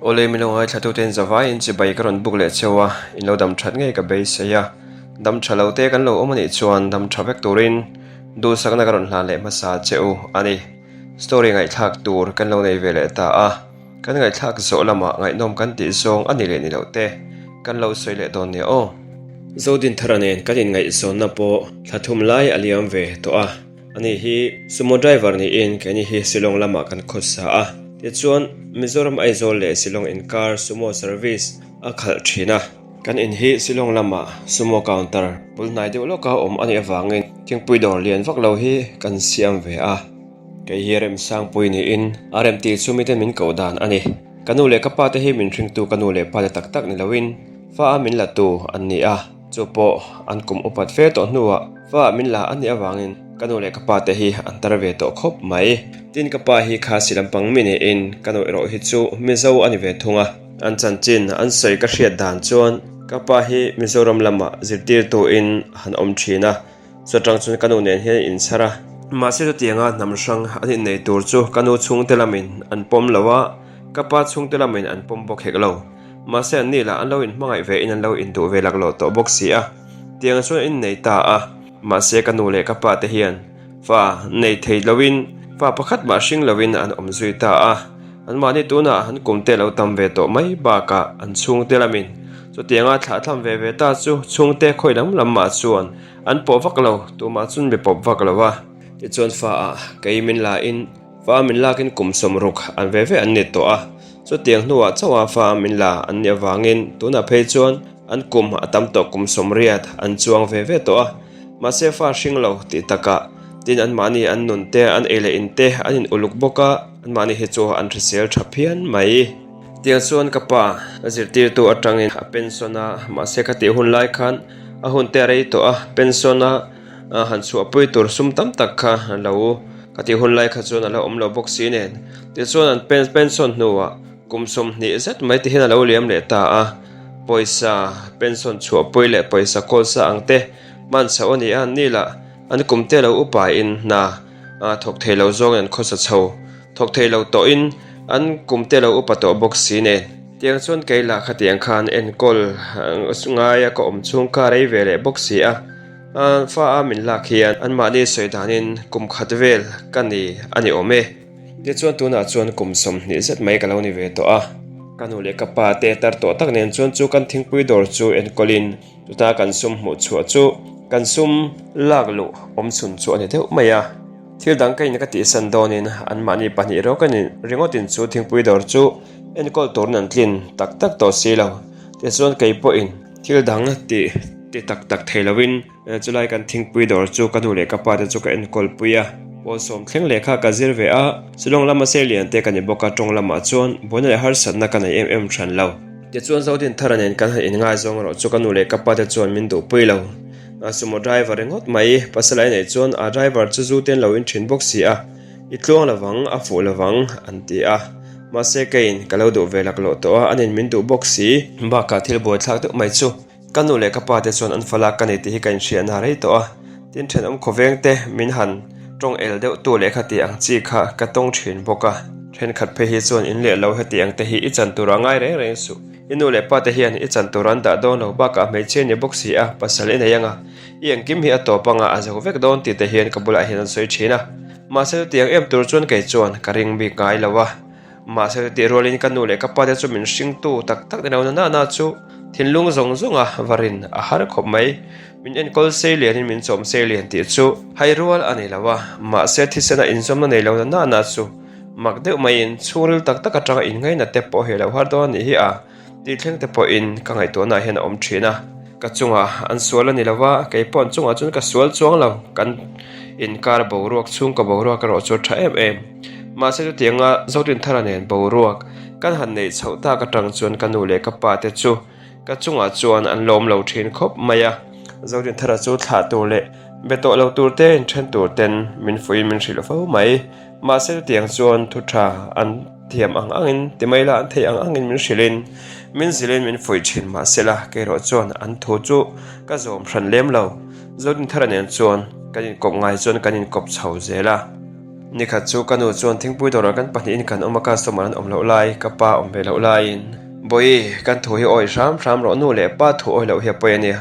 Awle min lo ngaithlatuten zavaiin chibai ka rawn buk leh cheu a, in lo dam that ngei ka beisei a, dam tha lo te kan lo awm anih chuan dam tha vek turin duhsakna ka rawn hlan leh hmasa che u a ni. Story ngaihthlak tur kan lo nei ve leh ta a, kan ngaihthlak zawh lamah ngaihnawm kan tih zawng a ni leh ni loh te kan lo sawi leh dawn nia aw. Zodinthara nen kan inngaihzawnna pawh thla thum lai a liam ve tawh a. Ani hi Sumo driver niin keini hi Shillong lamah kan khawsa a, tichuan Mizoram Aizawl leh Shillong inkar Sumo service a khalh thin a. Kan in hi Shillong lamah Sumo counter bul hnai deuh lawka awm a nih avangin thingpui dawr lian vak lo hi kan siam ve a. Kei hi Remsangpui niin a rem tih chu miten min koh dan a ni. Ka nu leh ka pa te hi min hringtu ka nu leh pa te tak tak ni loin fa a min la tu an ni a. Chu pawh an kum upat fe tawh hnuah fa min la a nih avangin ka nu leh ka pa te hi an tar ve tawh khawp mai. Tin ka pa hi Khasi lampang mi niin ka nu erawh hi chu Mizo a ni ve thung a. An chanchin an sawi ka hriat dan chuan ka pa hi Mizoram lamah zirtirtuin a han awm thin a, chutang chuan ka nu nen hian an inchhar a. Mahse chutianga hnam hrang an innei tur chu ka nu chhungte lamin an pawm lo a, ka pa chhungte lamin an pawm bawk hek lo. Mahse an ni lah an lo inhmangaih ve in an lo induh ve laklawh tawh bawk si a, tiang chuan an innei ta a. Mahse ka nu leh ka pa te hian fa nei thei loin fa pakhat mah hring loin an awm zui ta a. Anmahni tunah an kum te lo tam ve tawh mai bakah an chhungte lamin chutianga thlahthlam ve ve ta chu chhungte khawi lam lam mah chuan an pawh vak lo, tumah chuan mi pawp vak lo a. Tichuan fa ah kei min la in Fa min lakin kum 60 an ve ve an ni tawh a, chutiang hnuah chauha fa min la an nih avangin tunah phei chuan an kum a tam tawh kum 80 an chuang ve ve tawh a. Mahse fa hring lo tih takah tin anmahni an nun te, an ei leh in te an in uluk bawk a, anmahni hi chu an hrisel tha phian mai. Tiang chuan ka pa zirtirtu atangin a pension a, mahse ka tih hun lai khan a hun te a rei tawh a, pension a han chhuahpui tur sum tam tak kha lo Ka tih hun lai kha chuan a la awm lo bawk si nen. Tichuan an pension hnuah kum 20 zet mai ti hian a lo liam leh ta a. Pawisa pension chhuahpui leh pawisa kawl sa ang te hman chhoh a ni a, ni lah an kum te lo upa in hna thawk thei lo zawngin an khawsa chho thawk thei lo tawhin an kum te lo upa tawh bawk si nen. Tiang chuan kei lah khatiang khan enkawl ngaia ka awm chhung kha rei ve leh bawk si a. A fa a min lak hian anmahni sawi danin kum khat vel ka ni a ni awm e. Tichuan tunah chuan kum 20 zet mai ka lo ni ve tawh a. Ka nu leh ka pa te tar tawh tak nen chuan chu kan thingpui dawr chu enkawlin chuta kan sum hmuh chhuah chu kan sum lak luh awm chhun chu a ni deuh mai a. Thil dang ka in ka tihsan dawnin anmahni pahnih rawk a ni ringawtin chu thingpui dawr chu enkawl turin an tlin tak tak tawh si lo. Tichuan kei pawhin thil dang tih ti tak tak thei loin chulai kan thingpui dawr chu ka nu leh ka pa te chu ka enkawl pui a. Pawl sawm thleng lehkha ka zir ve a, Shillong lama sei lian te ka ni bawk a, tawng lamah chuan buaina leh harsatna ka nei em em hran lo. Tichuan Zodinthara nen kan han inngaizawng erawh chu ka nu leh ka pa te chuan min duhpui lo. Sumo driver ringawt mai pasal a nei chuan a driver chu zu te an lo in thin bawk si a. I tluang lovang, a fuh lovang, an ti a. Mahse keiin ka lo duh ve laklawh tawh a, anin min duh bawk si. Bakah thil buaithlak deuh mai chu ka nu leh ka pa te chuan an falak ka nei tih hi ka inhriatna rei tawh a. Tin thenawm khawveng te min han tawng el deuh tu leh kha tih ang chi kha ka tawng thin bawk a. Thenkhat phei hi chuan in leh lo heti ang te hi i chan tur a ngai reng reng suh. I nu leh pa te hian i chan tur an dah dawn lo bakah hmeichhia ni bawk si a, pasal i nei anga. I engkim hi a tawp anga a zo vek dawn tih te hian ka bulah hian an sawi thin a. Mahse chutiang em tur chuan kei chuan ka ring bik ngai lo a. Mahse chutih rualin ka nu leh ka pa te chu min hringtu tak tak ni lo na na chu thinlung zawng zawng a va rin a har khawp mai. Min enkawl sei lianin min chawm sei lian tih chu hai rual a ni lo a. Mahse thisena inzawmna nei lo na na na chu mak deuh maiin chhungril tak tak atanga inngaina te pawh hi a lo har dawn a nih hi a. Tih thleng te pawhin ka ngaihtuahna hian a awm thin a, ka chungah an sual a ni lo va, kei pawh an chungah chuan ka sual chuang lo, kan inkar boruak chhungkaw boruak erawh chu a tha em em. Mahse chutianga Zotinthara nen boruak kan han neih chhoh tak atang chuan ka nu leh ka pa te chu ka chungah chuan an lawm lo thin khawp mai a, Zotinthara chu thlah tur leh be tawh lo tur te inthen tur ten min fuihin min hrilh fo mai. Mahse chutiang chuan thu tha an thiam ang angin ti mai la an theih ang angin min hrilhin min zilhin min fuih thin mahsela keirawh chuan an thu chu ka zawm hran lem lo. Zodinthara nen chuan kan inkawp ngai chuan kan inkawp chho zel a. Nikhat chu ka nu chuan thingpui dawrah kan pahnihin kan awm a, customer an awm loh lai, ka pa awm ve loh laiin, Bawihi, kan thu hi awi hram hram rawh, nu leh pa thu awi loh hi a pawi a nia.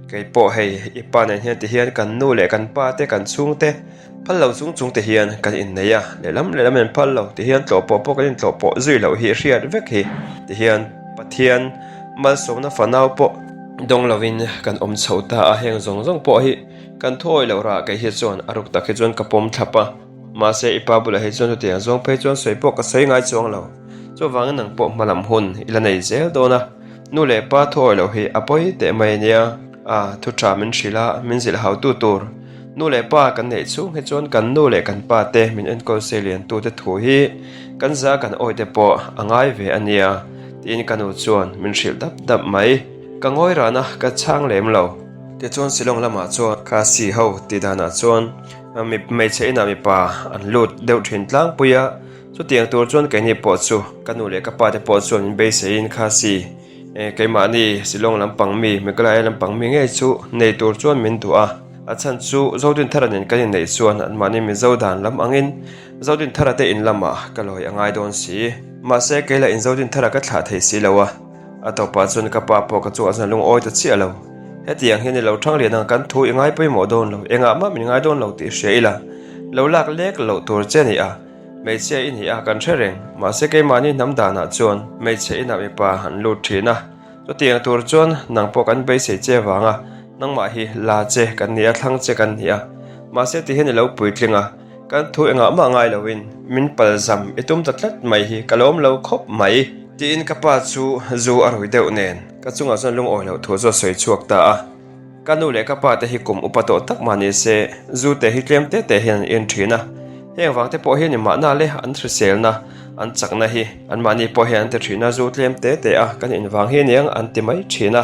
Kei pawh hei, i pa nen hian ti hian kan nu leh kan pa te, kan chhungte phal lo chung chung te hian kan innei a, lehlam lehlam in phal lo ti hian tlawh pawh pawh kan intlawh pawh zui loh hi hriat vek hi ti hian Pathian malsawmna fanau pawh dawng lovin kan awm chho ta a, heng zawng zawng pawh hi Kan thuawi loh rah kei hi chuan a ruk tak hi chuan ka pawm thlap a, mahse i pa bulah hi chuan chutiang zawng phei chuan sawi pawh ka sawi ngai chuang lo. Chuvangin nang pawh hma lam hun i la nei zel dawn a, nu leh pa thuawi loh hi a pawi teh mai a nia. A, thu tha min hrilh a, min zilh hautu tur nu leh pa kan neih chhung hi chuan kan nu leh kan pa te min enkawl sei lian tu te thu hi kan za kan awi te pawh a ngai ve a nia, tiin ka nu chuan min hrilh dap dap mai. Ka ngawi ran a, ka chhang lem lo. Tichuan Shillong lamah chuan Khasi ho tih danah chuan hmeichhe inah mipa an lut deuh thin tlangpui a, chutiang tur chuan keini pawh chu ka nu leh ka pa te pawh chuan min beiseiin Khasi keimahni Shillong lampang mi Meghalaya lampang mi ngei chu nei tur chuan min duh a, a chhan chu Zodinthara nen kan inneih chuan anmahni Mizo dan lam angin Zodinthara te in lamah ka lawi a ngai dawn si. Mahse kei lah in Zodinthara ka thlah thei si lo a. A tawpah chuan ka pa pawh ka chungah chuan a lungawi ta chiah lo. Hetiang hian i lo thang lian ang kan thu i ngai pawimawh dawn lo, engah mah min ngai dawn lo tih hria ila, lo lak lek loh tur che a ni a, hmeichhia i ni a kan hre reng, mahse keimahni hnam danah chuan hmeichhe inah mipa an lut thin a, chutiang tur chuan nang pawh kan beisei che vanga nangmah hi la che kan ni a, thlang che kan ni a, mahse tihian i lo puitling a. Kan thu engah mah ngai loin min pal zam i tum ta tlat mai hi ka lawm lo khawp mai. Tiin ka pa chu zu a rui deuh nen ka chungah chuan lungawi loh thu chu a sawi chhuak ta a. Ka nu leh ka pa te hi kum upa tawh tak mah ni se zu te hi tlem te te hian an en thin a. Heng vang te pawh hian i mahna le an hriselna an chakna hi anmahni pawh hian an ti thin a, zu tlem te te a kan in vang hi aniang an ti mai thin a.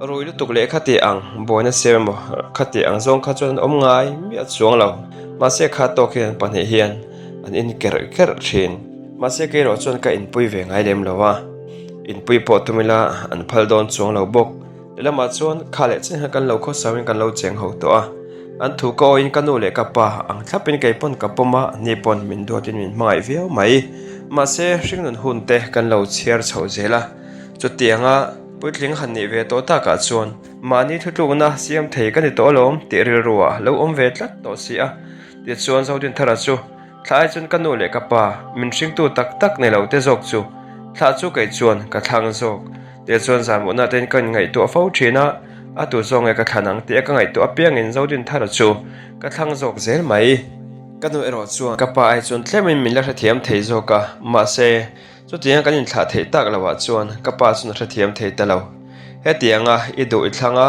Rui lutuk leh khati ang buaina siam emaw khati ang zawng kha chuan an awm ngai miah chuang lo. Mahse kha tawk hian an pahnih hian an in kerh kerh thin. Mahse kei erawh chuan ka inpui ve ngai lem lo a, inpui pawh tum ila an phal dawn chuang lo bawk. Lehlamah chuan kha leh chen kha kan lo khawsau in kan lo cheng ho tawh a, an thu ka awiin ka nu leh ka pa ang thlapin kei pawn ka pawm a, ni pawn min duatin min hmangaih viau mai. Mahse hringnun hun te kan lo chhiar chhoh zel a, chutianga. Puitling han nih ve tawh takah chuan mahni thutlukna siam thei ka ni tawh alawm tih rilruah lo awm ve tlat tawh si a. Tichuan Zodinthara chu thla ai chuan ka nu leh ka pa min hringtu tak tak nei lo te zawk chu thla chu kei chuan ka thlang zawk. Tichuan zanmawhna tein ka inngaihtuah fo thin a, a tu zawk nge ka thlan ang tih a ka ngaihtuah apiangin Zodinthara chu ka thlang zawk zel mai. Ka nu erawh chuan ka pa ai chuan tlemin min la hrethiam thei zawk a, mahse Chutianga kan inthlah theih tak loah chuan ka pa chuan a hrethiam thei ta lo. Hetianga i duh i thlang a,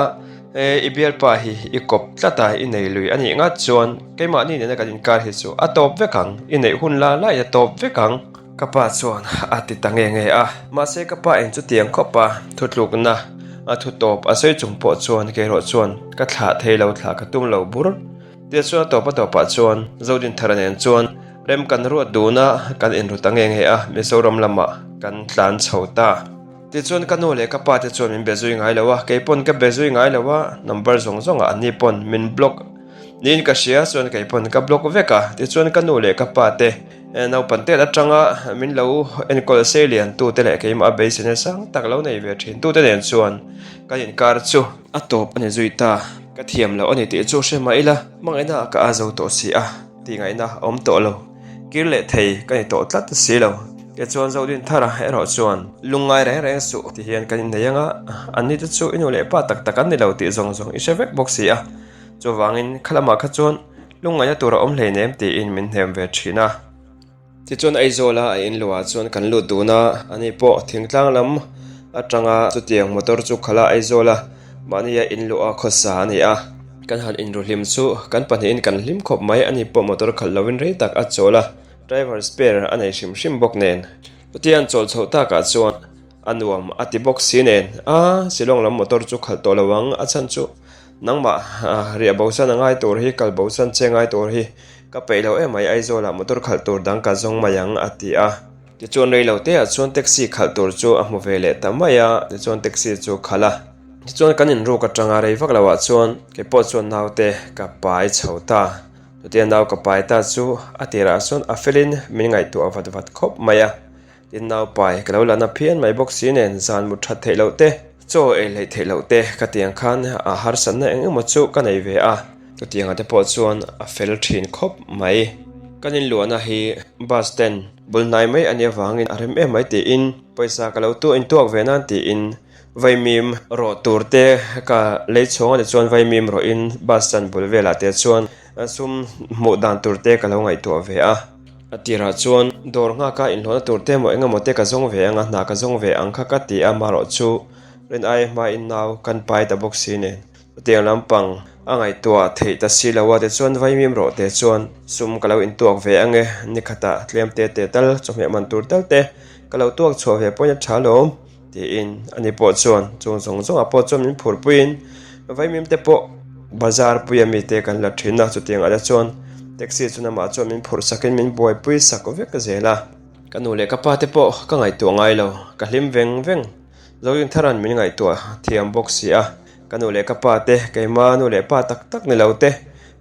i bialpa hi i kawp tlat a, i nei lui a nih ngat chuan keimahni nena kan inkar hi chu a tawp vek ang, i neih hun la laiin a tawp vek ang. Ka pa chuan a ti ta nge nge a. Mahse ka pa in chutiang khawp a thutlukna a thu tawp a sawi chung pawh chuan keirawh chuan ka thlah thei lo thlah ka tum lo bur. Tichuan a tawp a tawpah chuan Zodinthara nen chuan rem kan ruat dun a, kan inru ta nge nge a, Mizoram lamah kan tlan chho ta. Tichuan ka nu leh ka pa te chuan min be zui ngai lo a, kei pawn ka be zui ngai lo a, number zawng zawngah anni pawn min block niin ka hria, chuan kei pawn ka block vek a, tichuan ka nu leh ka pa te naupan tet atanga min lo enkawl sei lian tu te leh keimah a beiseina sang tak lo nei ve thin tu te nen chuan kan inkar chu a tawp a ni zui ta. Ka thiam loh a ni tih chu hre mah ila, hmangaihna ah ka a zo tawh si a, tih ngaihna a awm tawh lo. Kir leh thei ka ni tawh tlat si lo. Tichuan Zodinthara erawh chuan lungngai reng reng suh ti hian kan innei ang a, anni te chu i nu leh pa tak tak an ni lo tih zawng zawng i hre vek bawk si a. Chuvangin khalamah kha chuan lungngaihna tur a awm hleinem tiin min hnem ve thin a. Tichuan Aizawla a in luah chuan kan lut dun a, ani pawh thingtlang lam atanga chutiang motor chu khalh a Aizawla mahnia in luah a khawsa a ni a. Kan han inru hlim chu kan pahnihin kan hlim khawp mai, ani pawh motor khalh lovin rei tak a chawl a, driver spare a nei hrim hrim bawk nen. Chutia an chawl chhoh takah chuan a nuam a ti bawk si nen, a Shillong lam motor chu khalh tawh lo ang, a chhan chu nangmah riah bosan a ngai tur hi, kal bosan che ngai tur hi Ka peih lo emai Aizawlah motor khalh tur dang ka zawng mai ang a ti a. Tichuan rei lo te ah chuan taxi khalh tur chu a hmu ve leh ta mai a, tichuan taxi chu khalh a. Tichuan kan inruk atanga rei vak lo ah chuan keipawh chuan naute ka pai chho ta. Chutia nau ka pai ta chu a tirah chuan a felin min ngaihtuah vat vat khawp mai a. Tin nau pai ka lo la na phian mai bawk si nen zan mut that theih loh te, chaw ei hleih theih loh te ka tiang khan a harsatna eng emaw chu ka nei ve a. Chutiangah te pawh chuan a fel thin khawp mai. Kan inluahna hi bus stand bul hnai mai a nih avangin a rem em mai tiin pawisa ka lo tuah intuak ve nan tiin Vaimim rawh tur te ka lei chhawng a ni chuan vaimim rawhin bus stand bul velah te chuan sum hmuh dan tur te ka lo ngaihtuah ve a. A tirah chuan dawr nghaka inhlawhna tur te emaw engemaw te ka zawng ve ang a, hna ka zawng ve ang kha ka ti a, marawh chu rin ai hmain nau kan pai ta bawk si nen chutiang lampang a ngaihtuah theih ta si lo a, tichuan vaimim rawh te chuan sum ka lo intuak ve ang e, nikhatah tlem te te tal chawhmeh man tur tal te ka lo tuak chhuah ve pawhin a tha alawm. Tiin ani pawh chuan chung zawng zawngah pawh chuan min phur puiin vaimim te pawh bazar puia mite kan la thin a, chutiangah te chuan taxi chu namah chuan min phurh sakin min buaipui sak vek zel a. Ka nu leh ka pa te pawh ka ngaihtuah ngai lo, ka hlim veng veng. Zorinthara'n min ngaihtuah thiam bawk si a, ka nu leh ka pa te keima nu leh pa tak tak ni lo te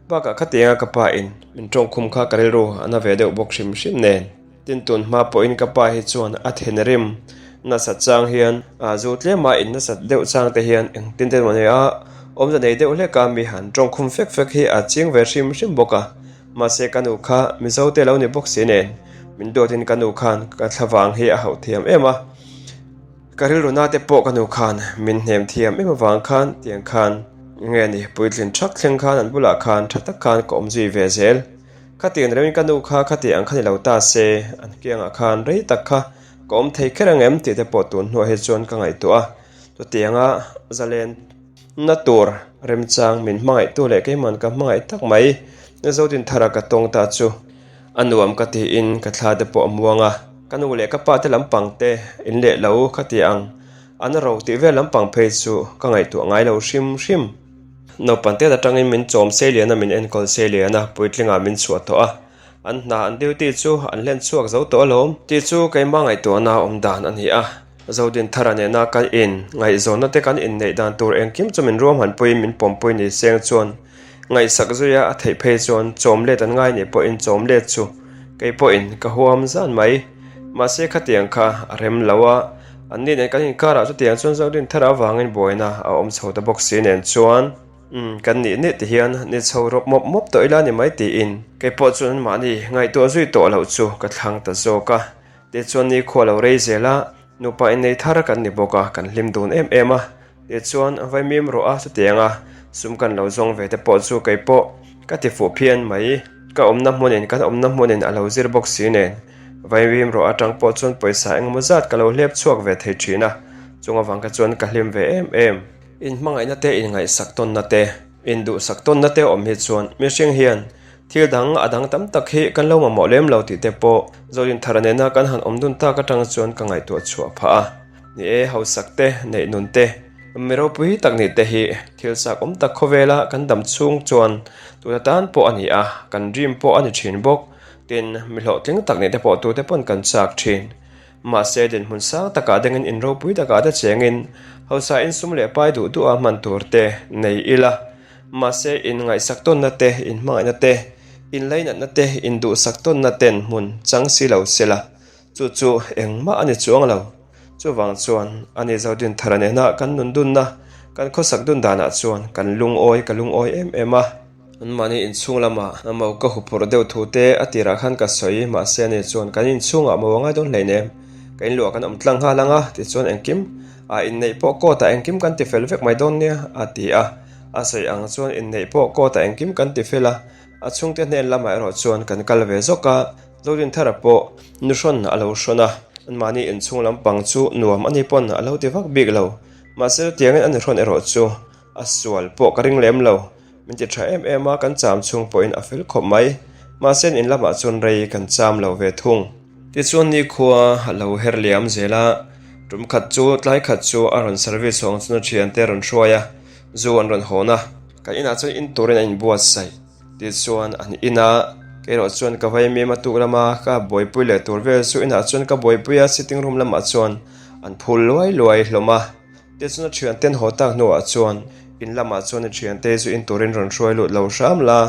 bakah khatianga ka pa in min tawngkhum kha ka rilru a na ve deuh bawk hrim hrim nen. Tin tun hma pawhin ka pa hi chuan a thenrim nasat chang hian a zu tlem a in nasat deuh chang te hian engtin te emaw nia awmze nei deuh hlek a mi han tawngkhum fek fek hi a ching ve hrim hrim bawk a. Mahse ka nu kha Mizo te lo ni bawk si nen min duatin ka nu khan ka thlavang hi a hauh thiam em a. Ka rilru na te pawh ka nu khan min hnem thiam em avang khan tiang khan nge ni puitlin thak thleng khan an bulah khan tha tak khan ka awm zui ve zel. Khatiang reuhin ka nu kha khati ang kha ni lo ta se, an kiangah khan rei tak kha ka awm thei kher ang em tih te pawh tun hnuah hi chuan ka ngaihtuah a. Chutianga zalen na tur remchang min hmangaihtu leh keiman ka hmangaih tak mai Zodinthara ka tawng ta chu a nuam ka tiin ka thla te pawh a muang a. Ka nu leh ka pa te lampang te in leh lo khati ang an ro tih vel lampang phei chu ka ngaihtuah ngai lo hrim hrim. Naupang tet atangin min chawm sei lian a, min enkawl sei lian a, puitlingah min chhuah tawh a. An hna an duty chu an hlen chhuak zo tawh alawm. Tih chu keimah ngaihtuahna awm dan a ni a. Zodinthara nena kan in ngaihzawnna te kan inneih dan tur engkim chu min ruahmanpuiin min pawmpui ni seng chuan ngaihsak zuia a theih phei chuan chawm let an ngai nih pawhin chawm let chu kei pawhin ka huam zan mai. Mahse khatiang kha a rem lo a. An ni nen kan inkarah chutiang chuan Zodinthara avangin buaina a awm chho ta bawk si nen chuan umm kan nih nih ti hian ni chho rawp mawp mawp tawh ila ni mai tiin keipawh chuan anmahni ngaihtuah zui tawh loh chu ka thlang ta zawk a. Tichuan nikhua lo rei zel a, nupa innei thar kan ni bawk a, kan hlim dun em em a. Tichuan vaimim rawh a chutiang a, sum kan lo zawng ve te pawh chu keipawh ka ti fuh phian mai. Ka awmna hmunin kan awmna hmunin a lo zir bawk si nen vaimim rawh atang pawh chuan pawisa engemaw zat ka lo hlep chhuak ve thei thin a, chung avang kha chuan ka hlim ve em em. Inhmangaihna te inngaihsak tawnna te, induhsak tawnna te awm hi chuan mihring hian thil dang a dang tam tak hi kan lo mamawh lem lo tih te pawh Zorinthara nena kan han awm dun tak atang chuan ka ngaihtuah chhuah phah a. Ni e, hausak te, neih nun te, mi ropui tak nih te hi thil chak awm tak khawvela kan dam chhung chuan tuna tan pawh a ni a, kan dream pawh a ni thin bawk. Tin, mi hlawhtling tak nih te pawh tute pawn kan chak thin. Mahse, dinhmun sang takah dengin in ropui takah te chengin hausa in sum leh pai duh duha hman tur te nei ila. Mahse, in ngaihsak tawnna te, in hmangaihna te, in lainatna te, in duhsak tawnna ten hmun chang si lo sela. Chu chu engmah a ni chuang lo. Chuvang chuan a ni Zodinthara nena kan nun dunna, kan khawsak dun danah chuan kan lungawi ka lungawi em em a. Anmahni inchhung lamah mo ka huphurh deuh thu te a tirah khan ka sawi, mahse ani chuan kan inchhungah mo a ngai dawn hleinem, ka inluah kan awm tlang nghal ang a, tichuan engkim ah inneih pawh court ah engkim kan ti fel vek mai dawn nia, a ti a. A sawi ang chuan inneih pawh court ah engkim kan ti fel a, a chhungte hnen lamah erawh chuan kan kal ve zawk a. Zorinthara pawh nuhrawn a lo hrawn a, anmahni inchhung lampang chu nuam a ni pawn a lo ti vak bik lo. Mahse chutiangin a nuhrawn erawh chu a sual pawh ka ring lem lo. Min ti tha em em a, kan cham chhung pawhin a fel khawp mai. Mahse in lamah chuan rei kan cham lo ve thung. Tichuan nikhua a lo her liam zel a, tum khat chu tlai khat chu a rawn service hawng chuan a thiante a rawn hruai a, zu an rawn hawn a. Kan inah chuan in turin a inbuatsaih. Tichuan an ina kerawh chuan ka vai mem a tuk lama ka buaipui leh tur vel chu inah chuan ka buaipui a sitting room lamah chuan an phul luai luai hlawm a. Tichuan a thianten haw tak hnuah chuan in lamah chuan i thiante zu in turin rawn hruai lut lo hram la.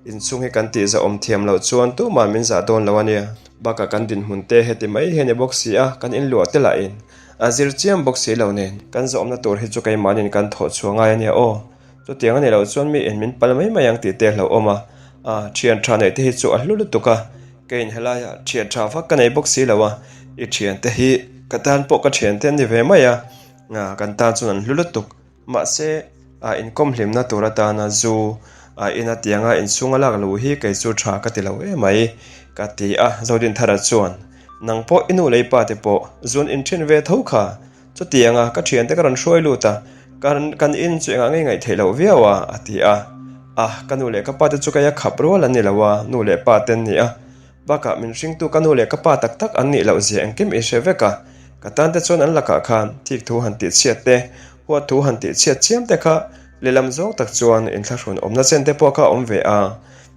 Inchhung hi kan tih zahawm thiam loh chuan tumah min zah dawn lo a nia. Bakah kan dinhmun te heti mai hi a ni bawk si a, kan inluah te lahin a zir chiam bawk si lo nen. Kan zahawmna tur hi chu keimahniin kan thawh chhuah ngai a nia aw. Chutiang a nih loh chuan mi in min pal mai mai ang tih te a hlauhawm a, a thian tha neih te hi chu a hlu lutuk a, keiin helaiah thian tha vak ka nei bawk si lo a, i thian te hi ka tan pawh ka thian te an ni ve mai a, kan tan chuan an hlu lutuk. Mahse, a inkawm hlimna tur atana zu a ina tianga inchhunga lak lo hi kei chu tha ka ti lo em mai, ka ti a, Zodinthara chuan, Nang pawh i nu leh i pa te pawh zun inthin ve tho kha, Chutianga ka thiante ka rawn hruai lut a, kan kan in chu engah ngei ngaih theih loh viau a, a ti a. A, ka nu leh ka pa te chu kei a khap rual an ni lo a, nu leh pa te an ni a. Bakah min hringtu ka nu leh ka pa tak tak an nih loh zia engkim i hre vek a. Ka tan te chuan an lakah khan thik thu han tih chhiat te, huat thu han tih chhiat chiam te kha lehlam zawng tak chuan inthlahrun awmna chen te pawh kha a awm ve a.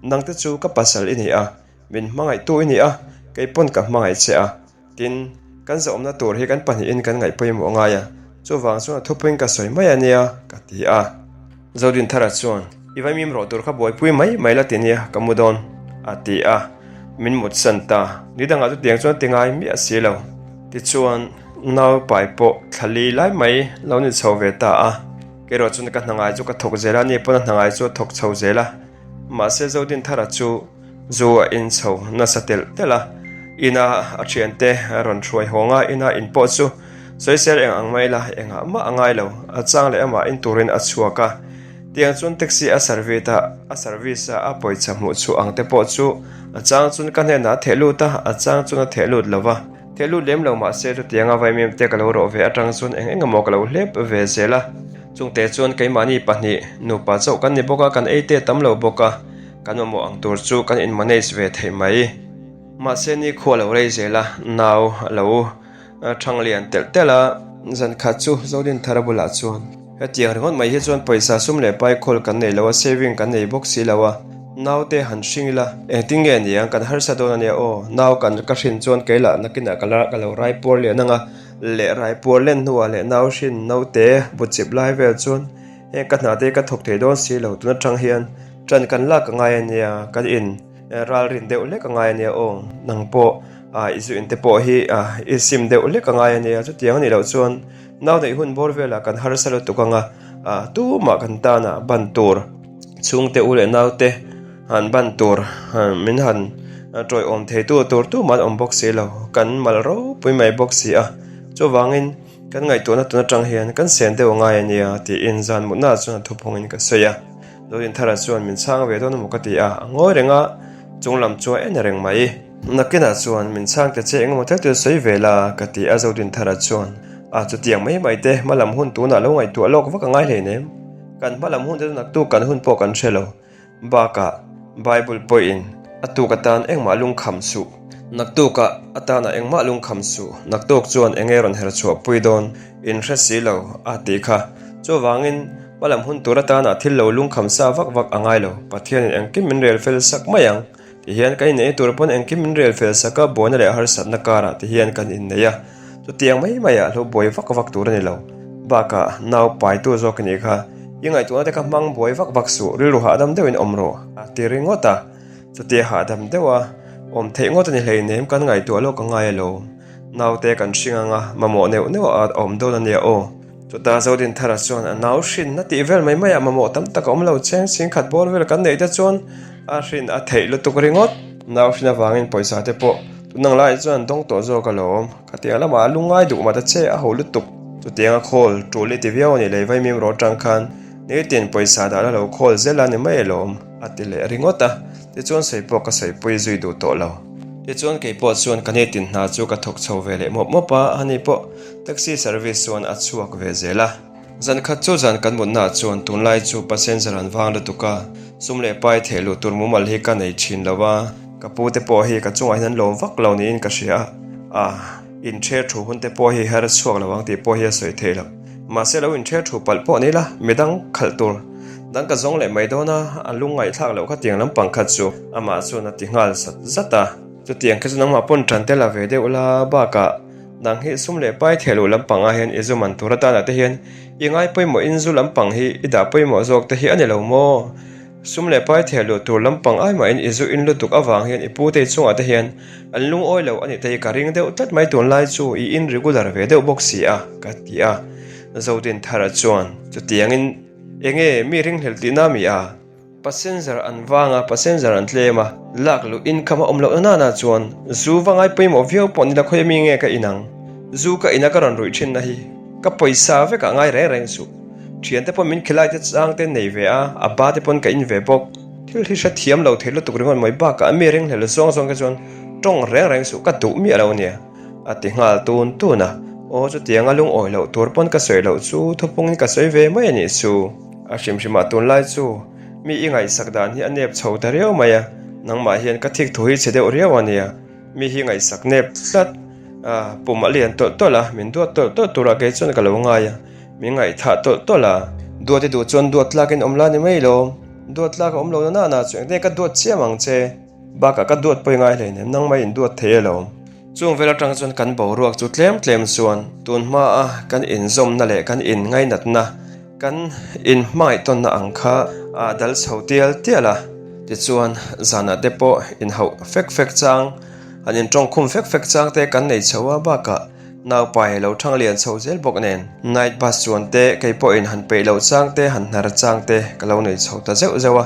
Nang te chu ka pasal i ni a, min hmangaihtu i ni a, kei pawn ka hmangaih che a. Tin, kan zahawmna tur hi kan pahnihin kan ngaih pawimawh ngai a, chuvang chuan a thupuiin ka sawi mai a nia, ka ti a. Zodinthara chuan, I vaimim rawh tur kha buaipui mai mai la ti nia, ka mu dawn, a ti a. Min mutsan ta. Ni dangah chutiang chuan ti ngai miah si lo. Tichuan, nau pai pawh thla li lai mai lo ni chho ve ta a. Kerawh chuan ka hna ngai chu ka thawk zel a, ni pawn a hna ngai chu a thawk chho zel a. Mahse Zodinthara chu zu a in chho nasa telh telh a, ina a thiante a rawn hruai hawng a, ina in pawh chu sawisel eng ang mai la, engah mah a ngai lo, a chang leh amah in turin a chhuak a. Tiang chuan taxi a service a, a service a, a pawisa hmuh chhuah ang te pawh chu a chang chuan ka hnenah a theh lut a, a chang chuan a theh lut lo va. Theh lut lem lo mahse chutianga vaimim te ka lo rawh ve atang chuan eng eng emaw ka lo hlep ve zel a. Chungte chuan keimahni pahnih nupa chauh kan ni bawk a, kan ei te tam lo bawk a, kan mamawh ang tur chu kan in manage ve theih mai. Mahse ni khua lo rei zel a, nau a lo thang lian telh telh a. Zan khat chu Zodinthara bulah chuan hetiang ringawt mai hi chuan pawisa sum leh pai khawl kan nei lo a, saving kan nei bawk si lo a, naute han hring ila engtin nge niang kan harsa dawn ania aw, nau kan ka hrin chuan keilah nakinah ka la ka lo rai puar lian ang a, Leh raipuar len hnuah leh nau hrin naute bu chip lai vel chuan heng ka hna te ka thawk thei dawn si lo tun atang hian ṭan kan lak a ngai ania kan in ralrin deuh hlek a ngai ania aw nang pawh ah i zu in te pawh hi ah i sim deuh hlek a ngai ania chutiang anih loh chuan nau neih hun bawr velah kan harsa lutuk anga ah tumah kan tana ban tur chhungte u leh naute han ban tur min han tawiawm thei tu tur tumah an awm bawk si lo kan mal ropui mai bawk si a chuvangin kan ngaihtuahna tun atang hian kan sen deuh angai ania tiin zan mutna ah chuan a thuphawngin ka sawi a Zodinthara chuan min chhang ve dawn emaw ka ti a a ngawi reng a chunglam chu a en reng mai nakinah chuan min chhang ta che engemaw tel tel sawi ve la ka ti a Zodinthara chuan a chutiang mai mai te hmalam hun tunah lo ngaihtuah lawk vak angai hleinem kan hmalam hun te chu naktuk kan hun pawh kan hre lo. Bakah, Bible pawhin a tuk atan engmah lungkham suh. Naktukah atana engmah lungkham suh. Naktuk chuan enge rawn her chhuah pui dawn in hre si lo a tih kha. Chuvangin, hmalam hun tur atana thil lo lungkham sa vak vak a ngai lo. Pathianin engkim min rel fel sak mai ang. Tihian kan innei tur pawn engkim min rel fel sak a, buaina leh harsatna karah tihian kan innei a. Chutiang mai maiah hlo buai vak vak tur a ni lo. Bakah, nau paitu zawk i nih kha. I ngaihtuahna te kha hmang buai vak vak suh, rilru hahdam deuhin awm rawh, a ti ringawt a. Chutia hahdam deuha awm theih ngawt a ni hleinem kan ngaihtuah lawk a ngai alawm. Naute kan hring anga mamawh neuh neuh a awm dawn a nia aw. Chutah Zodinthara chuan a nau hrin a tih vel mai maiah mamawh tam tak a awm lo cheng chhingkhat bawr vel kan neih te chuan a hrin a theih lutuk ringawt. Nau hrin avangin pawisa te pawh tunang laiah chuan an dawng tawh zawk alawm. Khatiang lamah a lungngai duh mah ta che a ho lutuk. Chutianga khawl tul i ti viau a nih leh Vaimim rawh atang khan nitin pawisa dah la lo khawl zel a ni mai alawm a ti leh ringawt a. Tichuan sawi pawh ka sawipui zui duh tawh lo. Tichuan kei pawh chuan ka nitin hna chu ka thawk chho ve leh mawp mawp a, ani pawh taxi service chuan a chhuak ve zel a. Zan khat chu zan kan mutnaah chuan tunlai chu passenger an vang lutuk a, sum leh pai theh luh tur mumal hi ka nei thin lo a, ka pu te pawh hi ka chungah hian an lawm vak lo niin ka hria a, inther thu hun te pawh hi her chhuak lo ang tih pawh hi a sawi theih loh. Mahse lo inther thu palh pawh ni la, midang khalh tur dang ka zawng leh mai dawn a, a lungngaihthlak loh kha tiang lampang kha chu amah chuan a ti nghal zat zat a. Chutiang kha chu nangmah pawn tan tel a ve deuh la bakah Nang hi sum leh pai theh loh lampang ah hian i zu man tur atana te hian i ngai pawimawh in zu lampang hi i dah pawimawh zawk te hi a ni lo maw? Sum leh pai theh luh tur lampang ai mahin i zu in lutuk avang hian i pu te chungah te hian an lungawi lo a nih te hi ka ring deuh tlat mai tunlai chu i in regular ve deuh bawk si a, ka ti a. Zodinthara chuan chutiangin enge mi ringhlelh tihna mi a? Passenger an vang a, passenger an tlem a, lak luh income a awm loh na nana chuan zu va ngai pawimawh viau pawh nila khawi ami nge ka in ang? Zu ka ina ka rawn ruih thinna hi ka pawisa vekah ngai reng reng suh. Thiante pawn min khilai te chang te nei ve a, a ba te pawn ka in ve bawk. Thil hi hrethiam lo thei lutuk ringawt mai bakah mi ringhlel zawng zawng te chuan tawng reng reng suh ka duh miah lo ania a ti nghal tun tun a. Aw chutianga lungawi loh tur pawn ka sawi loh chu thupungin ka sawi ve mai a nih chu. A hrim hrimah tunlai chu mi i ngaihsak dan hi a nep chho ta riau mai a, nangmah hian ka thik thu hi chhe deuh riau a nia, mi hi ngaihsak nep tlat a, pum a lian tawlh tawlh a, min duat tawlh tawlh turah kei chuan ka lo ngai a, min ngaihthah tawlh tawlh a, duat i duh chuan duat tlakin awm la ni mai lo, duat tlak a awm lo na nana chu engtin nge ka duat chiam ang che, bakah ka duat pawi ngai hleinem nangmah in duat thei alawm. Chung vel atang chuan kan boruak chu tlem tlem chuan tun hmaa kan inzawmna leh kan inngainatna, Kan inhmangaihtawnna ang kha a dal chho tial tial a, tichuan zanah te pawh inhauh fek fek chang, han intawngkhum fek fek chang te kan nei chho a, bakah naupai lo thang lian chho zel bawk nen night bus chuan te kei pawhin han peih loh chang te han hnar chang te ka lo nei chho ta zeuh zeuh a,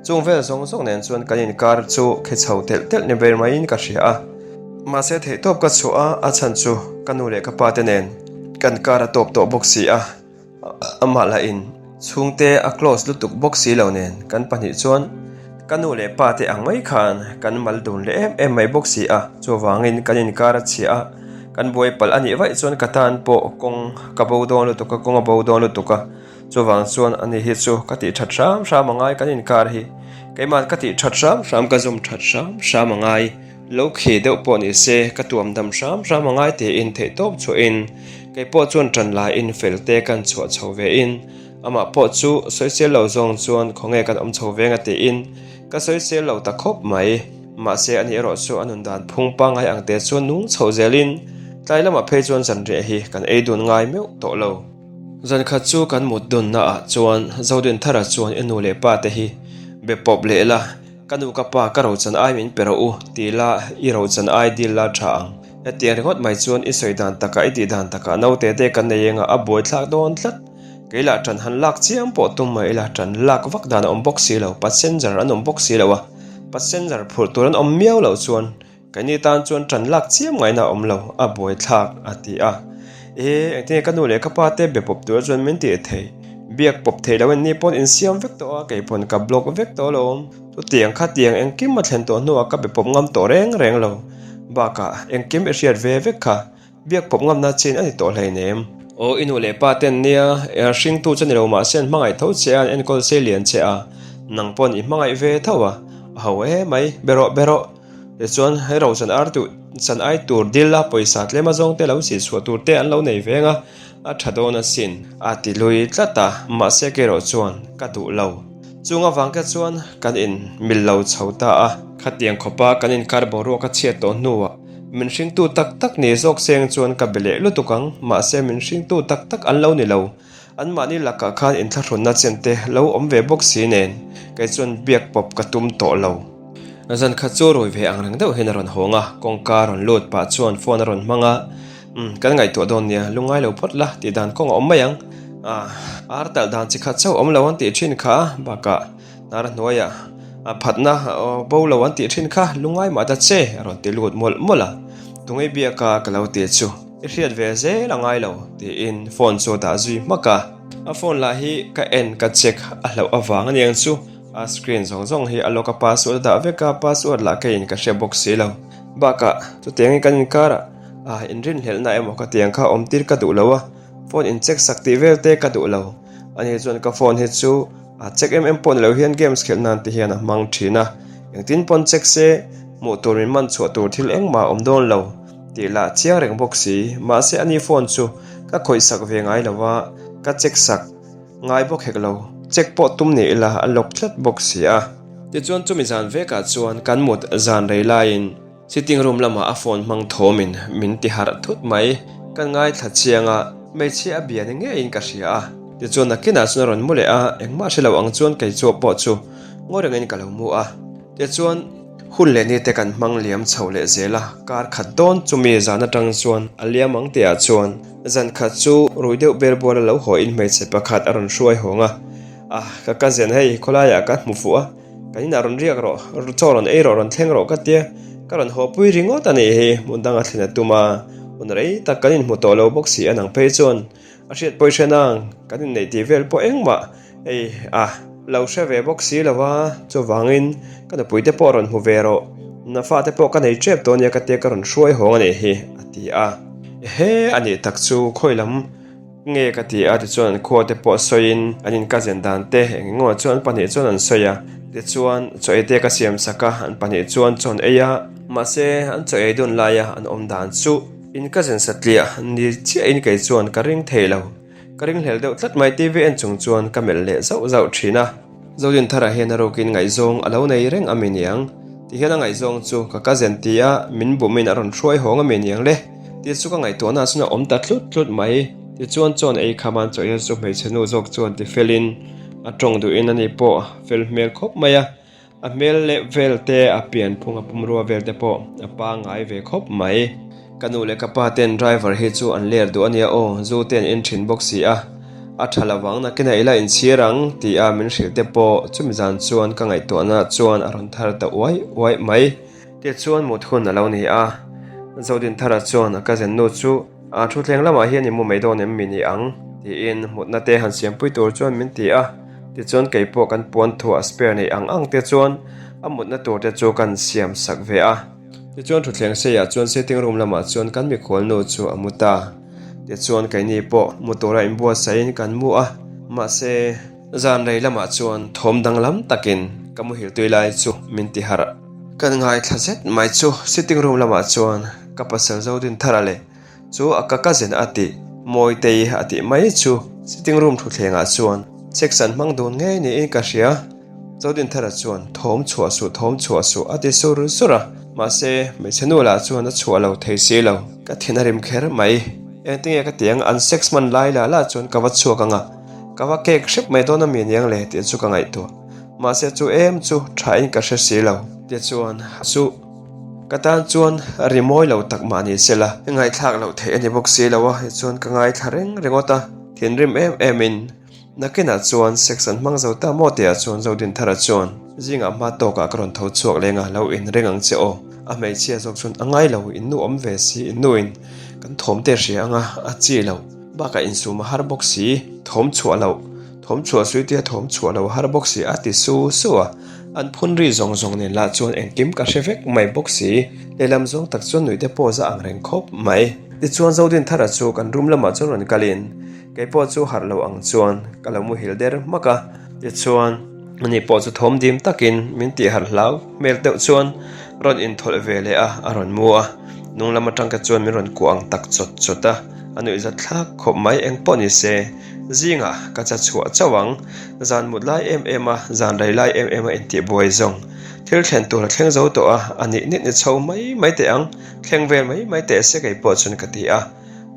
chung vel zawng zawng nen chuan kan inkar chu khe chho telh telh ni ber maiin ka hria a. Mahse theihtawp ka chhuah a, a chhan chu ka nu leh ka pa te nen kan kar a tawp tawh bawk si a. Amah lah in chhungte a close lutuk bawk si lo nen kan pahnih chuan ka nu leh pa te ang mai khan kan mal dun leh em em mai bawk si a, chuvangin kan inkar a chhia a, kan buai palh a nih vaih chuan ka tan pawh kawng ka bo dawn lutuk a, kawng a bo dawn lutuk a, chuvang chuan ani hi chu ka tih that hram hram a ngai kan inkar hi keimah ka tih that hram hram ka zawm that hram hram a ngai. Lo khi deuh pawh ni se, ka tuam dam hram hram a ngai tiin theihtawp chhuahin kei pawh chuan ṭan laiin fel te kan chhuah chho vein amah pawh chu sawisel lo zawng chuan khawnge kan awm chho veng a tiin ka sawisel lo ta khawp mai. Mahse ani erawh chu a nun dan phung pangngai ang te chuan nung chho zelin tlai lamah phei chuan zanriah hi kan ei dun ngai meuh tawh lo. Zankhat chu kan mut dunna ah chuan Zodinthara chuan i nu leh pa te hi be pawp leh la, Ka nu ka pa ka rochan ai min pe rawh u ti la i rochan ai dil la tha ang. Hetiang ringawt mai chuan i sawi dan takah i tih dan takah naute te kan nei eng a a buai thlak dawn tlat. Kei lah ṭan han lak chiam pawh tum mai ila ṭan lak vak dan a awm bawk si lo, passenger an awm bawk si lo a, passenger phurh tur an awm miau loh chuan Keini tan chuan ṭan lak chiam ngaihna a awm lo, a buaithlak, a ti a. E, engtin nge ka nu leh ka pa te be pawp tura chuan min tih thei? Biak pawp thei lo en ni pawn insiam vek tawh a, kei pawn ka block vek tawh alawm. Chutiang khatiang engkim a thlen tawh hnuah ka be pawp ngam tawh reng reng lo. Bakah, engkim i hriat ve vek kha. Biak pawp ngamna chin a ni tawh hleinem. Aw i nu leh pa ten nia, er hringtu chu ni lo mahse an hmangaih tho che a, an enkawl sei lian che a, nang pawn i hmangaih ve tho a, a ho e mai, be rawh be rawh. Tichuan hei ro chan ar duh chan ai tur dil a pawisa tlem azawng te lo sih chhuah tur te an lo nei veng a, a tha dawn asin. A ti lui tlat a, mahse kerawh chuan ka duh lo. Chung avang te chuan kan in mil lo chho ta a. Khatiang khawpa kan inkar boruak a chhiat tawh hnuah min hringtu tak tak ni zawk seng chuan ka be leh lutuk ang, mahse min hringtu tak tak an lo ni lo. Anmahni lakah khan inthlahrunna chen te lo awm ve bawk si nen kei chuan biak pawp ka tum tawh lo. Zan khat chu rui ve ang reng deuh hian a rawn hawng a, kawngka rawn lut pah chuan phone a rawn hmang a, Umm, kan ngaihtuah dawn nia, lungngai lo phawt la tih dan kawng a awm mai ang. Ah, ar talh dan chi khat chauh awm lo an tih thin kha, bakah hnar hnuaiah a phatna bo lo an tih thin kha lungngai mah ta che a rawn ti lut mawlh mawlh a, tunge biaka ka lo ti chu. I hriat ve zel a ngai lo tiin phone chu a dah zui hmak a. A phone lah hi ka en ka check a hlauh avang aniang chu a screen zawng zawng hi a lock a password a dah vek a, password lah keiin ka hre bawk si lo. Bakah chutiangin kan inkar ah ah inrinhlelhna emaw ka tiang kha awm tir ka duh lo a, phone in check sak tih vel te ka duh lo. Ani chuan ka phone hi chu a check em em pawh ni lo hian games khelh nan te hian a hmang thin a, engtin pawn check se hmuh tur min man chhuah tur thil engmah a awm dawn lo. Tih lah chiang reng bawk si, mahse ani phone chu ka khawih sak ve ngai lo a, ka check sak ngai bawk hek lo, check pawh tum ni ila a lock tlat bawk si a. Tichuan chumi zan vekah chuan kan mut zan rei laiin sitting room lamah a phone hmang thawmin min ti harh thut mai, kan ngaithla chiang a, hmeichhia a bia ni ngeiin ka hria a. Tichuan nakinah chuan a rawn mu leh a, engmah hre lo ang chuan kei chu pawh chu. Ngawi rengin ka lo mu a. Tichuan, hun leh ni te kan hmang liam chho leh zel a, kar khat dawn chumi zan atang chuan a liam ang tihah chuan zan khat chu rui deuh ber buala lo haw in hmeichhe pakhat a rawn hruai hawng a, Ah, ka cousin hei khawlaiah ka hmu fuh a, kan inah rawn riak rawh, chaw rawn ei rawh, rawn thleng rawh ka tia, ka rawn haw pui ringawt a nih hi, hmun danga thlen a tum a, hun rei tak kan inhmu tawh lo bawk si a nang phei chuan a hriat pawi hre nang, kan inneih tih vel pawh engmah Hei a lo hre ve bawk si lo a, chuvangin ka nupui te pawh rawn hmu ve rawh, na fate pawh ka nei tep tawh ania ka tia ka rawn hruai hawng a nih hi a ti a. Ehe a nih tak chu khawi lam nge ka ti a tichuan an khua te pawh sawiin an inkazen dan te eng eng emaw chu an pahnih chuan an sawi a, tichuan chaw ei te ka siam sak a, an pahnih chuan chaw an ei a, mahse an chaw ei dun laia an awm dan chu inkazen satliah ni chiahin kei chuan ka ring thei lo. Ka ringhlel deuh tlat mai TV en chung chuan ka melh leh zauh zauh thin a. Zodinthara hian a rukin ngaihzawng a lo nei reng a mi niang? Ti hian a ngaihzawng chu ka cousin ti a min bumin a rawn hruai hawng a mi niang le? Tih chu ka ngaihtuahna ah chuan a awm ta tlut tlut mai. Tichuan chuan ei khaman chaw el chu hmeichhe nu zawk chuan ti felin a tawng duhin ani pawh fel hmel khawp mai a. A hmel leh vel te, a pianphung a pumrua vel te pawh a pangngai ve khawp mai. Ka nu leh ka pa ten driver hi chu an ler duh a nia aw, zu te an en thin bawk si a, a tha lovang nakinah ila inchhir ang ti a min hrilh te pawh chumi zan chuan ka ngaihtuahna chuan a rawn thar ta uai uai mai. Tichuan mut hun a lo ni a, Zodinthara chuan a cousin nu chu A thutthleng lamah hian i mu mai dawn em mi ni ang? tiin mutna te han siampui tur chuan min ti a, tichuan kei pawh kan puan thuah spare neih ang ang te chuan a mutna tur te chu kan siam sak ve a. Tichuan thutthleng seiah chuan sitting room lamah chuan kan mikhual nu chu a mu ta. Tichuan keini pawh mu tura inbuatsahin kan mu a, mahse zan rei lamah chuan thawm danglam takin ka muhil tui lai chu min ti harh. Kan ngaithla zet mai chu sitting room lamah chuan ka pasal Zodinthara leh chu a ka cousin a tih Mawitei a tih mai chu sitting room thutthlengah chuan sex an hmang dun ngei niin ka hria. Zodinthara chuan thawm chhuah suh thawm chhuah suh a ti sur sur a, mahse hmeichhe nu lah chuan a chhuah lo thei si lo. Ka thin a rim kher mai. Engtinge ka ti ang an sex hman lai lah lah chuan ka va chhuak ang a, ka va kek hrep mai dawn a mi aniang le tih chu ka ngaihtuah. Mahse chu em chu tha in ka hre si lo. Tichuan chu. Ka tan chuan ri mawi lo tak mah ni sela, ngaihthlak loh theih a ni bawk si lo a, tichuan ka ngaithla reng ringawt a, thinrim em em in nakinah chuan sex an hmang zo ta maw tihah chuan Zodinthara chuan zingah hma tawkah ka rawn tho chhuak leng a, lo in reng ang che aw, a hmeichhia zawk chuan a ngai lo, in nu awm ve si, in nu in kan thawm te hria ang a, a chi lo, bakah insum a har bawk si, thawm chhuah loh. Thawm chhuah suitia thawm chhuah lo har bawk si a ti su su a, an phun ri zawng zawng nen lah chuan engkim ka hre vek mai bawk si. Lehlam zawng tak chuan nuih te pawh za ang reng khawp mai. Tichuan Zodinthara chu kan room lamah chuan rawn kalin kei pawh chu harh lo ang chuan ka lo muhil der hmak a. Tichuan ani pawh chu thawm dim takin min tih harh hlau hmel deuh chuan rawn inthawlh ve leh a, a rawn mu a. Hnung lam atang te chuan min rawn kuah ang tak chawt chawt a, a nuihzat thlak khawp mai engpawh ni se. Zingah ka cha chhuah chauh ang, zan mut lai em em a, zan rei lai em em a intih buai zawng. Thil thlen tur a thleng zo tawh a, a nih nit ni chho mai mai teh ang, thleng vel mai mai teh se kei pawh chuan ka ti a.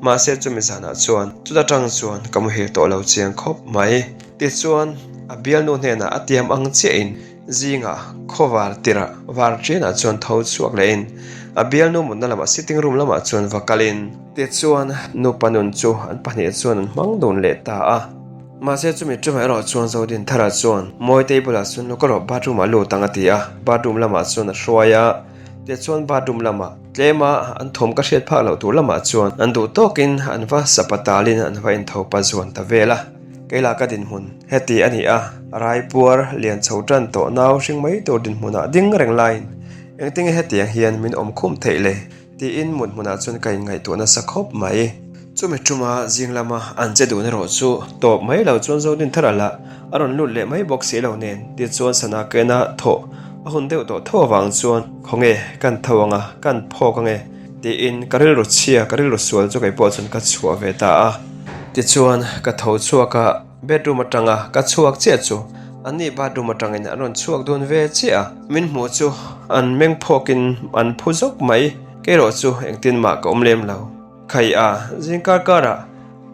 Mahse chumi zanah chuan chuta tang chuan ka muhil tawh lo chiang khawp mai. Tichuan a bialnu hnenah a tiam ang chiahin zingah khawvar tirah var ṭianah chuan tho chhuak lehin a bialnu mutna lamah sitting room lamah chuan va kalin, Tichuan, nupa nun chu an pahnih chuan an hmang dun leh ta a. Mahse chumi ṭumah erawh chuan Zodinthara chuan Mawitei bulah chuan lu ka rawh bathroom ah lut ang a ti a, bathroom lamah chuan a hruai a. Tichuan bathroom lamah tlema an thawm ka hriat phak loh tur lamah chuan an duh tawkin an va sapa talin an va intho pa zuan ta vel a. Kei lah ka dinhmun heti a ni a, raipuar lian chho tan tawh nau hring mai tur dinhmunah ding reng laiin engtinge hetiang hian min awm khum theih le? Tiin mut hmunah chuan ka inngaihtuah nasa khawp mai. Chumi ṭuma zing lama an che dun erawh chu tawp mai lo chuan Zodinthara lah a rawn lut leh mai bawk si lo nen tichuan sana kena thawh a hun deuh tawh tho avang chuan khawnge kan tho ang a, kan phawk ang e tiin ka rilru chhia ka rilru sual chu kei pawh chuan ka chhuah ve ta a. Tichuan ka tho chhuak a. Bedroom atanga ka chhuak chiah chu anni bathroom atangin an rawn chhuak dun ve chiah a, min hmuh chu an meng phawkin an phu zawk mai, kei erawh chu engtin mah ka awm lem lo. Khai a, zing kar karah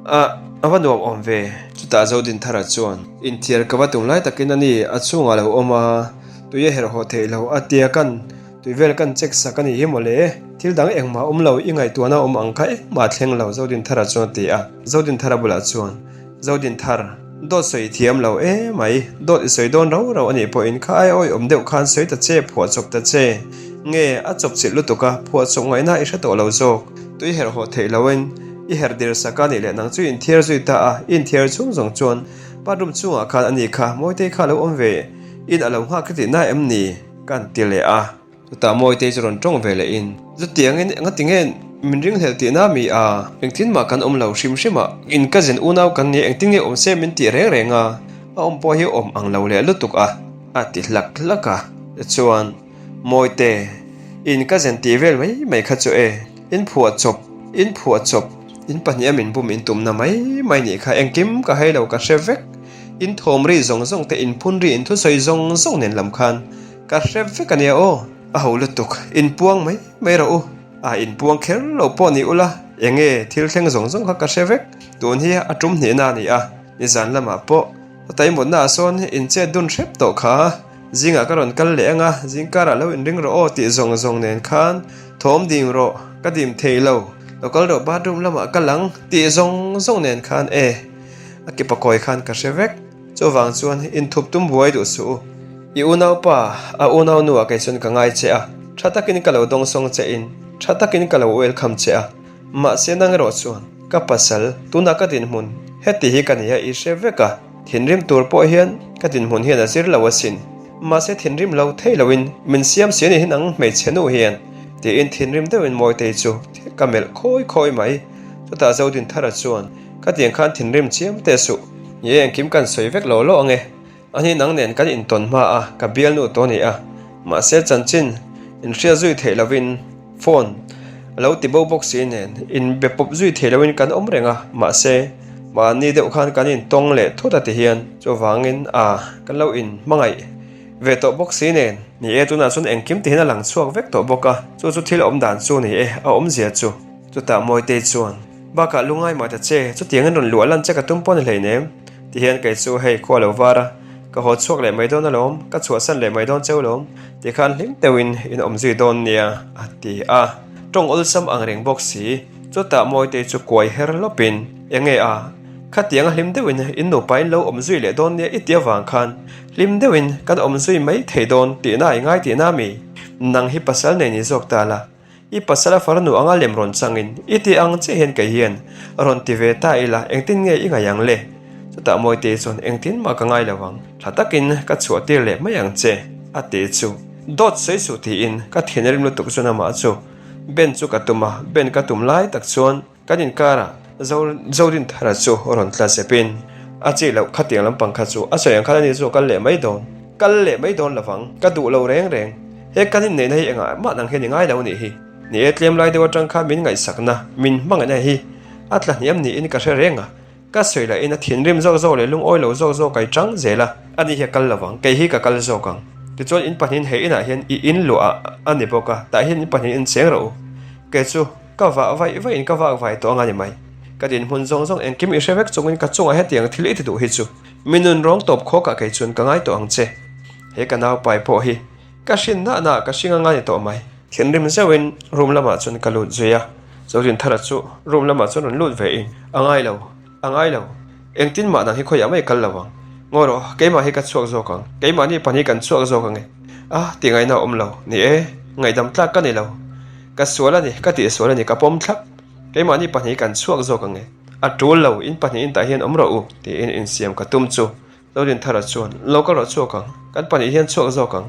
a. A va nuam awm ve. Chutah Zodinthara chuan, Inthiar ka va tum lai takin a ni, a chhungah lo awm a, tui a herh haw theih loh a tia kan tui vel kan check sak a nih hi mawle. Thil dang engmah awm lo, i ngaihtuahna awm ang kha engmah thleng lo, Zodinthara chuan a ti a. Zodinthara bulah chuan, Zodinthar, dawt sawi i thiam lo e mai, dawt i sawi dawn rau rau a nih pawhin kha ai awi awm deuh khan sawi ta che, phuah chawp ta che. Nge, a chawp chilh lutuk a, phuah chawp ngaihna i hre tawh lo zawk. Tui herh haw theih loin i herh dir sak a nih leh nang chu i inthiar zui ta a, i inthiar chhung zawng chuan bathroom chungah khan a ni kha, Mawitei kha a lo awm ve in a lo nghak ka tihna em ni? Ka han ti leh a. Chutah Mawitei chu rawn tawng ve leh in, Chutiangin engati nge min ringhlel tihna mi a? Engtin mah kan awm lo hrim hrim a, in cousin unau kan nia engtin nge awm se min tih reng reng a, a awm pawh hi awm ang lo leh lutuk a, a ti hlak hlak a. Tichuan, Mawite, in cousin tih vel mai mai kha chu e, in phuah chawp, in phuah chawp, in pahniha min bum in tumna mai mai nih kha engkim ka hai lo ka hre vek, in thawm ri zawng zawng te, in phun ri, in thusawi zawng zawng nen lam khan Ka hre vek a nia aw, a ho lutuk, inpuang mai mai rawh u. A inpuang kher lo pawh ni ula, eng nge thil thleng zawng zawng kha ka hre vek. Tun hi a tum hnihna a ni a, nizan lamah pawh ka taimawtna ah sawn inchet dun hrep tawh kha. Zingah ka rawn kal leh ang a, zingkarah lo inring rawh aw tih zawng zawng nen khan thawm dim rawh, ka dim thei lo, lo kal rawh bathroom lamah ka lang tih zawng zawng nen khan e, a ki pakawi khan ka hre vek. Chuvang chuan inthup tum buai duh suh u. I unaupa, a unau nuah kei chuan ka ngai che a, tha takin ka lo dawngsawng che in, tha takin ka lo welcome che a. Mahse nang erawh chuan, ka pasal, tunah ka dinhmun, heti hi ka ni a i hre vek a, thinrim tur pawh hian ka dinhmun hian a zir lo asin. Mahse thinrim lo thei loin min siam si a ni hi nang hmeichhe nu hian, tiin thinrim deuhin Mawitei chu ka melh khawi khawi mai. Chutah Zodinthara chuan, Ka tiang khan thinrim chiam teh suh. Ni e, engkim kan sawi vek lo lo ang e. Ani nang nen kan intawn hma a, ka bialnu tawh a ni a. Mahse chanchin inhriat zui theih lovin phone a lo ti bo bawk si nen inbe pawp zui theih loin kan awm reng a. Mahse mahni deuh khan kan intawng leh thut a ti hian chuvangin a kan lo inhmangaih ve tawh bawk si nen. Ni e, tunah chuan engkim ti hian a lang chhuak vek tawh bawk a. Chu chu thil awm dan chu ni e, a awmzia chu. Chutah Mawitei chuan. Bakah lungai mah ta che, chutiangin rawn luah lan che ka tum pawh ni hleinem. Tihian kei chu hei khua lo var a, ka haw chhuak leh mai dawn alawm, ka chhuahsan leh mai dawn cheu lawm, tikhan hlim deuhin in awm zui dawn nia, a ti a. Tawng awlsam ang reng bawk si, chutah Mawitei chu kuai her lawpin, Enge a, khatianga hlim deuhin in nupa in lo awm zui leh dawn nia i ti avang khan hlim deuhin kan awm zui mai thei dawn tihna i ngai tihna mi? Nang hi pasal nei ni zawk ta la, I pasal a farnu anga lem rawn changin i ti ang che hian kei hian rawn ti ve ta ila engtin nge i ngaih ang le? Chutah Mawitei chuan engtin mah ka ngai lo ang, tha takin ka chhuah tir leh mai ang che a ti chu. Dawt sawi suh tiin ka thinrim lutuk chuan amah chu Ben chu ka tum a, Ben ka tum lai tak chuan Kan inkarah Zodinthara chu rawn tla zepin a chi loh khatiang lampang kha chu a sawi ang khan ani chu a kal leh mai dawn. Kal leh mai dawn lovang, ka duh lo reng reng. He kan inneihna hi engah mah nang hian i ngai lo nih hi. Ni e, tlem lai deuh atang khan min ngaihsakna, min hmangaihna hi a tla hniam niin ka hre reng a. Ka sawi lahin a thinrim zawk zawk leh lungawi lo zawk zawk a i tang zel a. Ani hi a kal lovang, kei hi ka kal zawk ang. Tichuan in pahnihin he inah hian i inluah a ni bawk a, tah hian in pahnihin incheng rawh u. Kei chu. Ka vah vaih vaihin ka vak vai tawh ang a ni mai. Ka dinhmun zawng zawng engkim i hre vek chungin ka chungah hetiang thil i ti duh hi chu mi nun rawng tawp khawkah kei chuan ka ngai tawh ang che. He ka naupai pawh hi ka hrin nah nah ka hring anga ni tawh mai. Thinrim zeuhin room lamah chuan ka lut zui a, Zodinthara chu room lamah chuan rawn lut ve in a ngai lo, a ngai lo, engtin mah nang hi khawiah mai kal lo ang. Ngawi rawh, keimah hi ka chhuak zawk ang, keimahni pahnih kan chhuak zawk ang e. A tih ngaihna a awm lo, ni e, ngaihdam tlak ka ni lo. Ka sual a ni, ka tih sual a ni, ka pawm thlap. Keimahni pahnih kan chhuak zawk ang e. A tul lo, in pahnihin tah hian awm rawh u, tiin insiam ka tum chu. Zorinthara chuan, Lo ka rawh chhuak ang, kan pahnih hian chhuak zawk ang.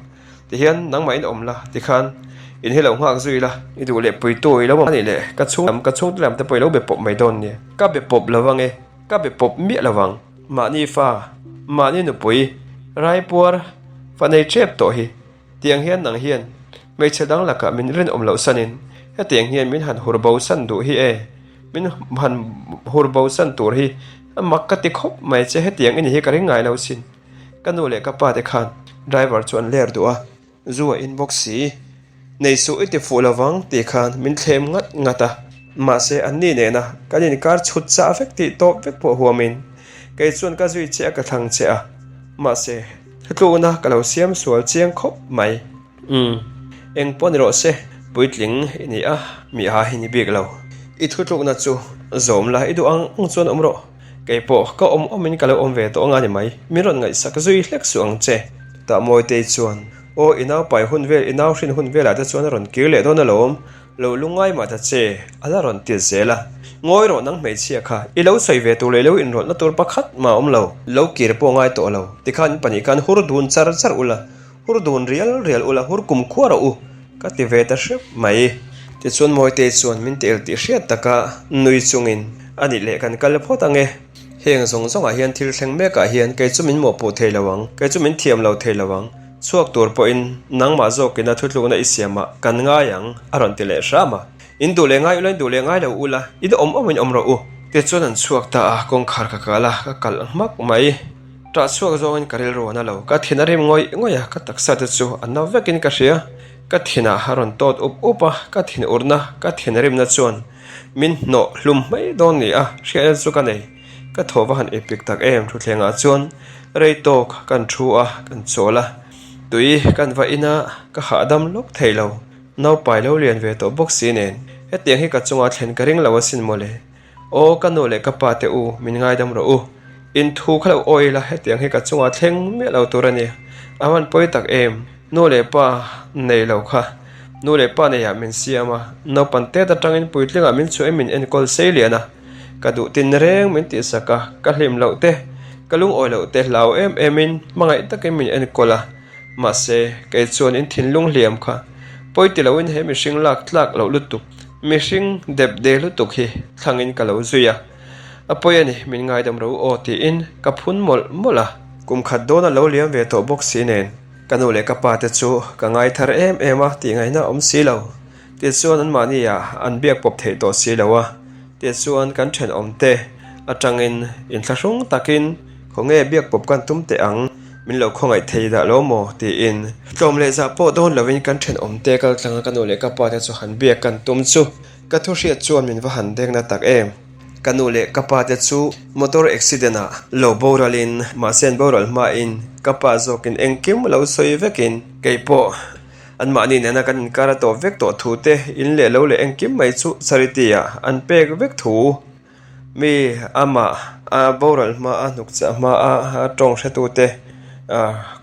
Tihian nangmah in awm la, tikhan in hi lo nghak zui la. I duh leh puitu i lo awm a nih leh ka chhung lam, ka chhungte lam te pawh i lo be pawp mai dawn nia. Ka be pawp lo ang e, ka be pawp miah lo ang. Mahni fa, mahni nupui, raipuar, fa nei tep tawh hi. Tiang hian nang hian hmeichhe dang lakah min rinawm loh sanin hetiang hian min han hur bo san duh hi e, min han hur bo san tur hi a mak ka ti khawp mai che hetiang i ni hi ka ring ngai lo sin. Ka nu leh ka pa te khan driver chu an ler duh a, zu a in bawk si, nei suh i ti fuh lovang tih khan min thlem ngat ngat a. Mahse, anni nena kan inkar chhut chah vek tih tawp vek pawh huamin kei chuan ka zui che a ka thlang che a. Mahse, thutlukna ka lo siam sual chiang khawp mai. Umm, eng pawh ni rawh se, puitling i ni a, mi a hi ni bik lo. I thutlukna chu zawm la, i duh ang ang chuan awm rawh. Kei pawh ka awm awmin ka lo awm ve tawh anga ni mai, min rawn ngaihsak zui hlek suh ang che. Tah Mawitei chuan, Aw, i nau pai hun vel, i nau hrin hun velah te chuan a rawn kir leh dawn alawm, lo lungngai mah ta che, a la rawn ti zel a. Ngawi rawh nang hmeichhia kha, i lo sawi ve tur leh i lo inrawlhna tur pakhat mah a awm lo, lo kir pawh ngai tawh lo, tikhan in pahnih khan hur dun char char ula, Hur dun rial rial ula hur kum khua rawh u, ka ti ve ta hrep mai. Tichuan Mawitei chuan min tel tih hriat taka nui chungin, A nih leh kan kal phawt ang e. Heng zawng zawngah hian thil thleng mekah hian kei chu min mawhpuh thei lo ang, kei chu min thiam lo thei lo ang. Chhuak tur pawhin nangmah zawkina thutlukna i siamah kan ngai ang, a rawn ti leh hram a. In duh leh ngai ula, in duh leh ngai lo ula, in awm awmin awm rawh u. Tichuan an chhuak ta a, kawngkhar ka kal a, ka kalh hmak mai. Ṭah chhuak zawngin ka rilru a na lo. Ka thin a rim ngawih ngawih a, ka taksa te chu a na vekin ka hria. Ka thinah a rawn tawt up up a, ka thin urna, ka thin rimna chuan min hnawh hlum mai dawn ni a, hriatna chu ka nei. Ka thaw va han ipik tak em thutthlengah chuan rei tawk kan thu a, kan chawl a. Tui kan va in a, ka hahdam lawk thei lo. Naupai lo lian ve tawh bawk si nen, hetiang hi ka chunga thlen ka ring lo asin mawle. Aw ka nu leh ka pa te u, min ngaidam rawh u. In thu kha lo awi ila hetiang hi ka chungah thleng miah lo tur a ni. A van pawi tak em, nu leh pa nei lo kha. Nu leh pa neiah min siam a, naupang tet atangin puitlingah min chhuah in min enkawl sei lian a. Ka duh tin reng min tihsak a, ka hlim loh te, ka lungawi loh te hlau em em in hmangaih takin min enkawl a. Mahse, kei chuan in thinlung hliam kha pawi ti loin he mihring lak tlak loh lutuk, mihring dep de lutuk hi thlangin ka lo zui a. A pawi a ni, min ngaidam ro aw tiin ka phun mawlh mawlh a. Kum khat dawn a lo liam ve tawh bawk si nen, ka nu leh ka pa te chu ka ngai thar em em a tih ngaihna awm si lo. Tichuan anmahni ah an biak pawp theih tawh si lo a. Tichuan kan thenawmte atangin inthlahrung takin khawnge biak pawp kan tum teh ang, min lo khawngaih thei dah lo maw tiin tlawm leh zah pawh dawn lovin kan thenawmte kal tlanga ka nu leh ka pa te chu han biak kan tum chu ka thu hriat chuan min va han deng na tak em. Ka nu leh ka pa te chu motor accident ah lo boral in mahse an boral hma in ka pa zawkin engkim lo sawi vekin kei pawh Anmahni nena kan inkar a tawp vek tawh thu te, in leh lo leh engkim mai chu charity ah an pek vek thu. Mi amah a boral hma a hnuk chah hma a tawng hretu te,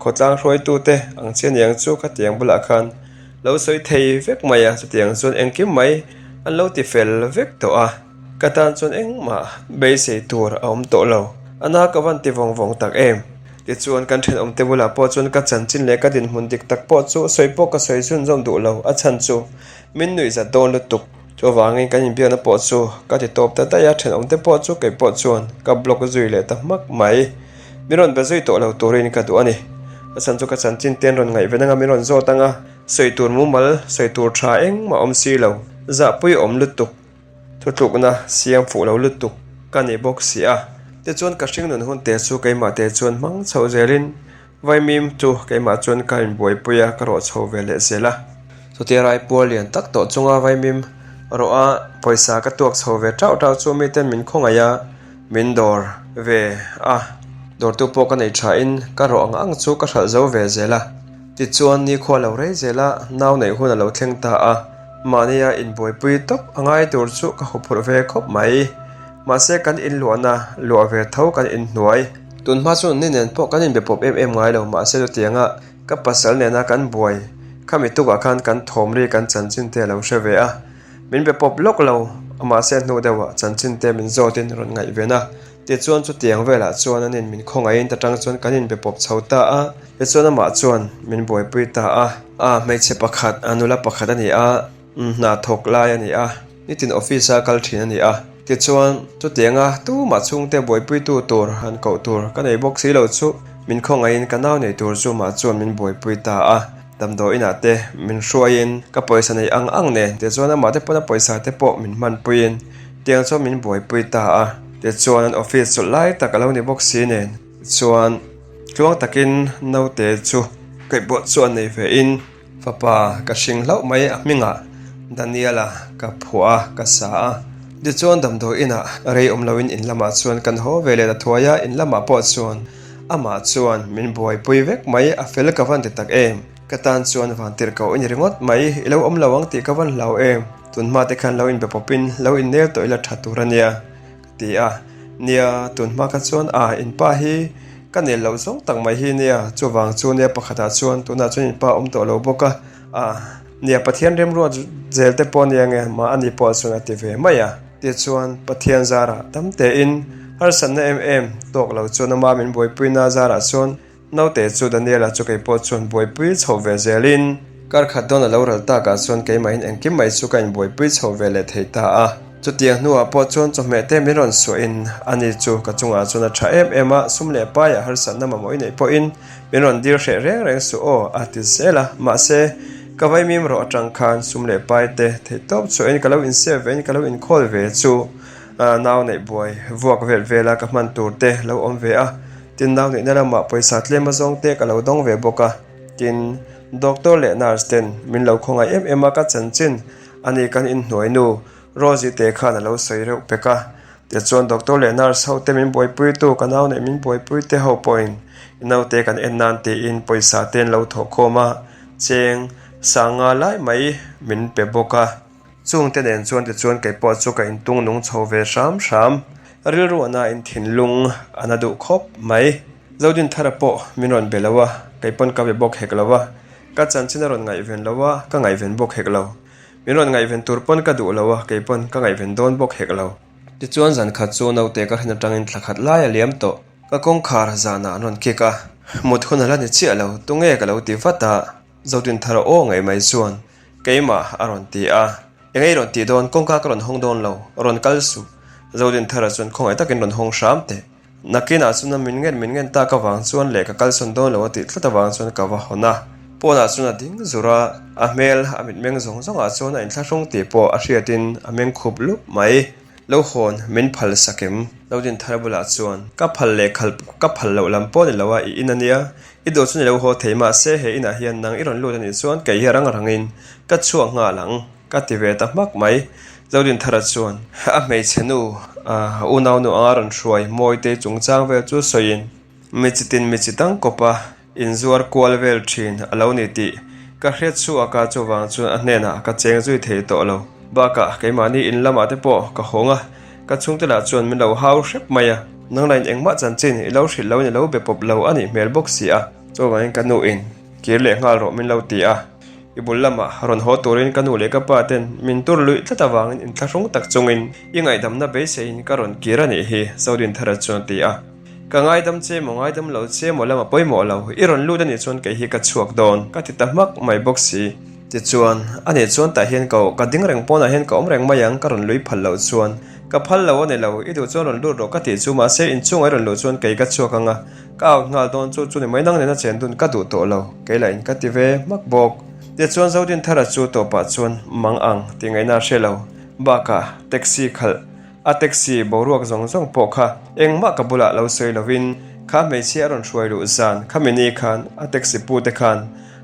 khawtlang hruaitu te ang che niang chu khatiang bulah khan lo sawi thei vek mai a, chutiang chuan engkim mai an lo ti fel vek tawh a. Ka tan chuan engmah beisei tur a awm tawh lo. A na ka van ti vawng vawng tak em? Tichuan kan thenawmte bulah pawh chuan ka chanchin leh ka dinhmun dik tak pawh chu sawi pawh ka sawi zunzawm duh lo. A chhan chu min nuihzat dawn lutuk. Chuvangin kan inbiakna pawh chu ka ti tawp ta daih a, thenawmte pawh chu kei pawh chuan ka block zui leh ta hmak mai. Min rawn be zui tawh lo turin ka duh a ni. A chhan chu ka chanchin te an rawn ngaihven anga min rawn zawt anga sawi tur mumal, sawi tur tha engmah awm si lo. Zahpui awm lutuk. Thutlukna siam fuh lo lutuk ka ni bawk si a. Tichuan ka hringnun hun te chu keimah te chuan hmang chhoh zelin Vaimim chu keimah chuan ka inbuaipui a, ka rawh chho ve leh zel a. Chutia raipuar lian tak tawh chunga Vaimim rawh a pawisa ka tuak chho ve tauh tauh chu miten min khawngaih a, min dawr ve a. Dawrtu pawh ka nei thain ka rawh ang ang chu ka hralh zo ve zel a. Tichuan nikhua lo rei zel a, nau neih hun a lo thleng ta a. Mahnia inbuaipui tawp a ngai tur chu ka huphurh ve khawp mai. Mahse kan inluahna luah ve tho kan inhnuai. Tun hma chuan ni nen pawh kan inbe pawp em em ngai lo mahse chutianga ka pasal nena kan buai khami tukah khan kan thawm ri kan chanchin te a lo hre ve a. Min be pawp lawk lo mahse hnu deuhah chanchin te min zawtin rawn ngaihven a. Tichuan chutiang velah chuan an in min khawngaihin ta tang chuan kan inbe pawp chho ta a, tichuan amah chuan min buaipui ta a. A hmeichhe pakhat, a nula pakhat a ni a, hna thawk lai a ni a, nitin office a kal thin a ni a. Tichuan chutianga tumah chhungte buaipuitu tur han koh tur ka nei bawk si lo chu min khawngaihin ka nau nei tur chu mah chuan min buaipui ta a. Damdawi inah te min hruaiin ka pawisa neih ang ang nen tichuan amah te pawn a pawisa te pawh min hmanpuiin tiang chuan min buaipui ta a. Tichuan an office chawlh lai tak a lo ni bawk si nen chuan tluang takin naute chu kaihpawh chu an nei ve in fapa ka hring hlauh mai a hmingah. Daniela ka phuah a, ka sa a. Tichuan damdawi inah rei awm loin in lamah chuan kan haw ve leh ta thuai a, in lamah pawh chuan amah chuan min buaipui vek mai, a fel ka van ti tak em. Ka tan chuan vantirh ko i ni ringawt mai, i lo awm lo ang tih ka van hlau em. Tunhma te khan lo inbe pawpin lo innel tawh ila tha tur a nia. Ti a, Nia, tun hma kha chuan a, in pa hi ka nel loh zawng tak mai hi nia, chuvang chu nia pakhatah chuan tunah chuan in pa awm tawh lo bawk a, a, nia Pathian remruat zel te pawh nia nge mah ani pawh chuan a ti ve mai a. Tichuan Pathian zarah tam tein harsatna em em tawk lo chuan ama min buaipuina zarah chuan Naute chu Daniela chu kei pawh chuan buaipui chho ve zelin kar khat dawn a lo ral takah chuan keimahin engkim mai chu ka inbuaipui chho ve leh thei ta a. Chutiang hnuah pawh chuan chawhmeh te min rawn suahin ani chu ka chungah chuan a tha em em a, sum leh paiah harsatna mamawh i neih pawhin min rawn dil hreh reng reng suh aw a ti zel a. Mahse, ka vaimim rawh atang khan sum leh pai te theihtawp chhuahin ka lo insep vein ka lo inkhawl ve chu nau neih buai vuak vel vela ka hman tur te lo awm ve a. Tin, nau neihna lamah pawisa tlem azawng te ka lo dawng ve bawk a. Tin, doctor leh nurse ten min lo khawngaih em em a, ka chanchin a ni kan inhnuai nu Rosie te khan a lo sawi reuh pek a. Tichuan doctor leh nurse ho te min buaipuitu ka nau neih min buaipui te ho pawhin i naute kan en nan tiin pawisa te an lo thawh khawm a, cheng sanga lai mai min pe bawk a. Chungte nen chuan tichuan kei pawh chu ka intung nung chho ve hram hram. Rilru a nain thinlung a na duh khawp mai. Zodinthara pawh min rawn be lo a, kei pawn ka be bawk hek lo a. Ka chanchin a rawn ngaihven lo a, ka ngaihven bawk hek lo. Min rawn ngaihven tur pawn ka duh lo a, kei pawn ka ngaihven dawn bawk hek lo. Tichuan zan khat chu naute ka hrin atangin thla khat lai a liam tawh. Ka kawngkhar zanah an rawn kick a, mut hun a la ni chiah lo, tunge ka lo ti vat a. Zodinthara aw ngei mai chuan Keimah a rawn ti a, Eng ei rawn tih dawn, kawngka ka rawn hawng dawn lo, rawn kal suh. Zodinthara chuan khawngaih takin rawn hawng hram teh. Nakinah chuan a min ngen min ngen tak avang chuan leh ka kalsawn dawn lo a tih tlat avang chuan ka va hawn a. Pawnah chuan a ding zur a, a hmel a mitmeng zawng zawngah chuan a inthlahrung tih pawh a hriatin a meng khup lup mai. Lo hawn, min phal sak em? Zodinthara bulah chuan, Ka phal leh khal, ka phal loh lam pawh ni lo a, i in a nia. I duh chu ni lo haw thei mahse he inah hian nang i rawn lut a nih chuan kei hi a rang rangin ka chhuak nghal ang, ka ti ve ta hmak mai. Zodinthara chuan a hmeichhe nu, a unaunu anga rawn hruai Mawitei chungchang vel chu sawiin mi chitin mi chi tang kawpa inzuar kual vel thin a lo ni tih ka hriat chhuak a, chuvang chuan a hnenah ka cheng zui thei tawh lo. Bakah keimahni in lamah te pawh ka hawng a, ka chhungte lah chuan min lo hau hrep mai a. Nanglain engmah chanchin i lo hrilh lo in i lo be pawp lo a nih hmel bawk si a. Chuvangin ka nu in kir leh nghal rawh min lo ti a. I bul lamah rawn haw turin ka nu leh ka pa ten min tur luih tlat avangin inthlahrung tak chungin i ngaihdamna beiseiin ka rawn kir a nih hi, Zodinthara chuan a ti a. Ka ngaidam che maw ngaidam lo che maw lama pawimawh lo, i rawn lut a nih chuan kei hi ka chhuak dawn, ka ti ta hmak mai bawk si. Tichuan, a nih chuan tah hian ka ka ding reng pawnah hian ka awm reng mai ang, ka rawn lui phal loh chuan. Ka phal lo a ni lo, i duh chuan rawn lut rawh ka tih chu, mahse inchungah i rawn luh chuan kei ka chhuak ang a, ka out nghal dawn chu chu ni mai nang nena chen dun ka duh tawh lo, kei lah in ka ti ve hmak bawk. Tichuan Zodinthara chu tawpah chuan mang ang tih ngaihna a hre lo, bakah taxi khalh A taxi boruak zawng zawng pawh kha engmah ka bulah lo sawi lovin kha hmeichhia a rawn hruai luh zan khami ni khan a taxi pu te khan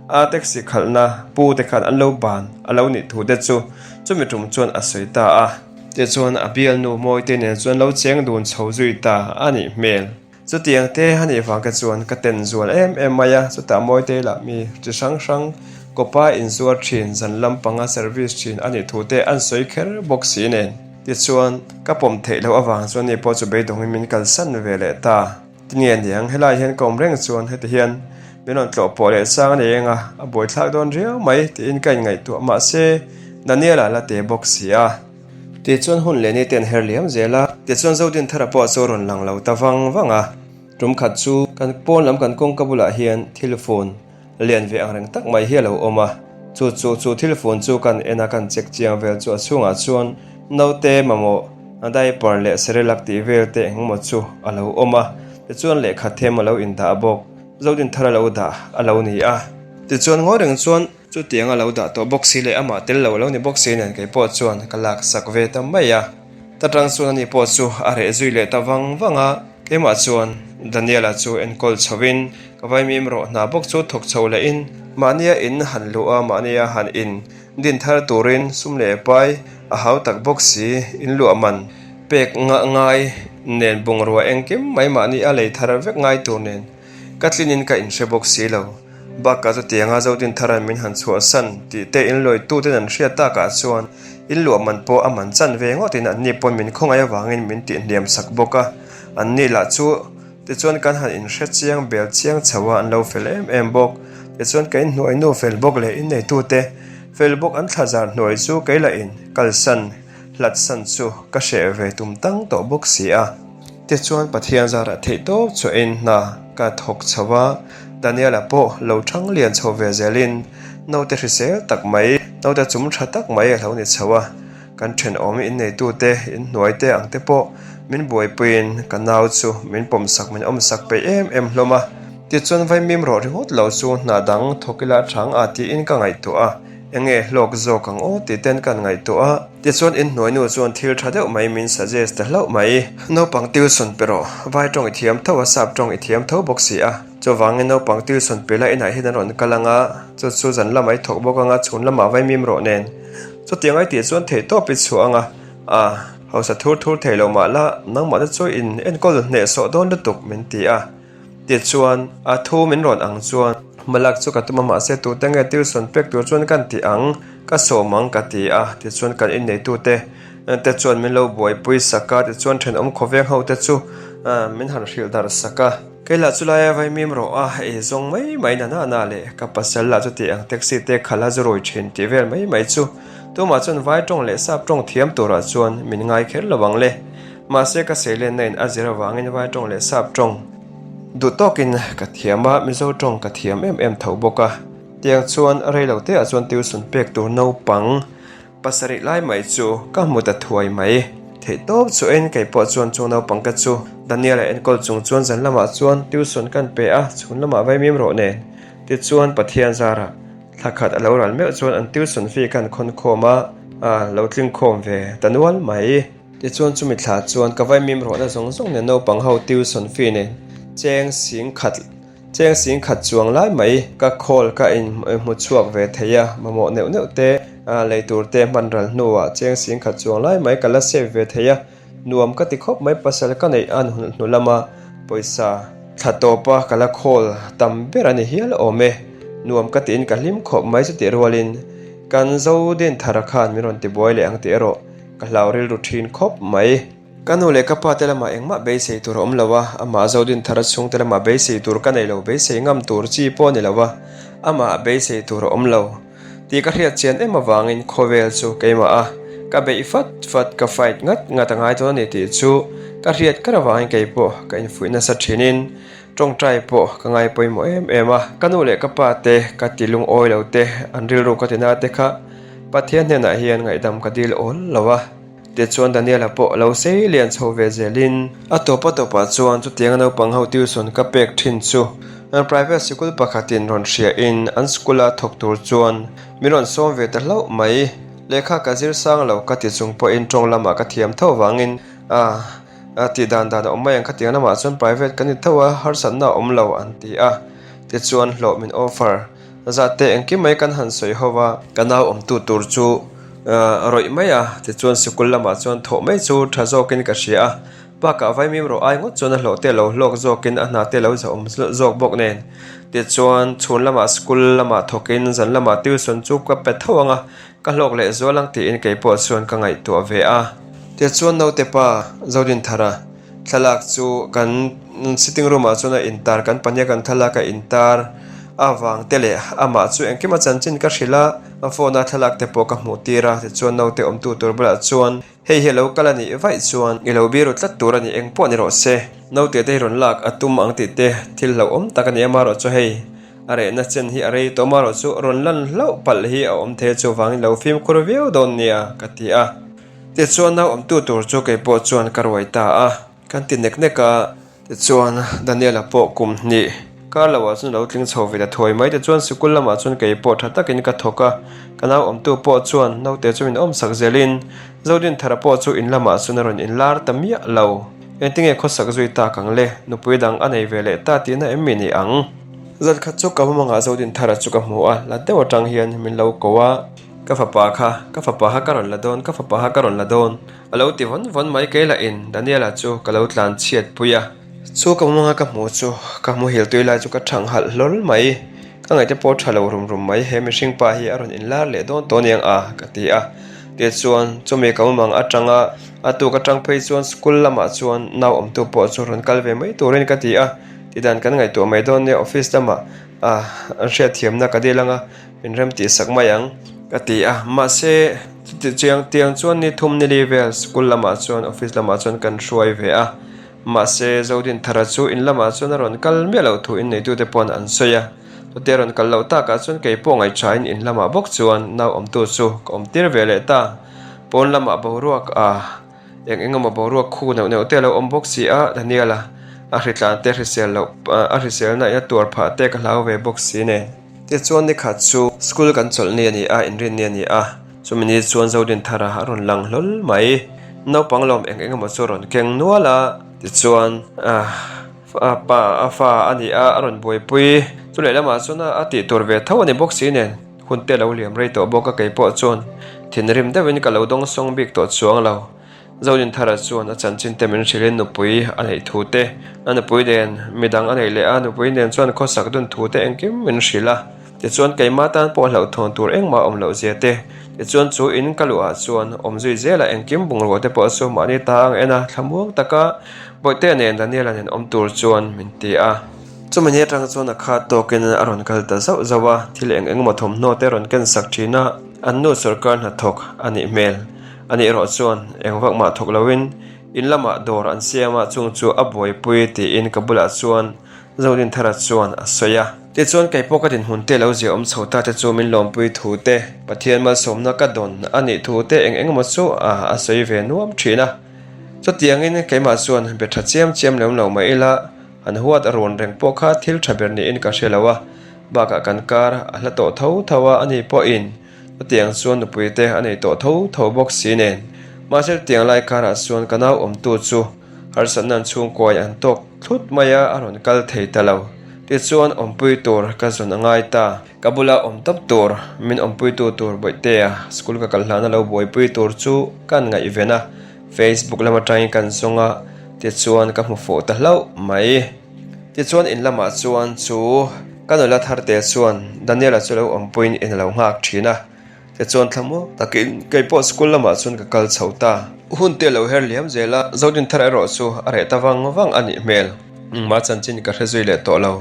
a taxi khalhna pu te khan an lo ban a lo nih thu te chu chumi tum chuan a sawi ta a. Tichuan a bialnu Mawite nen chuan lo cheng dun chho zui ta a nih hmel. Chutiang te a nih vang te chuan ka ten zual em em mai a, chutah Mawitei lah mi chi hrang hrang kawpa inzuar thin, zan lam panga service thin a nih thu te an sawi kher bawk si nen. Tichuan, ka pawm theih loh avang chuan ni pawh chu beidawngin min kalsan ve leh ta. Tinge niang, helai hian ka awm reng chuan heti hian min rawn tlawh pawh leh chang a nei eng a, a buaithlak dawn riau mai tiin ka inngaihtuah mahse Daniel-a la te bawk si a. Tichuan hun leh ni te an her liam zel a, tichuan Zodinthara pawh chu a rawn lang lo ta vang vang a. Tum khat chu kan pawn lam kan kawngka bulah hian thil fun lian ve ang reng tak mai hi a lo awm a, chu chu chu thil fun chu kan en a kan check chiang vel chu a chhungah chuan naute mamawh diaper leh Cerelac tih vel te engemaw chu a lo awm a, tichuan lehkha them a lo indah bawk, Zodinthara lo dah a lo ni a. Tichuan ngawi reng chuan. Chutiang a lo dah tawh bawk si leh amah tel lo a lo ni bawk si nen kei pawh chuan ka lak sak ve ta mai a. Ta tang chuan ani pawh chu a reh zui leh ta vang vang a, keimah chuan Daniela chu enkawl chho in ka vaimim rawh hna bawk chu thawk chho leh in mahnia in han luh a mahnia han in. Din thar turin sum leh pai a hau tak bawk si, in luah man pek ngai nen bungrua engkim mai mahni a lei thar vek ngai tur nen ka tlinin ka inhre bawk si lo. Bakah chutianga Zodin tharan min han chhuahsan tih te in lawituten an hriat takah chuan in luah man pawh a man chan ve ngawtin anni pawn min khawngaih avangin min tihhniam sak bawk a, anni lah chu Tichuan kan han inhre chiang bel chiang chho a, an lo fel em em bawk. Tichuan ka inhnuai nu fel bawk leh inneitute fel bawk an thla zar hnuai chu kei lah in kalsan hlat san chu ka hreh ve tum tang tawh bawk si a. Tichuan Pathian zarah theih tawp chhuahin hna ka thawk chho a, Daniela pawh lo thang lian chho ve zelin naute hrisel tak mai, naute chum tha tak mai a lo ni chho a. Kan thenawm inneitute, inhnuaite ang te pawh min buaipuiin ka nau chu min pawmsak min awmsak peih em em hlawm a. Tichuan vaimim rawh ringawt lo chu hna dang thawk ila chang a tiin ka ngaihtuah a, enge hlawk zawk ang aw tih ten kan ngaihtuah a. Tichuan inhnuainu chuan thil tha deuh mai min suggest ta hlauh mai. Naupang tuition pe rawh, vai tawng i thiam tho a, sap tawng i thiam tho bawk si a. Chuvangin naupang tuition pe la inah hian an rawn kal ang a, chu chu zan lamah i thawk bawk ang a, chhun lamah vaimim rawh nen. Chutiang ai tih chuan theih tawp i chhuah ang a, a hausa thur thur thei lo mah la, nangmah te chu in enkawl hneh sawh dawn lutuk min ti a. Tichuan, a thu min rawn ang chuan hmalak chu ka tum a, mahse tute nge tuition pek tur chuan kan ti ang, ka sawm ang ka ti a. Tichuan kan inneitute te chuan min lo buaipui sak a, tichuan thenawm khawveng ho te chu min han hrilh darh sak a. Kei lah chu laia vaimim rawh a, ei zawng mai mai na na na leh ka pasal lah chuti ang taxi te khalh a zu rui thin tih vel mai mai chu tumah chuan vai tawng leh sap tawng thiam turah chuan min ngai kher lo ang le. Mahse ka seilenna in a zir avangin vai tawng leh sap tawng duh tawkin ka thiam a, Mizo tawng ka thiam em em tho bawk a. Tiang chuan rei lo teah chuan tuition pek tur naupang Pasarih lai mai chu ka hmu ta thuai mai. Theihtawp chu en kei pawh chuan chung naupang ka chu Daniel-a enkawl chung chuan zan lamah chuan tuition kan pe a, chhun lamah vaimim rawh nen. Tichuan Pathian zarah thla khat a lo ral meuh chuan an tuition fee kan khawn khawm a, a lo tling khawm ve ta nual mai. Tichuan chumi thla chuan ka vaimim rawhna zawng zawng nen naupang ho tuition fee nen cheng sing khat Cheng sing khat chuang lai mai ka khawl ka in hmu chhuak ve thei a, mamawh neuh neuh te lei tur te hman ral hnuah cheng sing khat chuang lai mai ka la save ve thei a, nuam ka ti khawp mai pasal ka neih a hnu lama pawisa thla tawpa ka la khawl tam ber a ni hial awm e, nuam ka tiin ka hlim khawp mai chutih rualin kan Zodin thara khan min rawn tibuai leh ang tih erawh ka hlau rilru thin khawp mai. Ka nu leh ka pa te lamah engmah beisei tur a awm lo a, amah Zodin thar chhungte lamah beisei tur ka nei lo, beisei ngam tur chi pawh a ni lo a, amah beisei tur a awm lo tih ka hriat chian em avangin khawvel chu keimah a ka beih fat fat, ka fight ngat ngat a ngai dawn a ni tih chu ka hriat kar avangin kei pawh ka infuih nasa thinin tawngtai pawh ka ngai pawimawh em em a. Ka nu leh ka pa te ka ti lungawi lo te, an rilru ka ti na te kha Pathian hnenah hian ngaihdam ka dil awl lo a. Tichuan Daniela pawh lo sei lian chho ve zelin a tawp a tawpah chuan chutianga naupang ho tuition ka pek thin chu an private sikul pakhatin rawn hriain an school a thawk tur chuan min rawn sawm ve ta hlauh mai. Lehkha ka zir sang lo ka ti chung pawhin tawng lamah ka thiam tho vangin a tih dan dan a awm mai ang khatiang lamah chuan private ka ni tho a harsatna a awm lo an ti a. Tichuan hlawh min offer Zat te engkim mai kan han sawi ho va. Ka nau awmtu tur chu rawih mai a, tichuan sikul lamah chuan thawh mai chu tha zawkin ka hria a. Bakah vaimim rawh ai ngawt chuan a hlawh te lo hlawk zawkin a hna te lo zahawm zawk bawk nen. Tichuan chhun lamah school lamah thawkin zan lamah tuition chu ka pe tho ang a, ka hlawk leh zual ang tiin kei pawh chuan ka ngaihtuah ve a. Tichuan naute pa Zodinthara Thlalak chu kan sitting room ah chuan a intar kan pahnih a kan thlalak a intar avang te leh amah chu engkim a chanchin ka hrilh a, a phone a thlalak te pawh ka hmuh tir a tichuan naute awmtu tur bulah chuan hei hi a lo kal a nih vaih chuan i lo biru tlat tur a ni eng pawh ni rawh se naute te hi rawn lak a tum ang tih te thil hlauhawm tak a ni a marawh chu hei a rehna chen hi a rei tawh marawh chu rawn lan hlauh palh hi a awm thei a chuvangin lo fimkhur viau dawn nia ka ti a. Tichuan nau awmtu tur chu kei pawh chuan ka ruai ta a, kan ti nek nek a. Tichuan Daniela pawh kum hnih kar loah chuan a lo tling chho ve ta thuai mai. Tichuan sikul lamah chuan kei pawh tha takin ka thawk a, ka nau awmtu pawh chuan naute chu min awmsak zelin Zodinthara pawh chu in lamah chuan a rawn inlar ta miah lo. Engtinge khawsak zui tak ang le, nupui dang a nei ve leh ta tihna em mi ni ang? Zan khat chu ka mumangah Zodinthara chu ka hmu a, la deuh atang hian min lo ko a. Ka fapa kha, ka fapa kha ka rawn la dawn, ka fapa kha ka rawn la dawn, a lo ti vawn vawn mai. Kei lah in Daniel-a chu ka lo tlan chhiat pui a. Chu ka mumanga ka hmuh chu ka hmuhil tui lai chu ka thang halh hlawl mai. Ka ngaihte pawh tha lo rum rum mai, he mihring pa hi a rawn inlar leh dawn tawh aniang a, ka ti a. Tichuan, chumi ka mumang atanga a tuk atang phei chuan school lamah chuan nau awmtu pawh chu rawn kal ve mai turin ka ti a. Tidan kan ngaihtuah mai dawn nia office lamah a an hriatthiamna ka dil anga min rem tih sak mai ang ka ti a. Mahse, chuti chiang tiang chuan ni thum ni li vel school lamah chuan office lamah chuan kan hruai ve a. Mahse, Zodinthara chu in lamah chuan a rawn kal miah loh thu inneitute pawn an sawi a. Chutia rawn kal loh takah chuan kei pawh ngaihṭhain in lamah bawk chuan nau awmtu chu ka awm tir ve leh ta. Pawn lamah boruak a eng eng emaw boruak khu neuh neuh te a lo awm bawk si a, Daniel-a a hritlan te hrisel loh a hriselna in a tuar phah te ka hlau ve bawk si nen. Tichuan nikhat chu school kan chawlh ni a ni a, inrin ni a ni a. Chumi ni chuan Zodinthara a rawn lang hlawl mai. Naupang lawm eng eng emaw chu a rawn keng nual a, tichuan a pa a fa a ni a, a rawn buaipui. Chu lehlamah chuan a tih tur ve tho a ni bawk si nen, hun te a lo liam rei tawh bawk a, kei pawh chuan thinrim deuhin ka lo dawngsawng bik tawh chuang lo. Zoninthara chuan a chanchin te min hrilhin nupui a neih thu te, a nupui nen midang a neih leh a nupui nen chuan khawsak dun thu te engkim min hrilh a. Tichuan keimah tan pawh hlauhthawn tur engmah awm loh zia te, tichuan chu in ka luhah chuan awm zui zela engkim bungrua te pawh chu mahni ta ang en a, thlamuang taka Bawihtea nen Daniela nen awm tur chuan min ti a. Chumi ni atang chuan a khat tawkin a rawn kal ta zauh zauh a, thil eng engemaw thawmhnaw te rawn ken sak thin a, an nu sawrkar hnathawk a nih hmel. A nih erawh chuan eng vak mah thawk loin in lamah dawr an siam a, chung chu a buaipui tiin ka bulah chuan Zodinthara chuan a sawi a. Tichuan kei pawh ka dinhmun te lo zia awm chho ta te chu min lawmpui thu te, Pathian malsawmna ka dawn a nih thu te eng eng emaw chu a sawi ve nuam thin a. Chutiangin keimah chuan be tha chiam chiam lem lo mai ila, han huat a rawn reng pawh kha thil tha ber niin ka hre lo a, bakah kan kar a hla tawh tho tho a, ani pawhin Chutiang chuan nupui te a nei tawh tho tho bawk si nen. Mahse chutiang lai karah chuan ka nau awmtu chu harsatna an chhungkuai an tawk thlut mai a, a rawn kal thei ta lo. Tichuan awmpui tur ka zawn a ngai ta. Ka bula awm tawp tur, min awmpuitu tur Bawihtea school ka kal hlana lo buaipui tur chu kan ngaihven a, Facebook lam atangin kan zawng a, tichuan ka hmu fuh ta hlauh mai. Tichuan in lamah chuan chu ka nula tharte chuan Daniela chu lo awmpuiin in a lo nghak thin a, tichuan thlamuang takin kei pawh school lamah chuan ka kal chho ta. Hun te lo her liam zel a, Zodinthara erawh chu a reh ta vang vang a nih hmel. Engmah chanchin ka hre zui leh tawh lo.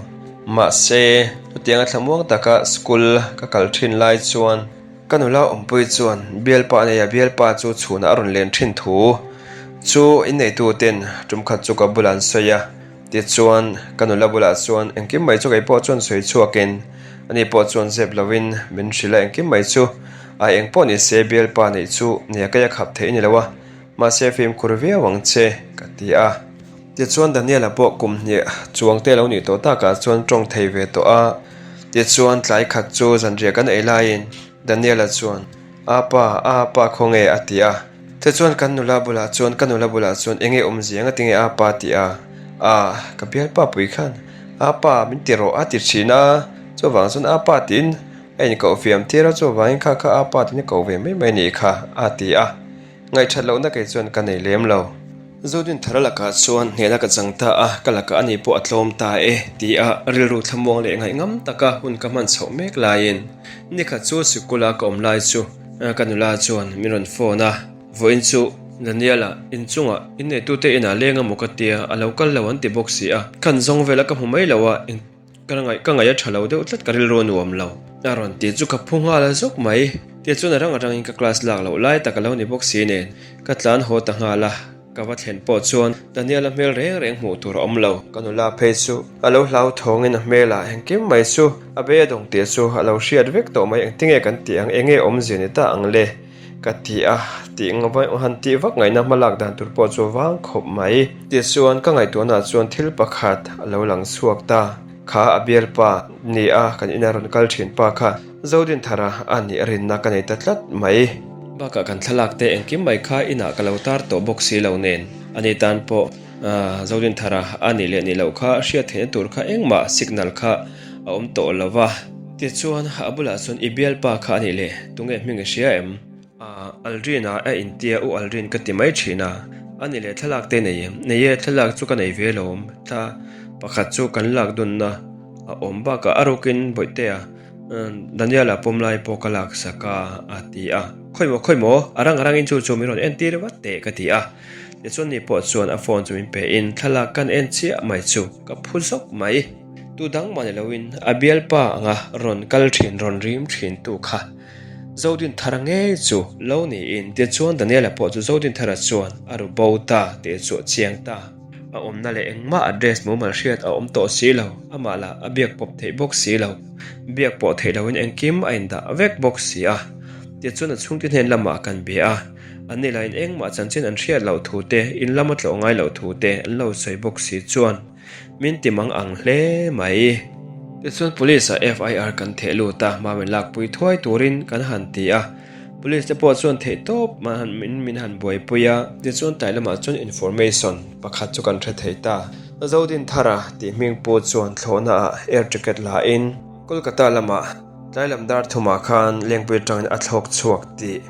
Mahse, chutianga thlamuang taka school ka kal thin lai chuan ka nula awmpui chuan bialpa a nei a, bialpa chu chhunah a rawn len thin thu chu inneituten tumkhat chu ka bulah an sawi a. Tichuan, ka nula bulah chuan engkim mai chu kei pawh chuan sawi chhuakin, ani pawh chuan zep lovin min hrilh a, engkim mai chu a eng pawh ni se bialpa neih chu nia kei a khap theih a ni lo a, mahse fimkhur viau ang che, ka ti a. Tichuan, Daniela pawh kum hnih chuang te lo nih tawh takah chuan tawng thei ve tawh a, tichuan tlai khat chu zanriah kan ei laiin Daniela chuan, A pa, a pa khawnge? a ti a. Tichuan kan nula bulah chuan ka nula bulah chuan enge awmzia anga tinge a pa ti a, a ka bialpa pui khan a pa min ti rawh a ti thin a, chuvang chuan a pa tiin a inkoh fiam tir a, chuvangin kha kha a pa tiin a ko ve mai mai anih kha a ti a, ngaihṭhat lohna kei chuan ka nei lem lo. Zodinthara lakah chuan hnehna ka chang ta a, ka lakah ani pawh a tlawm ta e ti a rilru thlamuang leh ngaihngam taka hun ka hman chhoh mek laiin nikhat chu sikula ka awm lai chu Ka nula chuan min rawn phone a, vawiin chu Daniel-a inchungah inneitute inah leng emaw ka tia, a lo kal lo an ti bawk si a, khan zawng vela ka hmu mai lo a, ka ngaih ka ngaih a tha lo deuh tlat ka rilru a nuam lo. A rawn ti chu ka phu nghal a zawk mai, tichuan a rang atangin ka class lak loh lai tak a lo ni bawk si nen ka tlan haw ta nghal a. Ka va thlen pawh chuan Daniel-a hmel reng reng hmuh tur a awm lo. Ka nula phei chu a lo hlauthawngin a hmelah engkim mai chu a bei a dawng tih chu a lo hriat vek tawh mai. Engtinge kan tih ang, enge awmzia ni ta ang le? Ka ti a, tih han tih vak ngaihna hma lak dan tur pawh chu vang khawp mai. Tichuan ka ngaihtuahnaah chuan thil pakhat a lo lang chhuak ta. Kha a bialpa ni a, kan ina rawn kal thin pa kha Zodinthara a nih a rinna ka nei ta tlat mai. Bakah kan thlalak te engkim mai kha inah ka lo tar tawh bawk si lo nen, ani tan pawh Zodinthara a nih leh nih loh kha hriat theihna tur kha engmah signal kha a awm tawh lo va. Tichuan, a bulah chuan i bialpa kha a nih le, tunge hming i hria em? A, Aldrin-a a intia u Aldrin ka ti mai thin a, a ni leh thlalak te nei em? Nei e, thlalak chu ka nei ve lawm, thla pakhat chu kan lak dunna a awm bakah a rukin Bawihtea Daniel-a pawm lai pawh ka lak sak a, a ti a. Khawi maw, khawi maw, a rang a rangin chu chu min rawn entir vat teh ka ti a. Tichuan ni pawh chuan a phone chu min pe in thlalak kan en chiah mai chu ka phu zawk mai. Tu dang mah ni loin a bialpa anga rawn kal thin rawn rim thin tu kha Zodinthara ngei chu lo niin tichuan Daniela pawh chu Zodinthara chuan a ru bo ta tih chu a chiang ta. A awmna leh engmah address mumal hriat a awm tawh si lo, amah lah a biak pawp theih bawk si lo, biak pawh theih loin engkim a indah vek bawk si a. Tichuan a chhungte hnen lamah kan bia a, anni lahin engmah chanchin an hriat loh thu te, in lama tlawh ngai loh thu te an lo sawi bawk si chuan, Min ti mang ang hle mai. Tichuan Police ah FIR kan theh lut a, hma min lakpui thuai turin kan han ti a. Police te pawh chuan theih tawp min min han buaipui a, tichuan tlai lamah chuan information pakhat chu kan hre thei ta. Zodinthara tih hming pu chuan thlawhna ah air ticket la in Kolkata lamah tlai lam dar thumah khan Lengpui atangin a thlawk chhuak tih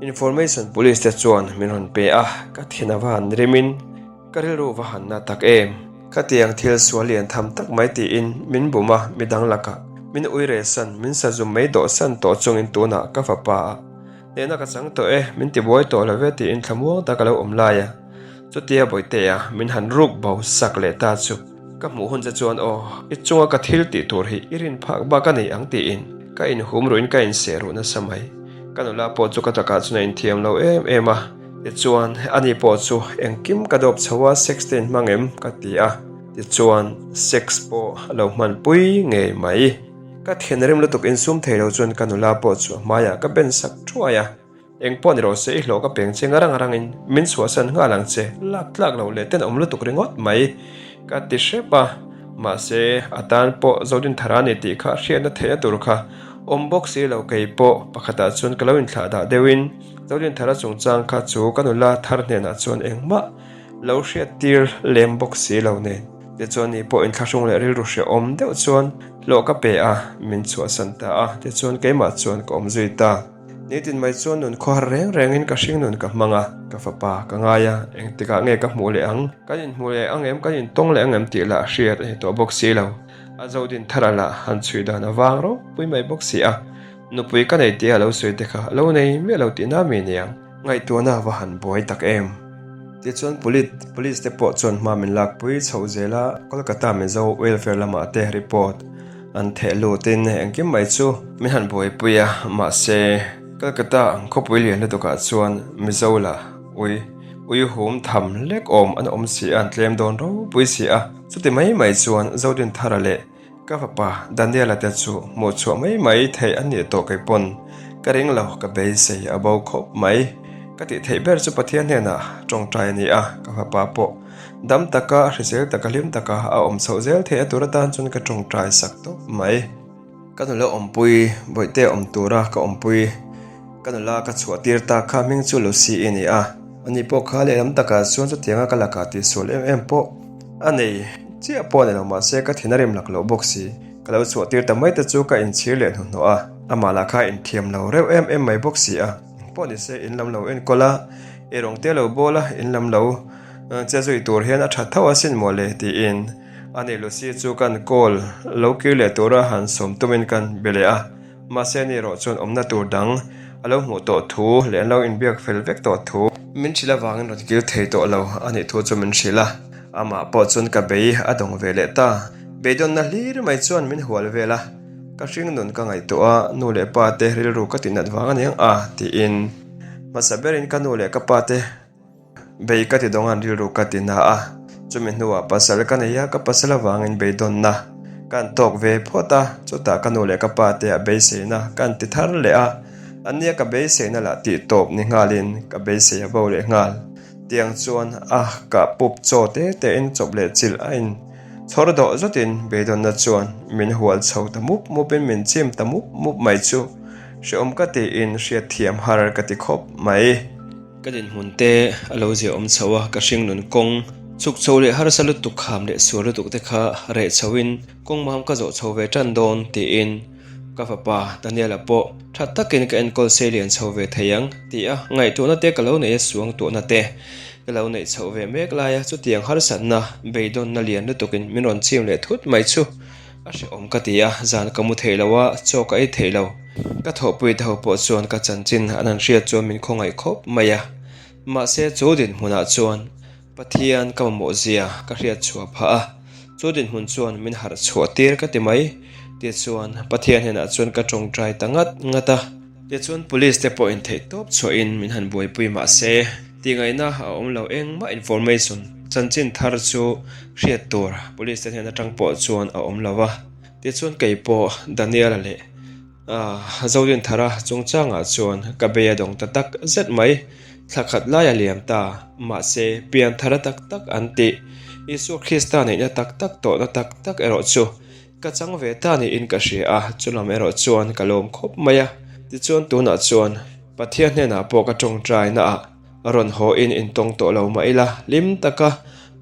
information Police te chuan min rawn pe a, ka thin a va han rimin Ka rilru va han na tak em? Khatiang thil sual lian tham tak mai tiin min bum a, midang lakah min ui reh san, min sazum mai dawh san tawh chungin tunah ka fapa a hnehna ka chang tawh e, min tibuai tawh lo ve tiin thlamuang tak a lo awm lai a. Chutia Bawihtea min han ruk bo sak leh ta chu ka hmuh hun che chuan aw, i chunga ka thil tih tur hi i rin phak bak a nei ang tiin ka inhum ruhin ka inseh ruh nasa mai. Ka nula pawh chu ka takah chuan a inthiam lo em em a. Tichuan, ani pawh chu engkim ka dawp chho a, sex te in hmang em? ka ti a. Tichuan, sex pawh a lo hmanpui ngei mai. Ka thinrim lutuk insum thei lo chuan ka nula pawh chu a hmaiah ka ben sak thuai a. Eng pawh ni rawh se, i hlawh ka peng che ngarang arangin min chhuahsan nghal ang che, lak tlak loh leh tenawm lutuk ringawt mai, ka ti hrep a. Mahse, a tan pawh Zodinthara ni tih kha hriatna theihna tur kha awm bawk si lo kei pawh pakhatah chuan ka lo inthlah dah deuhin, Zorinthara chungchang kha chu ka nula thar hnenah chuan engmah lo hriattir lem bawk si lo nen. Tichuan ni pawh inthlahrung leh rilru hrehawm deuh chuan hlawh ka pe a, min chhuahsan ta a, tichuan keimah chuan ka awm zui ta. Nitin mai chuan nun khawhar reng rengin ka hringnun ka hmang a, ka fapa ka ngai a, engtikah nge ka hmuh leh ang, kan inhmuh leh ang em, kan intawng leh ang em tih lah hriat a ni tawh bawk si lo. A Zodinthara lah han chhui dan a vang ropui mai bawk si a. Nupui ka nei tia lo sawi te kha a lo nei miah lo tihna mi niang. Ngaihtuahna va han buai tak em. Tichuan Police te pawh chuan hma min lakpui chhoh zel a, Kolkata Mizo Welfare lamah te report an theh lutin engkim mai chu min han buaipui a, mahse Kolkata ang khawpui lian lutukah chuan Mizo lah ui ui hum tham lek awm an awm si a, an tlem dawn ropui si a, chuti mai mai chuan Zodinthara leh Ka fapa Daniela te chu hmuh chhuah mai mai theih a nih tawh kei pawn ka ring lo, ka beisei a bo khawp mai. Ka tih theih ber chu Pathian hnenah tawngtai a ni a, ka fapa pawh dam taka, hrisel taka, hlim taka a awm chhoh zel theih a tur atan chuan ka tawngtai sak tawp mai. Ka nula awmpui, bawihte awm tura ka awmpui, ka nula ka chhuah tir tak kha hming chu Lucy i ni a, ani pawh kha lehlam takah chuan chutianga ka lakah tihsual em em pawh A nei chiah pawh a ni lo mahse ka thin a rim lak loh bawk si. Ka lo chhuah tir ta mai te chu ka inchhir leh hnuhnawh a, amah lah kha inthiam lo reuh em em mai bawk si a. Engpawh ni se in lam lo enkawl a, ei rawng te lo bawl a, in lam lo che zui tur hian a tha tho asin maw le tiin a ni Lucy chu kan call lo kir leh tura han sawm tumin kan be leh a. Mahse ni erawh chuan awmna tur dang a lo hmuh tawh thu leh an lo inbiak fel vek tawh thu min hrilh avangin rawn kil thei tawh lo a nih thu chu min hrilh a, amah pawh chuan ka bei a dawng ve leh ta. Beidawnna hlir mai chuan min hual vel a, ka hringnun ka ngaihtuah a, nu leh pa te rilru ka tihnat vang a niang a tiin hmasa berin ka nu leh ka pa te Bei ka ti dawng an rilru ka ti na a, chumi hnuah pasal ka nei a, ka pasal avangin beidawnna ka an tawk ve phawt a, chutah ka nu leh ka pa te a beiseina ka an ti thar leh a, ania ka beiseina lah tih tawp ni nghalin ka beisei a bo leh nghal. Tiang chuan a kah pup chaw te te in chawp leh chilh a in chhawr dawh zawtin beidawnna chuan min hual chho ta mup mup in min chim ta mup mup mai chu hrehawm ka tiin hriatthiam har ka ti khawp mai. Ka dinhmun te a lo zia awm chho a, ka hringnun kawng chhuk chho leh harsa lutuk kham leh sual lutuk te kha reh chho in kawng mam ka zawh chho ve tan dawn tiin Ka fapa Daniel-a pawh tha takin ka enkawl sei lian chho ve thei ang tih a ngaihtuahna te ka lo nei a suangtuahna te ka lo neih chhoh ve mek laia chutiang harsatna beidawnna lian lutukin min rawn chim leh thut mai chu a hrehawm ka ti a, zan ka mu thei lo a, chaw ka ei thei lo. Ka thawhpui te ho pawh chuan ka chanchin an han hriat chuan min khawngaih khawp mai a, mahse chu dinhmunah chuan Pathian ka mamawh zia ka hriat chhuah phah a, chu dinhmun chuan min harh chhuah tir ka ti mai. Tichuan, Pathian hnenah chuan ka tawngtai ta ngat ngat a. Tichuan, Police te pawh intheih tawp chhuahin min han buaipui mah se, tihngaihna a awm lo engmah information chanchin thar chu hriat tur Police te hnen atang pawh chuan a awm lo a. Tichuan, kei pawh Daniel-a leh. Zodinthara chungchangah chuan ka bei a dawng ta tak zet mai. Thla khat lai a liam ta, mahse pianthara tak tak an tih. Isua Krista neihna tak tak tawhna tak tak erawh chu ka chang ve ta niin ka hria a, chulam erawh chuan ka lawm khawp mai a. Tichuan tunah chuan Pathian hnenah pawh ka tawngtai naah rawn haw in intawng tawh lo mah ila, hlim taka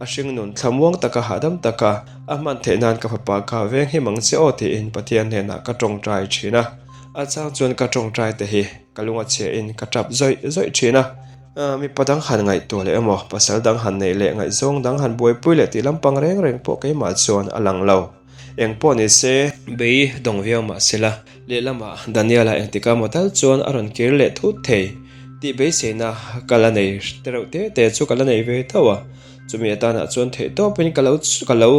a hringnun thlamuang taka hahdam taka a hman theih nan ka fapa kha veng him ang che aw tiin Pathian hnenah ka tawngtai thin a. A chang chuan ka tawngtai te hi ka lung a chhia in ka tap zawih zawih thin a. Mipa dang han ngaihtuah leh emaw, pasal dang han neih leh ngaihzawng dang han buaipui leh tih lampang reng reng pawh keimah chuan a lang lo. Eng pawh ni se, bei dawng viau mah sela, lehlamah Daniela engtika maw tal chuan a rawn kir leh thut thei tih beiseina ka la nei tereuh te te chu ka la nei ve tho a, chumi atanah chuan theihtawpin ka lo ka lo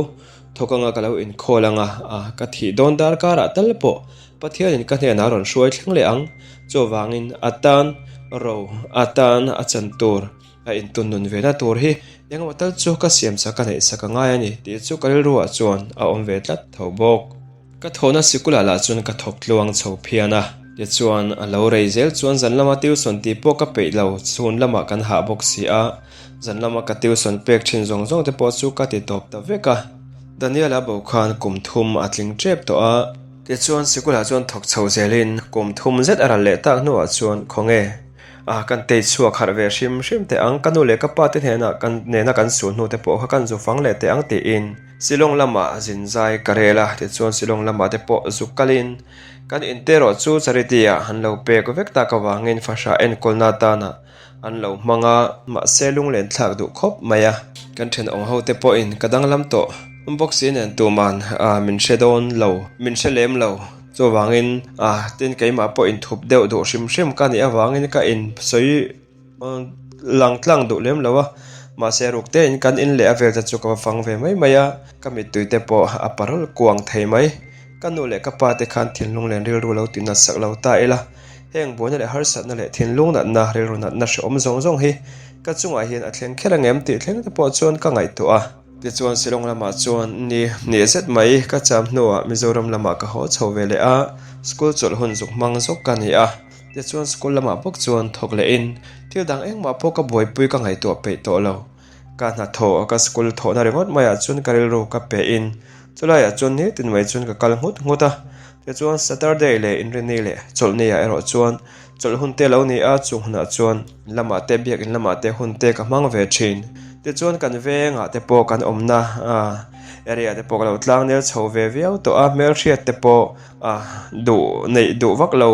thawk anga ka lo inkhawl anga, ka thih dawn dar karah tal pawh Pathianin ka hnenah a rawn hruai thleng leh ang, chuvangin a tan ro a tan a chan tur. A intun nun ve na tur hi engemaw tal chu ka siam sak ka neih sak a ngai a ni tih chu ka rilruah chuan a awm ve tlat tho bawk. Ka thawhna sikulah lah chuan ka thawk tluang chho phian a, tichuan a lo rei zel chuan zan lama tuition tih pawh ka peih lo, chhun lamah kan hah bawk si a, zan lama ka tuition pek thin zawng zawng te pawh chu ka ti tawp ta vek a. Daniel-a bo khan kum thum a tling tep tawh a. Tichuan sikulah chuan thawk chho zelin kum thum zet a ral leh tak hnuah chuan khawnge. A kan tei chhuak harh ve hrim hrim teh ang, ka nu leh ka pa te hnenah kan nena kan suh hnu te pawh kha kan zu fang leh teh ang tiin Shillong lamah zin zai ka rel a, tichuan Shillong lamah te pawh zuk kalin kan inte erawh chu charity ah an lo pek vek tak avangin fahrah enkawlna atana an lo hmang a, mahse lunglen thlak duh khawp mai a. Kan thenawm ho te pawhin ka danglam tawh bawk si nen tuman min hre dawn lo, min hre lem lo. Chuvangin, ah, tin keimah pawh inthup deuh duh hrim hrim ka nih avangin ka insawi lang tlang duh lem lo a, mahse ruk tein kan in leh a vel te chu ka va fang ve mai mai a, ka mittui te pawh a parawl kuang thei mai. Ka nu leh ka pa te khan thinlung len rilru lo ti natsak lo ta ila, heng buaina leh harsatna leh thinlung natna, rilru natna hrehawm zawng zawng hi ka chungah hian a thleng kher angem tih thleng te pawh chuan ka ngaihtuah a. Tichuan Shillong lamah chuan ni hnih zet mai ka cham hnuah Mizoram lamah ka haw chho ve leh a, school chawlh hun zuk hmang zawk ka ni a. Tichuan school lamah bawk chuan thawk lehin thil dang engmah pawh ka buaipui ka ngaihtuah peih tawh lo. Ka hnathawh ka school thawhna ringawt maiah chuan ka rilru ka pehin chulaiah chuan nitin mai chuan ka kal nghut nghut a. Tichuan Saturday leh Inrinni leh Chawlhniah erawh chuan Chawlh hun te lo ni a, chung hunah chuan lamah te biakin lamah te hun te ka hmang ve thin. Tichuan kan vengah te pawh kan awmna area te pawh ka lo tlang nel chho ve viau tawh a, hmelhriat te pawh duh neih duh vak lo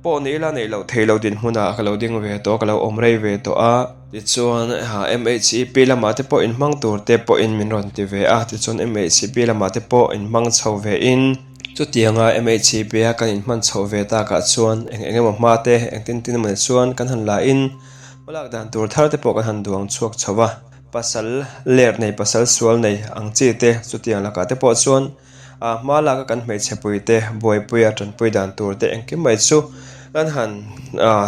pawh ni ila neih loh theih loh dinhmunah ka lo ding ve tawh a, ka lo awm rei ve tawh a. Tichuan MHCP lamah te pawh inhmang tur te pawhin min rawn ti ve a, tichuan MHCP lamah te pawh inhmang chho ve in, Chutianga MHCP-a kan inhman chhoh ve takah chuan eng eng emaw hma te, engtin tin emaw ni chuan kan han la in, hmalak dan tur thar te pawh kan han duang chhuak chho va. Pasal ler nei, pasal sual nei ang chi te chutiang lakah te pawh chuan a hma laka kan hmeichhe pui te, buaipuia tanpui dan tur te engkim mai chu kan han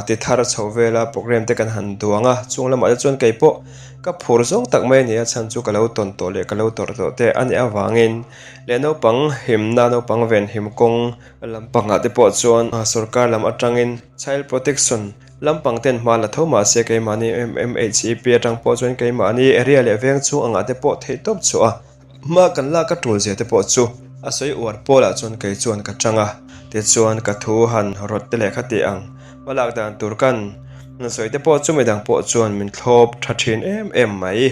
ti thar chho vel a, programme te kan han duang a. Chung lamah te chuan kei pawh ka phur zawng tak mai a ni a, chhan chu ka lo tawn tawh leh ka lo tawrh tawh te a nih avangin. Leh naupang himna, naupang venhim kawng lampangah te pawh chuan sorkar lam atangin Child Protection lampang ten hma la tho mahse keimahni MHEP atang pawh chuan keimahni area leh veng chhung angah te pawh theih tawp chhuah a, hma kan lak a tul zia te pawh chu a sawi uar pawlah chuan kei chuan ka chang a, tichuan ka thu han rawt te leh kha tih ang hma lak dan tur kan sawi te pawh chu midang pawh chuan min thlawp tha thin em em mai.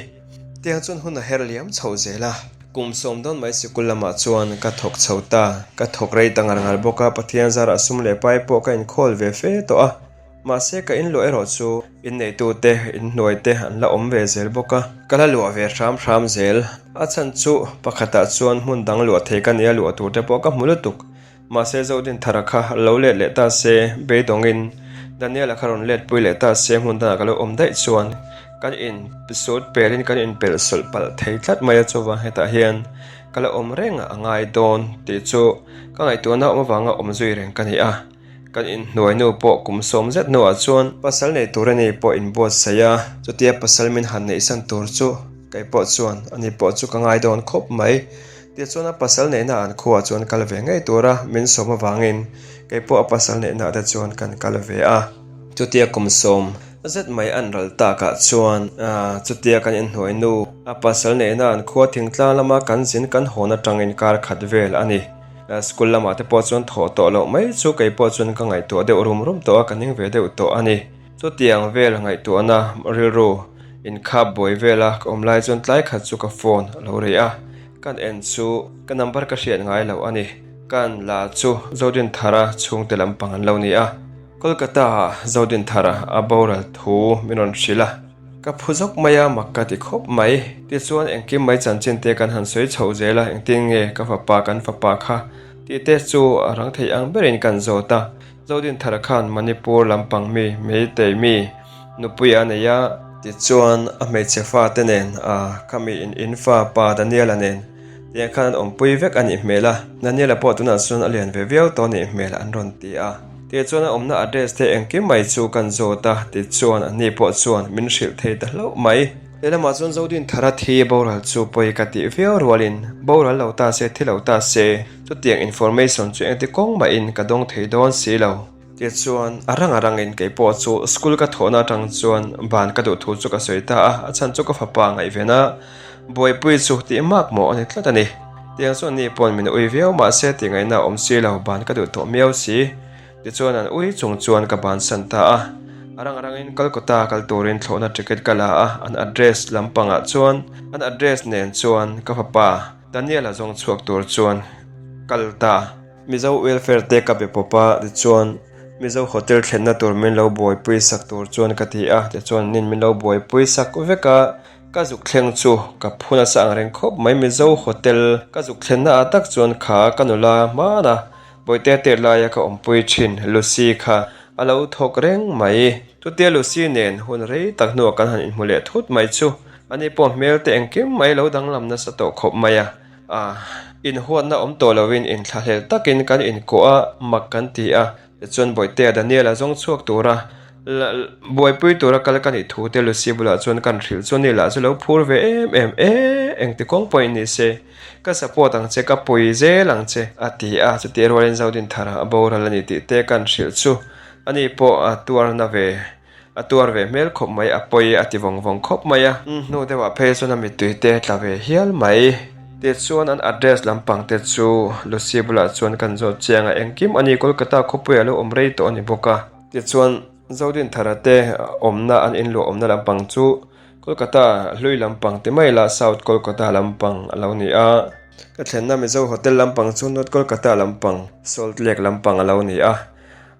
Tiang chuan hun a her liam chho zel a. Kum sawmdawn mai sikul lamah chuan ka thawk chho ta. Ka thawk rei ta ngar ngar bawk a, Pathian zarah sum leh pai pawh ka inkhawl ve fe tawh a. Mahse ka inluah erawh chu inneitute, inhnuaite an la awm ve zel bawk a, ka la luah ve hram hram zel. A chhan chu pakhatah chuan hmun dang luah thei ka nia luah tur te pawh ka hmu lutuk. Mahse Zodinthara kha lo let leh ta se, beidawngin Daniela kha rawn let pui leh ta se hmun dangah ka lo awm daih chuan kan in sut pelin kan inpelh sawlh palh thei tlat mai a, chuvang hetah hian ka la awm reng a ngai dawn tih chu ka ngaihtuahna awm avanga awm zui reng ka ni a. Kan inhnuainu pawh kum sawm zet hnuah chuan pasal nei tur ani pawh inbuatsaih a, chutia pasal min han neihsan tur chu kei pawh chuan ani pawh chu ka ngai dawn khawp mai. Tichuan a pasal neihna an khuaah chuan kal ve ngei tura min sawm avangin kei pawh a pasal neihna te chuan kan kal ve a. Chutia kum sawm zet mai an ral takah chuan chutia kan inhnuainu a pasal neihna an khua thingtlang lama kan zin kan hawn atangin kar khat vel a ni. School lamah te pawh chuan thawh tawh loh mai chu kei pawh chuan ka ngaihtuah deuh rum rum tawh a, ka ning ve deuh tawh a ni. Chutiang vel ngaihtuahna rilru inkhap buai vela ka awm lai chuan tlai khat chu ka phone a lo rei a, kan en chu ka number ka hriat ngai loh a ni. Kan la chu Zodinthara chhungte lampang an lo ni a, Kolkata ah Zodinthara a boral thu min rawn hrilh a. Ka phu zawk mai a, mak ka ti khawp mai. Tichuan engkim mai chanchin te kan han sawi chhoh zel a, engtin nge ka fapa kan fapa kha tih te chu a rang theih ang berin kan zawt a. Zodinthara khan Manipur lampang mi Meitei mi nupui a nei a, tichuan a hmeichhe fate nen a khami in in fa pa Daniela nen tiang khan an awmpui vek a nih hmel a, Daniela pawh tunah chuan a lian ve viau tawh a nih hmel an rawn ti a. Tichuan a awmna address te engkim mai chu kan zawt a, tichuan anni pawh chuan min hrilh thei ta hlauh mai. Lehlamah chuan Zodinthara thi boral chu pawi ka tih viau rualin boral lo ta se thi lo ta se chutiang information chu engti kawng mahin ka dawng thei dawn si lo. Tichuan a rang a rangin kei pawh chu school ka thawhna atang chuan ban ka duh thu chu ka sawi ta a, a chhan chu ka fapa ngaihven a buaipui chu tih mak mawh a ni tlat a ni. Tiang chuan ni pawn min ui viau mahse tih ngaihna a awm si lo, ban ka duh tawh miau si. Tichuan an ui chung chuan ka bansan ta a, a rang rangin Kolkata kal turin thlawhna ticket ka la a, an address lampangah chuan an address nen chuan ka fapa Daniel-a zawng chhuak tur chuan kal ta. Mizo welfare te ka be pawp a, tichuan Mizo hotel thlenna tur min lo buaipui sak tur chuan ka ti a, tichuan nin min lo buaipui sak vek a. Ka zuk thleng chu ka phu nasa ang reng khawp mai Mizo hotel ka zuk thlenna ah tak chuan kha ka nula hman a, Bawihte tir laia ka awmpui thin Lucy kha a lo thawk reng mai. Chutia Lucy nen hun rei tak hnuah kan han inhmu leh thut mai chu ani pawh hmel te engkim mai lo danglam nasa tawh khawp mai a. A inhuatna awm tawh loin inthlahlel takin kan inkuah a, mak kan ti a. Tichuan Bawihtea Daniel-a zawng chhuak tura buaipui tura kal ka nih thu te Lucy bulah chuan kan hrilh chu ni lah chu lo phur ve em em e, engti kawng pawhin ni se ka support ang che, ka pui zel ang che a ti a, chutih rualin Zodinthara a boral a ni tih te kan hrilh chu ani pawh a tuarna ve. A tuar ve hmel khawp mai, a pawi a ti vawng vawng khawp mai a. Hnu deuhah phei chuan a mittui te tla ve hial mai. Tichuan an address lampang te chu Lucy bulah chuan kan zawt chiang a, engkim a ni Kolkata khawpui a lo awm rei tawh a ni bawk a. Tichuan Zodinthara te awmna an inluah awmna lampang chu Kolkata hlui lampang ti mai la South Kolkata lampang a lo ni a. Ka thlenna Mizo Hotel lampang chu North Kolkata lampang Salt Lake lampang a lo ni a.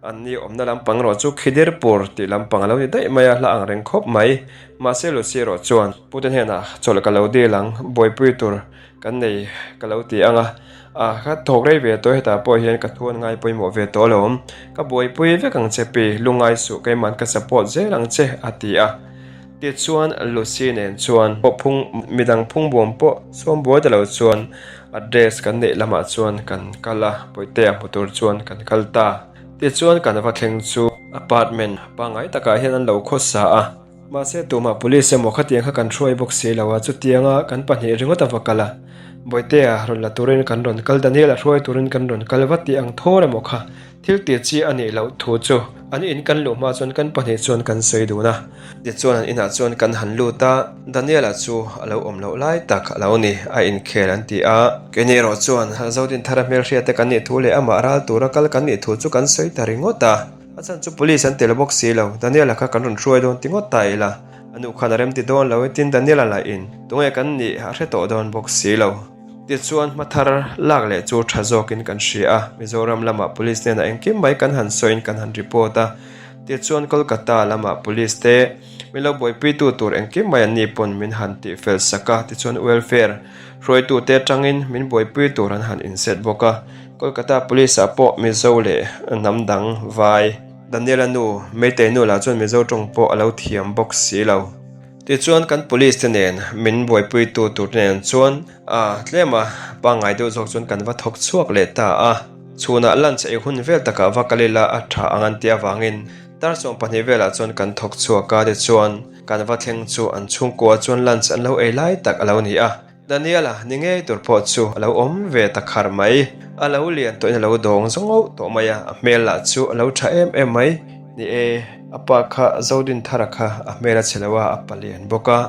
An ni awmna lampang erawh chu Khidirpur tih lampang a lo ni daih mai a, hla ang reng khawp mai. Mahse Lucy erawh chuan Pute hnenah chawlh ka lo dil ang, buaipui tur kan nei ka lo ti ang a, ah ka thawk rei ve tawh hetah pawh hian ka thu an ngai pawimawh ve tawh alawm, ka buaipui vek ang che pi, lungngai suh keiman ka support zel ang che a ti a. Tichuan Lucy nen chuan pawh phung midang phung buam pawh sawm buai ta lo chuan address kan neih lamah chuan kan kal a, Bawihtea hmu tur chuan kan kal ta. Tichuan kan va thleng chu apartment pangngai takah hian an lo khawsa a, mahse tumah police emaw khatiang kha kan hruai bawk si lo a, chutianga kan pahnih ringawt a va kal a, Bawihtea rawn la turin kan rawn kal, Daniel a hruai turin kan rawn kal va tih ang thawr emaw kha Thil tih chi a nih loh thu chu an in kan luh hma chuan kan pahnih chuan kan sawi dun a. Tichuan an inah chuan kan han lut a, Daniela chu a lo awm loh lai tak a lo ni, a inkhel an ti a. Keini erawh chuan Zodinthara hmelhriate kan nih thu leh amah ral tura kal kan nih thu chu kan sawi ta ringawt a. A chhan chu police an tel bawk si lo, Daniela kha kan rawn hruai dawn ti ngawt ta ila, a nu khan a remti dawn lo e, tin Daniela lah in tunge kan nih a hre tawh dawn bawk si lo. Tichuan hma thar lak leh chu tha zawkin kan hria a, Mizoram lamah Police hnenah engkim mai kan han sawiin kan han report a. Tichuan Kolkata lamah Police te min lo buaipuitu tur engkim mai an ni pawn min han tihfel sak a, tichuan welfare hruaitute atangin min buaipui tur an han inset bawk a. Kolkata Police ah pawh Mizo leh hnam dang vai Daniela nu Meitei nu lah chuan Mizo tawng pawh a lo thiam bawk si lo. Tichuan kan police te nen min buaipuitu tur te nen chuan a tlem a pangngai deuh zawk chuan kan va thawk chhuak leh ta a. Chhunah lunch ei hun vel takah va kal ila a tha ang an tih avangin tarsawm pahnih velah chuan kan thawk chhuak a tichuan kan va thleng chu an chhungkua chuan lunch an lo ei lai tak a lo ni a. Daniela ni ngei tur pawh chu a lo awm ve ta khar mai. A lo lian tawhin a lo dawng zawngauh tawh mai a, a hmel lah chu a lo tha em em mai. Ni e, a pa kha Zodinthara kha a hmel a chhe lo a, a pa lian bawk a.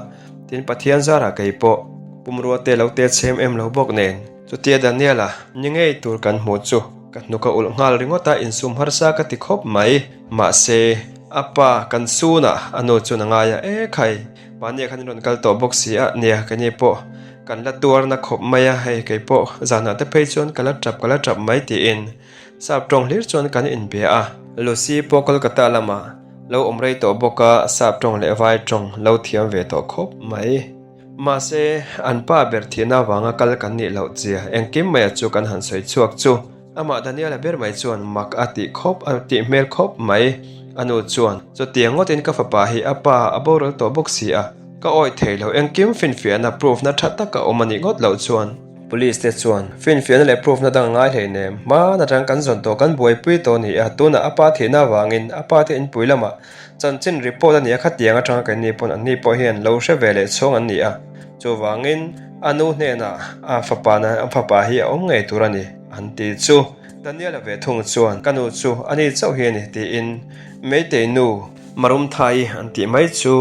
Tin, Pathian zarah kei pawh pumrua te lo te chhem em lo bawk nen. Chutia Daniela ni ngei tur kan hmuh chu ka hnuk a ulh nghal ringawt a, insum harsa ka ti khawp mai. Mahse, a pa kan sunah a nu chuan a ngai a, E khai! Mahnia khan in rawn kal tawh bawk si a, nia keini pawh kan la tuarna khawp mai a, hei kei pawh zanah te phei chuan ka la tap ka la tap mai tiin sap tawng hlir chuan kan inbia a. Lucy pawh Kolkata lamah lo awm rei tawh bawk a, sap tawng leh vai tawng lo thiam ve tawh khawp mai. Mahse, an pa ber thihna avanga kal kan nih loh zia engkim maia chu kan han sawi chhuak chu. Amah Daniela ber mai chuan mak a tih khawp a tih hmel khawp mai. A nu chuan, Chutiang ngawtin ka fapa hi a pa a boral tawh bawk si a, ka awih thei lo, engkim finfiahna proof na tha tak a awm a nih ngawt loh chuan. Police te chuan, Finfiahna leh proof na dang a ngai hleinem, hma atang kan zawn tawh kan buaipui tawh a ni a, tunah a pa thihna avangin a pa te inpui lamah chanchin report a ni a, khatiang atanga keini pawn anni pawh hian lo hre ve leh chhawng an ni a, chuvangin a nu hnenah a fapa na a fapa hi a awm ngei tur a ni. An ti chu Daniela ve thung chuan ka nu chu a ni chauh hi a ni tiin Meitei nu Marumthai an tih mai chu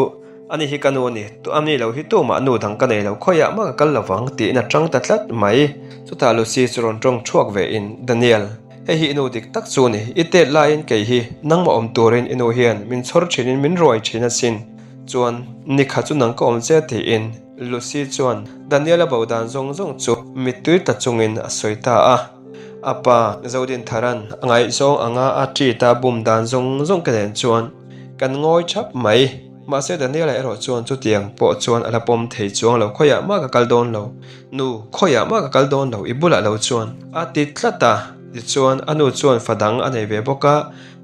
a ni hi ka nu a ni, a ni lo hi tumah nu dang ka nei lo khawiah mah ka kal lovang tiin a tang ta tlat mai. Chutah Lucy chu rawn tawng thuak ve in Daniel, hei hi i nu dik tak chu a ni, i tet laiin kei hi nangmah awm turin i nu hian min chhawr thinin min ruai thin asin, chuan nikha chu nang ka awm che tiin Lucy chuan Daniela bo dan zawng zawng chu mittui ta chungin a sawi ta a. A pa Zodintharan a ngaihzawng anga a treat a bum dan zawng zawng te nen chuan kan ngawi thap mai. Mahse Daniela erawh chuan chutiang pawh chuan a la pawm thei chuang lo, khawiah mah ka kal dawn lo, nu khawiah mah ka kal dawn lo, i bulah lo chuan a ti tlat a. Tichuan a nu chuan fa dang a nei ve bawk a,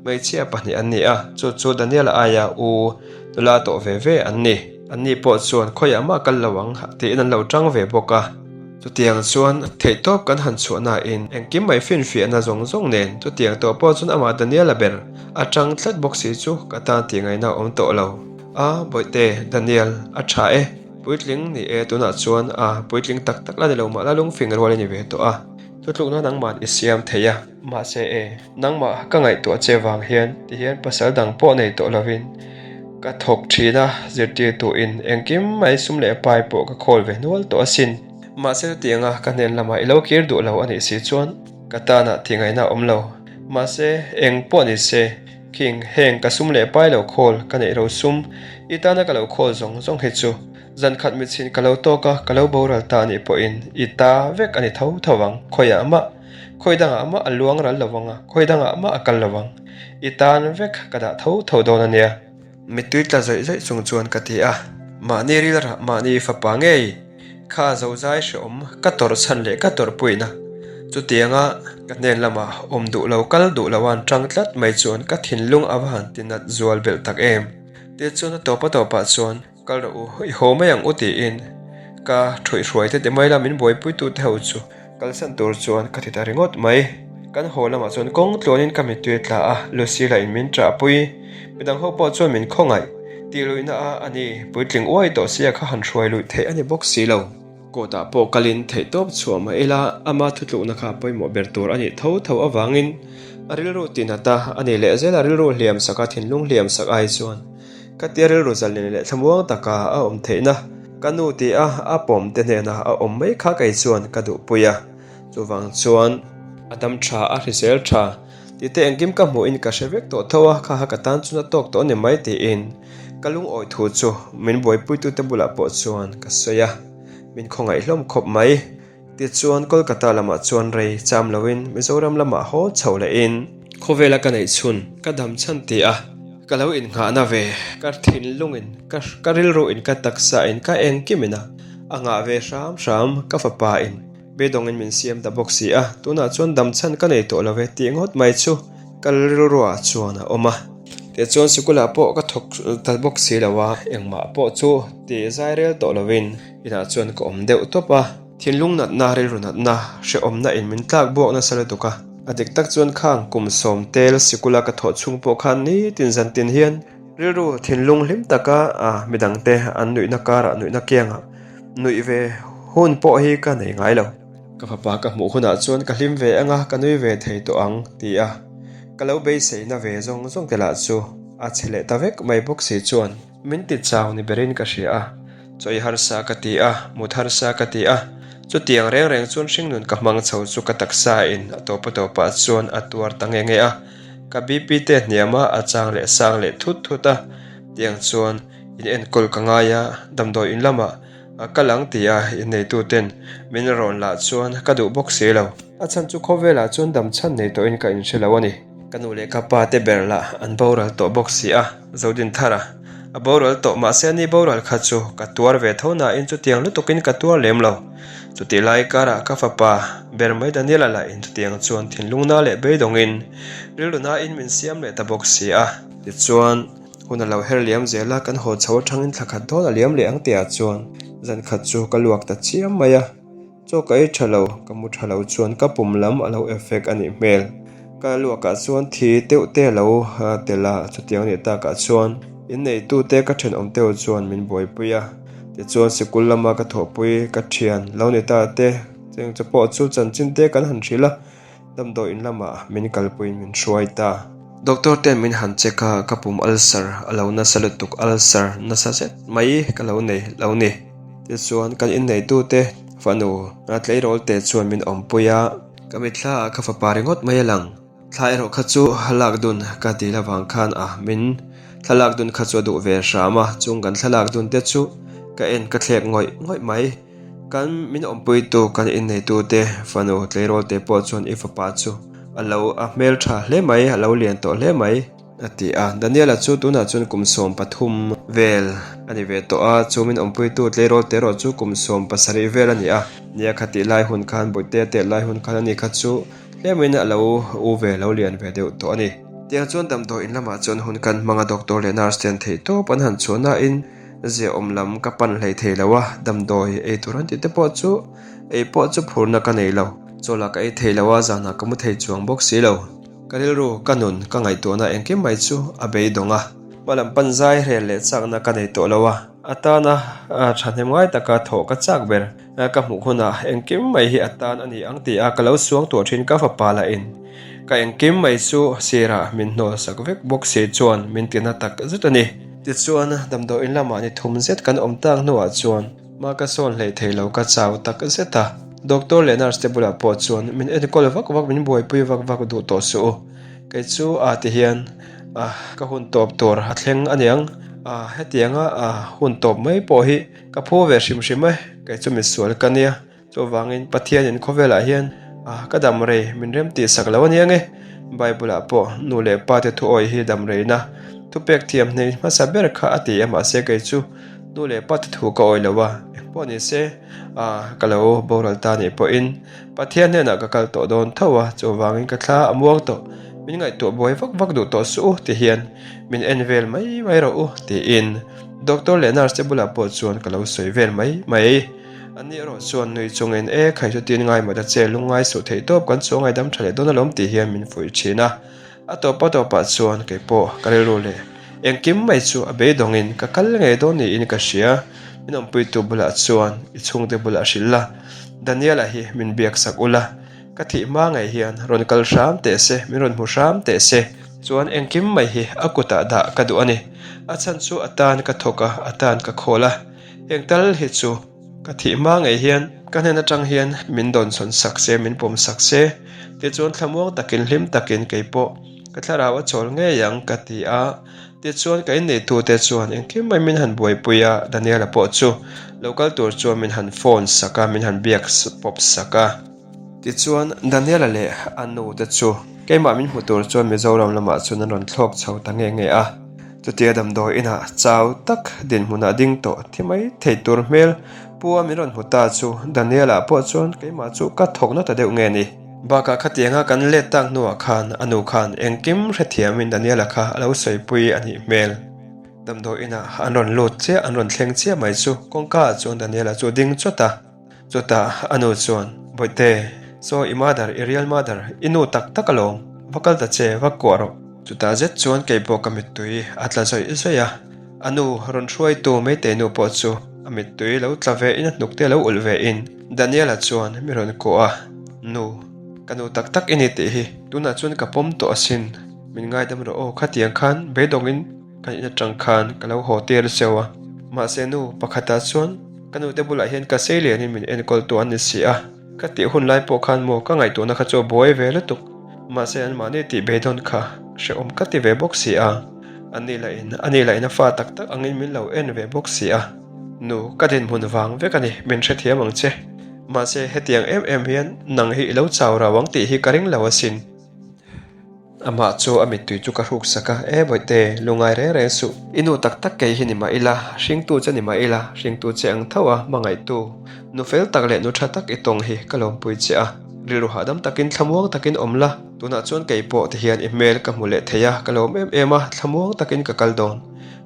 Hmeichhia pahnih an ni a, chu chu Daniel aia u nula tawh ve ve an ni. Anni pawh chuan khawiah mah kal lo ang tiin an lo tang ve bawk a. Chutiang chuan theihtawp kan han chhuah nain engkim mai finfiahna zawng zawng nen chutiang tawh pawh chuan amah Daniela ber a tang tlat bawk si chu ka tan tih ngaihna a awm tawh lo. A, Bawihte, Daniel, a tha e. Puitling ni e, tunah chuan a puitling tak tak la ni lo mah la lungfing rual i ni ve tawh a. Thutlukna nangmah i siam thei a. Mahse e, nangmah ka ngaihtuah che vang hian tihian pasal dang pawh nei tawh lovin ka thawk thin a, zirtirtuin engkim mai sum leh pai pawh ka khawl ve hnual tawh asin. Mahse chutianga ka hnen lamah i lo kir duh lo a nih si chuan ka tanah tih ngaihna a awm lo. Mahse eng pawh ni se, khing heng ka sum leh pai lo khawl ka neih ro sum i tana ka lo khawl zawng zawng hi chu zan khat mitchhin ka lo tawk a, ka lo boral ta anih pawhin i ta vek a ni tho tho ang, khawiah mah. Khawi dangah mah a luang ral lo vang a, khawi dangah mah a kal lo vang. I tan vek ka dah tho tho dawn a nia. Mittui tla zawih zawih chung chuan ka ti a, mahni rilrah mahni fapa ngei kha zozai hreawm ka tawrh chhan leh ka tawrh puihna chutianga ka hnen lamah awm duh lo kal duh lo an tang tlat mai chuan ka thinlung a va han tinat zual belh tak em. Tichuan a tawp a tawpah chuan Kal rawh u, i haw mai ang u tiin ka ṭhuihhruai te ti mai la min buaipuitu te ho chu kalsan tur chuan ka ti ta ringawt mai. Kan haw lamah chuan kawng tluanin ka mittui a tla a, Lucy lah in min ṭahpui. Midang ho pawh chuan min khawngaih tih luihna a a ni, puitling uai tawh sia kha han hruai luih theih a ni bawk si lo. Court ah pawh kalin theihtawp chhuah mah ila ama thutlukna kha pawimawh ber tur a nih tho tho avangin a rilru tihnat a a ni leh zel a, rilru hliam sak a thinlung hliam sak ai chuan Ka tia rilru zalin leh thlamuang taka a awm theihna ka nu ti a a pawm te hnena a awm mai kha kei chuan ka duhpui a, chuvang chuan a dam tha a hrisel tha tih te engkim ka hmuhin ka hre vek tawh tho a, kha kha ka tan chuan a tawk tawh a ni mai tiin ka lungawi thu chu min buaipuitute bulah pawh chuan ka sawi a, min khawngaih hlawm khawp mai. Tichuan Kolkata lamah chuan rei cham loin Mizoram lamah haw chho lehin khawvela ka neih chhun ka dam chhan ti a, ka lo innghahna ve ka thinlungin ka ka rilruin ka taksain ka engkimin a a nghah ve hram hram ka fapa in beidawngin min siam ta bawk si a, tunah chuan dam chhan ka nei tawh lo ve tih ngawt mai chu ka rilruah chuan a awm a. Tichuan sikulah pawh ka thawk ta bawk si lo a, engmah pawh chu ti zai rel tawh lovin inah chuan ka awm deuh tawp a. Thinlung natna, rilru natna, hrehawmna in min tlak buak nasa lutuk a. A dik tak chuan khang kum sawm tel sikula ka thawh chhung pawh khan nitin zan tin hian rilru thinlung hlim taka midangte an nuihna karah nuihna kiangah nuih ve hun pawh hi ka nei ngai lo. Ka fapa ka hmuh hunah chuan ka hlim ve anga ka nui ve thei tawh ang ti a ka lo beiseina ve zawng zawng te lah chu a che leh ta vek mai bawk si chuan min ti chau ni berin ka hria a. Chawi harsa ka ti a, mut harsa ka ti a, chutiang reng reng chuan hringnun ka hmang chho chu ka taksa in a tawpa tawpah chuan a tuar ta nge nge a, ka BP te hniam a, a chang leh sang leh thut thut a, tiang chuan in enkawl ka ngai a, damdawi in lamah a kal ang ti a inneitu ten min rawn lah chuan ka duh bawk si lo. A chhan chu khawvelah chuan dam chhan nei tawhin ka inhre lo a ni. Ka nu leh ka pa te ber lah an boral tawh bawk si a, Zodinthara a boral tawh mahse ani boral kha chu ka tuar ve tho nain chutiang lutukin ka tuar lem lo. Chutih lai karah ka fapa ber mai Daniela lah in chutiang chuan thinlungna leh beidawngin rilru nain min siam leh ta bawk si a. Tichuan, hun a lo her liam zel a, kan haw chho atangin thla khat dawn a liam leh ang tihah chuan zan khat chu ka luak ta chiam mai a. Chaw ka ei tha lo, ka mu tha lo chuan ka pum lam a lo effect a nih hmel. Ka luakah chuan thi deuh te a lo tel a, chutiang a nih takah chuan inneitute ka thenawm teuh chuan min buaipui a. Tichuan sikul lama ka thawhpui ka thian lo ni ta te cheng chu pawh chu chanchin te kan han hrilh a. Damdawiin lamah min kalpuiin min hruai ta. Doctor ten min han check a, ka pum ulcer a lo nasa lutuk, ulcer nasa zet mai ka lo nei lo ni. Tichuan kan inneitute fanu tleirawl te chuan min awmpui a. Ka mitthla ah ka fapa ringawt mai a lang. Thla erawh kha chu lak dun ka dil avang khan a min thlalak dun kha chu a duh ve hram a, chung kan thlalak dun te chu ka en ka thlek ngawih ngawih mai. Kan min awmpuitu kan inneitute fanu tleirawl te pawh chuan i fapa chu a lo a hmeltha hle mai, a lo lian tawh hle mai a ti a. Daniela chu tunah chuan kum 13 vel a ni ve tawh a, chu min awmpuitu tleirawl te erawh chu kum 17 vel a ni a. Nia khatih lai hun khan Bawihtea tel lai hun khan ani kha chu hlemin a lo u ve, lo lian ve deuh tawh a ni. Tiang chuan damdawi in lamah chuan hun kan hmang a, doctor leh nurse ten theihtawp an han chhuah nain, Ziaawm lam ka pan hlei thei lo a, damdawi ei tur an tih te pawh chu ei pawh chu phurna ka nei lo. Chawlh ka ei thei lo a, zanah ka mu thei chuang bawk si lo. Ka rilru, ka nun, ka ngaihtuahna engkim mai chu a beidawng a. Hma lam pan zai rel leh chakna ka nei tawh lo a, a tana thahnem ngai taka thawh ka chak ber. Ka hmuh hunah engkim mai hi a tan a ni ang tih a ka lo suang tuah thin ka fapa lah in ka engkim mai chu sirah min hnawl sak vek bawk si chuan min tina tak zet a ni. Tichuan, damdawiin lamah ni thum zet kan awm tak hnuah chuan hma ka sawn hleih thei lo ka chau tak zet a. Doctor leh nurse te bulah pawh chuan min enkawl vak vak min buaipui vak vak duh tawh suh u. Kei chu a ti hian a ka hun tawp tur a thleng aniang a hetianga a hun tawp mai pawh hi ka phu ve hrim hrim e kei chu misual ka nia. Chuvangin Pathianin khawvelah hian ka dam rei min rem tih sak lo aniang e. Bible-ah pawh nu leh pa te thuawi hi dam reina thupek thiam hnei hmasa ber kha a ti a, mahse kei chu nu leh pa te thu ka awi lo a, engpawh ni se ka lo boral ta nih pawhin Pathian hnenah ka kal tawh dawn tho a, chuvangin ka thla a muang tawh, min ngaihtuah buai vak vak duh tawh suh u ti hian min en vel mai mai rawh u tiin doctor leh nurse te bulah pawh chuan ka lo sawi vel mai mai. An ni erawh chuan nui chungin, E, khai chutin ngai mawt a che, lungngai suh theih tawp kan chu a ngaidam tha leh dawn alawm tih hian min fuih thin a. A tawp a tawpah chuan kei pawh ka rilru leh engkim mai chu a beidawngin ka kal ngei dawn niin ka hria. Min awmpuitu bulah chuan i chhungte bulah hrilh la, Daniela hi min biak sak ula, ka thih hma ngei hian rawn kal hram teh se, min rawn hmu hram teh se. Chuan engkim mai hi a kutah dah ka duh a ni. A chhan chu a tan ka thawk a, a tan ka khawl a. Heng tal hi chu ka thih hma ngei hian ka hnen atang hian min dawnsawn sak se, min pawm sak se, tichuan thlamuang takin hlim takin kei pawh ka thlarau a chawl ngei ang ka ti a. Tichuan ka inneitute chuan engkim mai min han buaipui a, Daniel-a pawh chu lo kal tur chuan min han phone sak a, min han biak pawp sak a. Tichuan Daniel-a leh a nu te chu keimah min hmu tur chuan Mizoram lamah chuan an rawn thlawk chho ta nge nge a. Chutia damdawi inah chau tak dinhmunah ding tawh thi mai thei tur hmel pu a min rawn hmu ta chu Daniel-a pawh chuan keimah chu ka thawk na ta deuh nge ni. Bakah khatianga kan let tak hnuah khan a nu khan engkim hrethiamin Daniel-a kha a lo sawipui a nih hmel. Damdawi inah an rawn lut chiah, an rawn thleng chiah mai chu kawngka ah chuan Daniel-a chu a ding chawt a. Chutah a nu chuan, Bawihte, saw i mother, i real mother, i nu tak tak alawm, va kal ta che, va kuah rawh. Chutah zet chuan kei pawh ka mittui a tla zawih zawih a, a nu rawn hruaitu Meitei nu pawh chu a mittui lo tla ve in a hnuk te lo ulh ve in Daniel-a chuan mi rawn kuah a, Nu, ka nu tak tak i ni tih hi tunah chuan ka pawm tawh asin, min ngaidam rawh aw khatiang khan beidawngin kan in atang khan ka lo haw tir cheu a, mahse nu pakhatah chuan Ka nute bulah hian ka sei lianin min enkawl tu an ni si a, ka tih hun lai pawh khan maw ka ngaihtuahna kha chu a buai ve lutuk. Mahse anmahni tih beidawn kha hrehawm ka ti ve bawk si a, ani lahin ani lahin a fa tak tak angin min lo en ve bawk si a. Nu, ka dinhmun vang vek a ni, min hrethiam ang che. Mahse hetiang em em hian nang hi i lo chau rau ang tih hi ka ring lo asin. Amah chu a mittui chu ka hruk sak a, E Bawihte, lu ngai reng reng suh. I nu tak tak kei hi ni mah ila, hringtu che ni mah ila, hringtu che ang tho a, hmangaihtu, nu fel tak leh nu tha tak i tawng hi ka lawmpui che a. Rilru hahdam takin thlamuang takin awm la, tunah chuan kei pawh ti hian i hmel ka hmu leh thei a, ka lawm em em a, thlamuang takin ka kal dawn.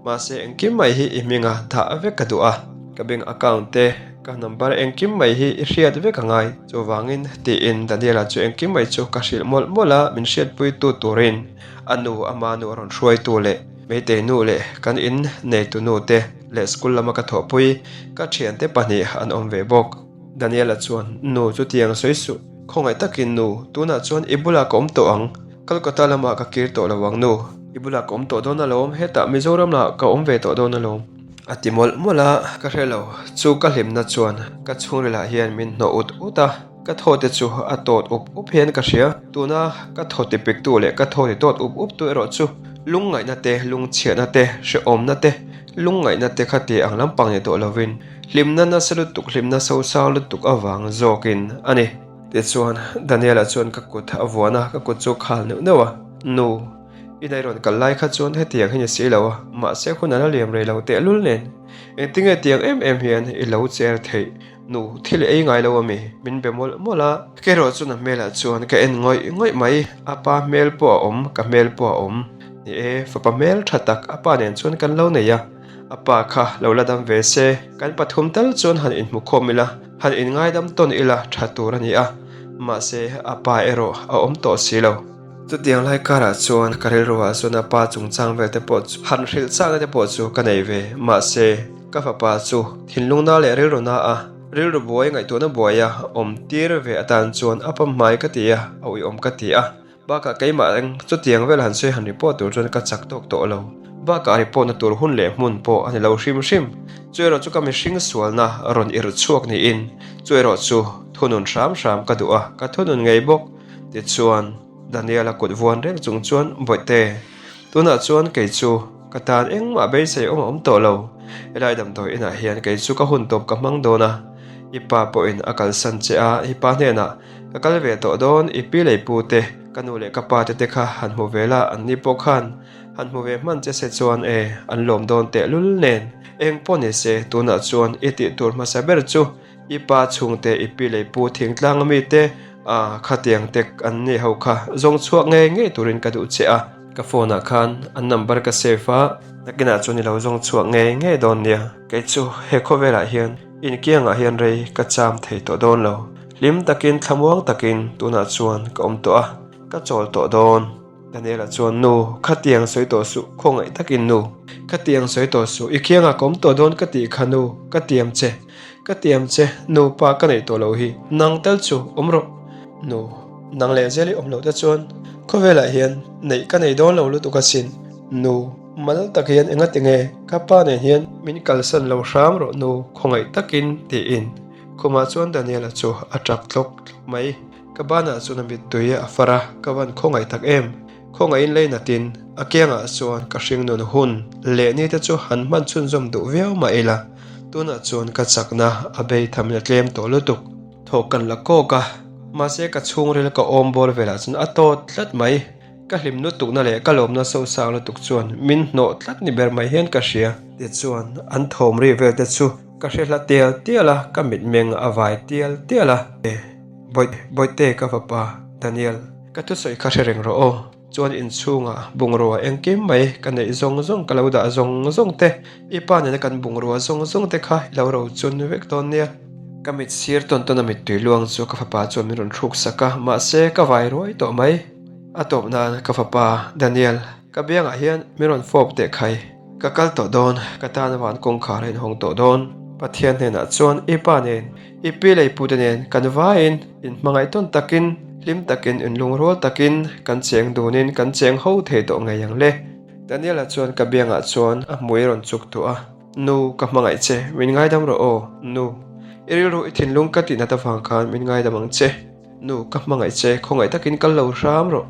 Mahse engkim mai hi i hminga dah vek ka duh a, ka bank account te, Ka number engkim mai hi i hriat vek a ngai. Chuvangin, tiin Daniela chu engkim mai chu ka hrilh mawlh mawlh a, min hriatpuitu turin a nu, ama nu a rawn hruaitu leh Meitei nu leh kan in neitu nu te leh school lama ka thawhpui ka thiante pahnih an awm ve bawk. Daniela chuan, Nu, chutiang sawi suh. Khawngaih takin nu, tunah chuan i bulah ka awm tawh ang. Kolkata lamah ka kir tawh lo ang nu. I bulah ka awm tawh dawn alawm, hetah Mizoram lah ka awm ve tawh dawn alawm. A ti mawlh mawlh a, ka hre lo. Chu ka hlimna chuan ka chhungrilah hian min hnawh ut ut a, ka thaw te chu a tawt up up hian ka hria. Tuna ka thaw ti piktu leh ka thaw ti tawt up up tu erawh chu lungngaihna te, lungchhiahna te, hrehawmna te, lungngaihna te kha ti ang lampang ni tawh lovin hlimna nasa lutuk, hlimna sosang lutuk avang zawkin a ni. Tichuan Daniel-a chuan ka kut a vuan a, ka kut chu a khal neuh neuh a, Nu. I dai rawn kal lai kha chuan hetiang hi ni si lo a, mahse hun a la liam rei lo tehlul nen. Engtinge tiang em em hian i lo cher theih nu thil i ei ngai lo ami? Min be mawlh mawlh a. Kerawh chuan a hmelah chuan ka en ngawih ngawih mai, a pa hmel pawh a awm, ka hmel pawh a awm. Ni e, fapa hmel tha tak a pa nen chuan kan lo nei a, a pa kha lo la dam ve se, kan pathum tal chuan han inhmu khawm ila, han inngaidam tawn ila tha tur a ni a, mahse a pa erawh a awm tawh si lo. Chutiang lai karah chuan ka rilruah chuan a pa chungchang vel te pawh chu han hrilh chakna te pawh chu ka nei ve. Mahse, ka fapa chu thinlungna leh rilruna a rilru buai ngaihtuahna buaia awm tir ve atan chuan a pa hmai ka ti a, a uiawm ka ti a. Bakah keimah eng chutiang vel han sawi han report tur chuan ka chak tawk tawh lo. Bakah report na tur hun leh hmun pawh a ni lo hrim hrim. Chu erawh chu ka mihring sualna rawn irh chhuak niin chu erawh chu thunun hram hram ka duh a, ka thunun ngei bawk. Tichuan, Daniel-a kut vuan reng chung chuan, Bawihte, tunah chuan kei chu ka tan engmah beisei awm a awm tawh lo. Helai damdawi inah hian kei chu ka hun tawp ka hmang dawn a, i pa pawhin a kalsan che a, i pa hnenah ka kal ve tawh dawn, i pi leh i pu te, ka nu leh ka pa te te kha han hmu ve la, an ni pawh khan han hmu ve hman che se chuan e, an lawm dawn tehlul nen. Eng pawh ni se, tunah chuan i tih tur hmasa ber chu I pa chhungte, i pi leh i pu thingtlang ami te, ah khatiang tek an nih ho kha zawng chhuak ngei ngei turin ka duh che a. Ka phone ah khan an number ka save a, nakinah chuan i lo zawng chhuak ngei ngei dawn nia. Kei chu he khawvelah hian inkiangah hian rei ka cham thei tawh dawn lo. Hlim takin thlamuang takin tunah chuan ka awm tawh a, ka chawl tawh dawn. Daniel-a chuan, Nu, khatiang sawi tawh suh, khawngaih takin nu. Khatiang sawi tawh suh, i khiangah ka awm tawh dawn ka tih kha nu, ka tiam che, ka tiam che, nu pa ka neih tawh loh hi, nang tal chu awm rawh. Nu, nang leh zel i awm loh te chuan khawvelah hian neih ka nei dawn lo lutuk asin. Nu, mal tak hian enga tinge ka pa nen hian min kalsan lo hram rawh nu, khawngaih takin, tiin khumah chuan Daniel-a chu a tap tlawk tlawk mai. Ka banah chuan a mittui a far a, ka van khawngaih tak em? Khawngaihin lei natin a kiangah chuan ka hringnun hun leh ni te chu han hman chhunzawm duh viau mah ila, tunah chuan ka chakna a bei thamin a tlem tawh lutuk. Thawk kan la kawk a, mahse ka chhungril ka awm bawr velah chuan a tawt tlat mai. Ka hlim lutukna leh ka lawmna sosang lutuk chuan min hnawh tlat ni ber mai hian ka hria. Tichuan an thawm ri vel te chu ka hre hla tial tial a, ka mitmeng a vai tial tial a. Bawihte ka fapa Daniel, ka thusawi kha hre reng rawh aw. Chuan inchhungah bungrua engkim mai ka neih zawng zawng ka lo dah zawng zawng te, i pa nena kan bungrua zawng zawng te kha i lo rochun vek dawn nia. Ka mit sir tawn tawn a mittui luang chu ka fapa chuan min rawn hruk sak a, mahse ka vai ruai tawh mai. A tawp nan ka fapa Daniel ka biangah hian min rawn fawp teh khai. Ka kal tawh dawn, ka tan van kawngkhar a inhawng tawh dawn. Pathian hnenah chuan i pa nen I pi leh i pute nen kan vaiin inhmangaih tawn takin, hlim takin, inlungrual takin kan cheng dunin kan cheng ho thei tawh ngei ang le. Daniela chuan ka biangah chuan a hmui a rawn chuk tuah a, Nu, ka hmangaih che, min ngaidam rawh aw, nu. I rilru i thinlung ka tihnat avang khan min ngaidam ang che. Nu, ka hmangaih che, khawngaih takin kal lo hram rawh.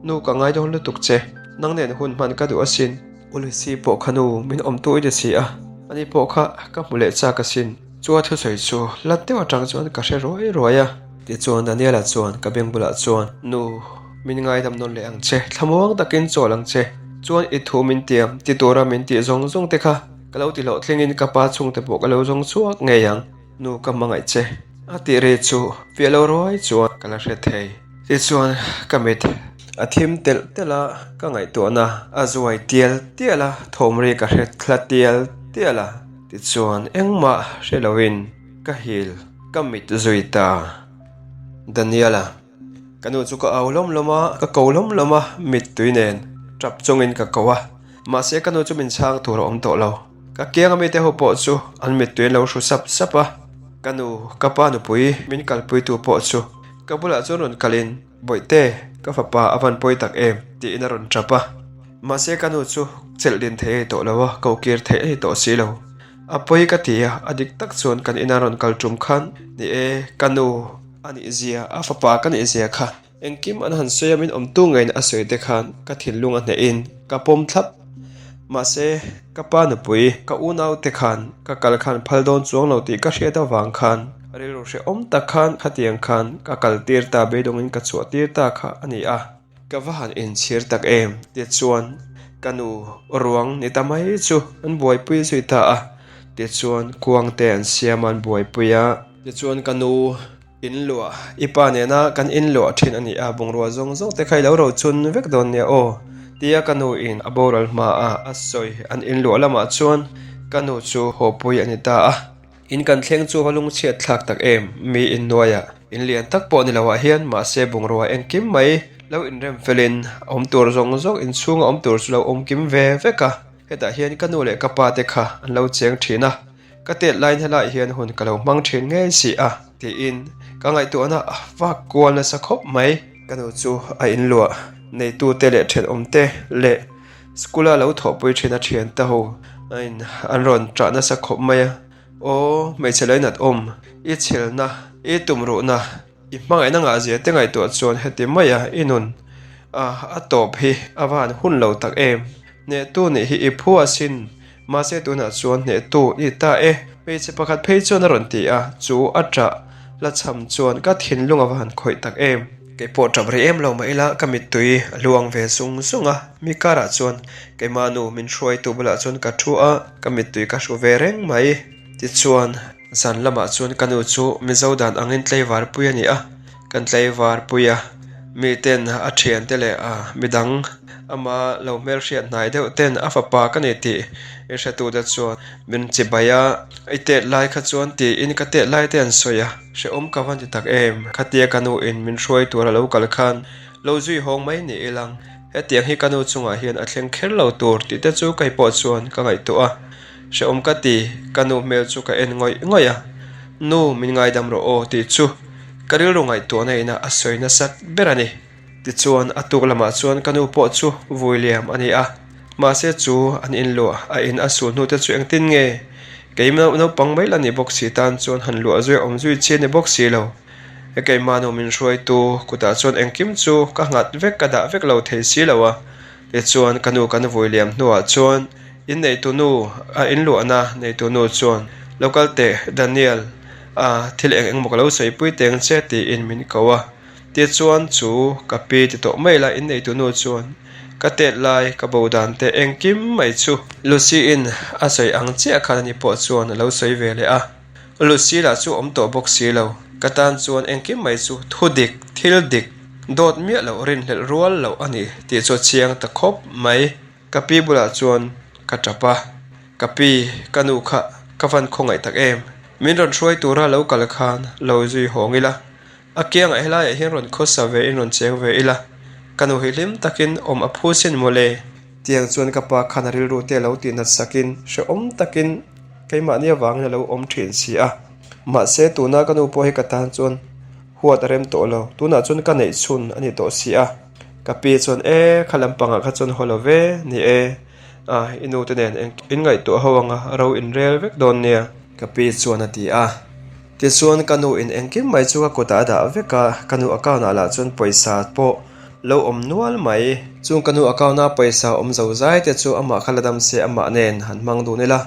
Nu, ka ngaidawn lutuk che, nang nen hun hman ka duh asin. Ulisi pawh kha nu, min awmtu i ti si a, ani pawh kha ka hmu leh chak asin. Chu a thusawi chu hlat deuh atang chuan ka hre ruai ruai a. Tichuan Daniela chuan ka beng bulah chuan, Nu, min ngaidam nawn leh ang che, thlamuang takin chawl ang che. Chuan i thu min tiam, ti tura min tih zawng zawng te kha ka lo ti hlawhtlingin ka pa chhungte pawh ka lo zawng chhuak ngei ang. Nu, ka hmangaih che. A tih ri chu fiah lo ruai chuan ka la hre thei. Tichuan ka mit a thim telh telh a, ka ngaihtuahna a zuai tial tial a, thawm ri ka hre thla tial tial a. Tichuan engmah hre loin ka hil ka mit zui ta. Daniela, ka nu chu ka au lawm lawm a, ka ko lawm lawm a, mittui nen tap chungin ka ko a. Mahse ka nu chu min chhang tur a awm tawh lo. Ka kiang a mite ho pawh chu an mittui an lo hru sap sap a. Ka nu, ka pa nupui min kalpuitu pawh chu ka bulah chuan rawn kalin, Bawihte, ka fapa a van pawi tak em? tiin a rawn tap a. Mahse ka nu chu chelh din thei a ni tawh lo a, ko kir theih a ni tawh si lo. A pawi ka ti a, a dik tak chuan kan ina rawn kal tum khan ni e, ka nu a nih zia, a fapa ka nih zia kha engkim an han sawi a, min awmtu ngeiin a sawi te khan ka thinlung a hnehin ka pawm thlap. Mahse ka pa nupui, ka unau te khan ka kal khan phal dawn chuang lo tih ka hriat avang khan rilru hrehawm tak khan khatiang khan ka kal tir ta beidawngin ka chhuah tir ta kha a ni a. Ka va han inchhir tak em? Tichuan, ka nu ruang ni ta mai chu an buaipui zui ta a. Tichuan, kuang te an siam a, an buaipui a. Tichuan, ka nu inluah, i pa nena kan inluah thin a ni a, bungrua zawng zawng te kha i lo rochun vek dawn nia aw, tia ka nu in a boral hma a a sawi an inluah lamah chuan ka nu chu hawpui a ni ta a. In kan thleng chu va lungchhiat thlak tak em? Mi inhnuaiah in lian tak pawh ni loah hian mahse bungrua engkim mai lo inrem felin awm tur zawng zawng inchhunga awm tur chu lo awm kim ve vek a. Hetah hian ka nu leh ka pa te kha an lo cheng thin a, ka tet laiin helaiah hian hun ka lo hmang thin ngei si a tiin ka ngaihtuahna a vak kual nasa khawp mai. Ka nu chu a inluah neitute leh thenawmte leh School a lo thawhpui thin a thian te ho in an rawn ṭah nasa khawp mai a, Aw hmeichhe lainat awm, i chhelna, i tumruhna, i hmangaihna ngah zia te ngaihtuah chuan heti mai a i nun a a tawp hi a va han hun lo tak em, hnehtu nih hi i phu asin, mahse tunah chuan hnehtu i ta e, hmeichhe pakhat phei chuan a rawn ti a, chu a ṭah la cham chuan ka thinlung a va han khawih tak em. Kei pawh ṭap rih em lo mah ila ka mittui a luang ve sung sung a, mi karah chuan keimah nu min hruaitu bulah chuan ka thu a, ka mittui ka hru ve reng mai. Tichuan, zan lamah chuan ka nu chu Mizo dan angin tlaivar pui a ni a, kan tlaivar pui a, miten a thiante leh a midang ama lo hmelhriat hnai deuh ten a fapa ka ni tih i hretute chuan min chibai a, i tet lai kha chuan tiin ka tet lai te an sawi a. Hrehawm ka va ni tak em? Khatia ka nu in min hruai tur a lo kal khan lo zui hawng mai ni ilang. Hetiang hi ka nu chungah hian a thleng kher lo tur tih te chu kei pawh chuan ka ngaihtuah a. Hrehawm ka ti, ka nu hmel chu ka en ngawih ngawih a. Nu, min ngaidam rawh aw tih chu ka rilru ngaihtuahna ina a sawi nasat ber a ni. Tichuan a tuk lamah chuan ka nu pawh chu vui liam a ni a, mahse chu an inluah a in a sul hnu te chu engtin nge kei naupang mai la ni bawk si tan chuan han luah zui a awm zui chi a ni bawk si lo. He keimah nu min hruaitu kutah chuan engkim chu ka nghat vek ka dah vek lo thei si lo a. Tichuan ka nu kan vui liam hnuah chuan in neitu nu a inluahna neitu nu chuan lo kal teh Daniel a thil eng engmaw ka lo sawipui teng che tiin min ko a. Tichuan chu ka pi ti tawh mai la in neitu nu chuan ka tet lai ka bo dan te engkim mai chu Lucy in a sawi ang chiah khan ani pawh chuan a lo sawi ve leh a. Lucy lah chu awm tawh bawk si lo. Ka tan chuan engkim mai chu thu dik, thil dik, dawt miah loh rinhlelh rual loh a ni tih chu a chiang ta khawp mai. Ka pi bulah chuan ka tap a, Ka pi, ka nu kha ka van khawngaih tak em? Min rawn hruai tura lo kal khan lo zui hawng ila, a kiangah helaiah hian rawn khawsa ve in rawn cheng ve ila, ka nu hi hlim takin awm a phu sin mawle. Tiang chuan ka pa khan a rilru te lo tih nat sakin hrehawm takin keimahni avangin a lo awm thin si a. Mahse tuna ka nu pawh hi ka tan chuan huat a rem tawh lo, tunah chuan ka neih chhun a ni tawh si a. Ka pi chuan e kha lampangah kha chuan haw lo ve ni e, a i nu te nen in ngaihtuah ho anga ro in rel vek dawn nia. Ka pi chuan a ti a. Tichuan ka nu in engkim mai chu ka kutah a dah vek a, ka nu account ah lah chuan pawisa pawh lo awm nual mai. Chung ka nu account a pawisa awm zo zai te chu amah kha la dam se amah nen han hmang dun ila,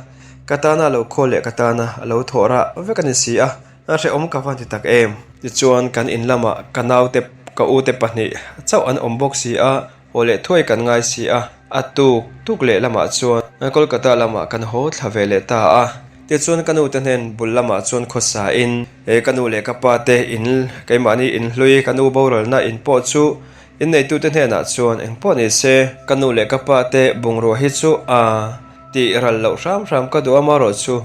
ka tana a lo khawl leh ka tana a lo thawh rah vek a ni si a, a hrehawm ka van ti tak em. Tichuan kan in lamah ka naute ka ute pahnih chauh an awm bawk si a, Haw leh thuai kan ngai si a, a tuk tuk leh lamah chuan Kolkata lamah kan haw thla ve leh ta a. Tichuan ka nu te hnen bul lamah chuan khawsa in he ka nu leh ka pa te in keimahni in hlui ka nu boralna in pawh chu in neitu te hnenah chuan eng pawh ni se ka nu leh ka pa te bungrua hi chu a tih ral loh hram hram ka duh a marawh chu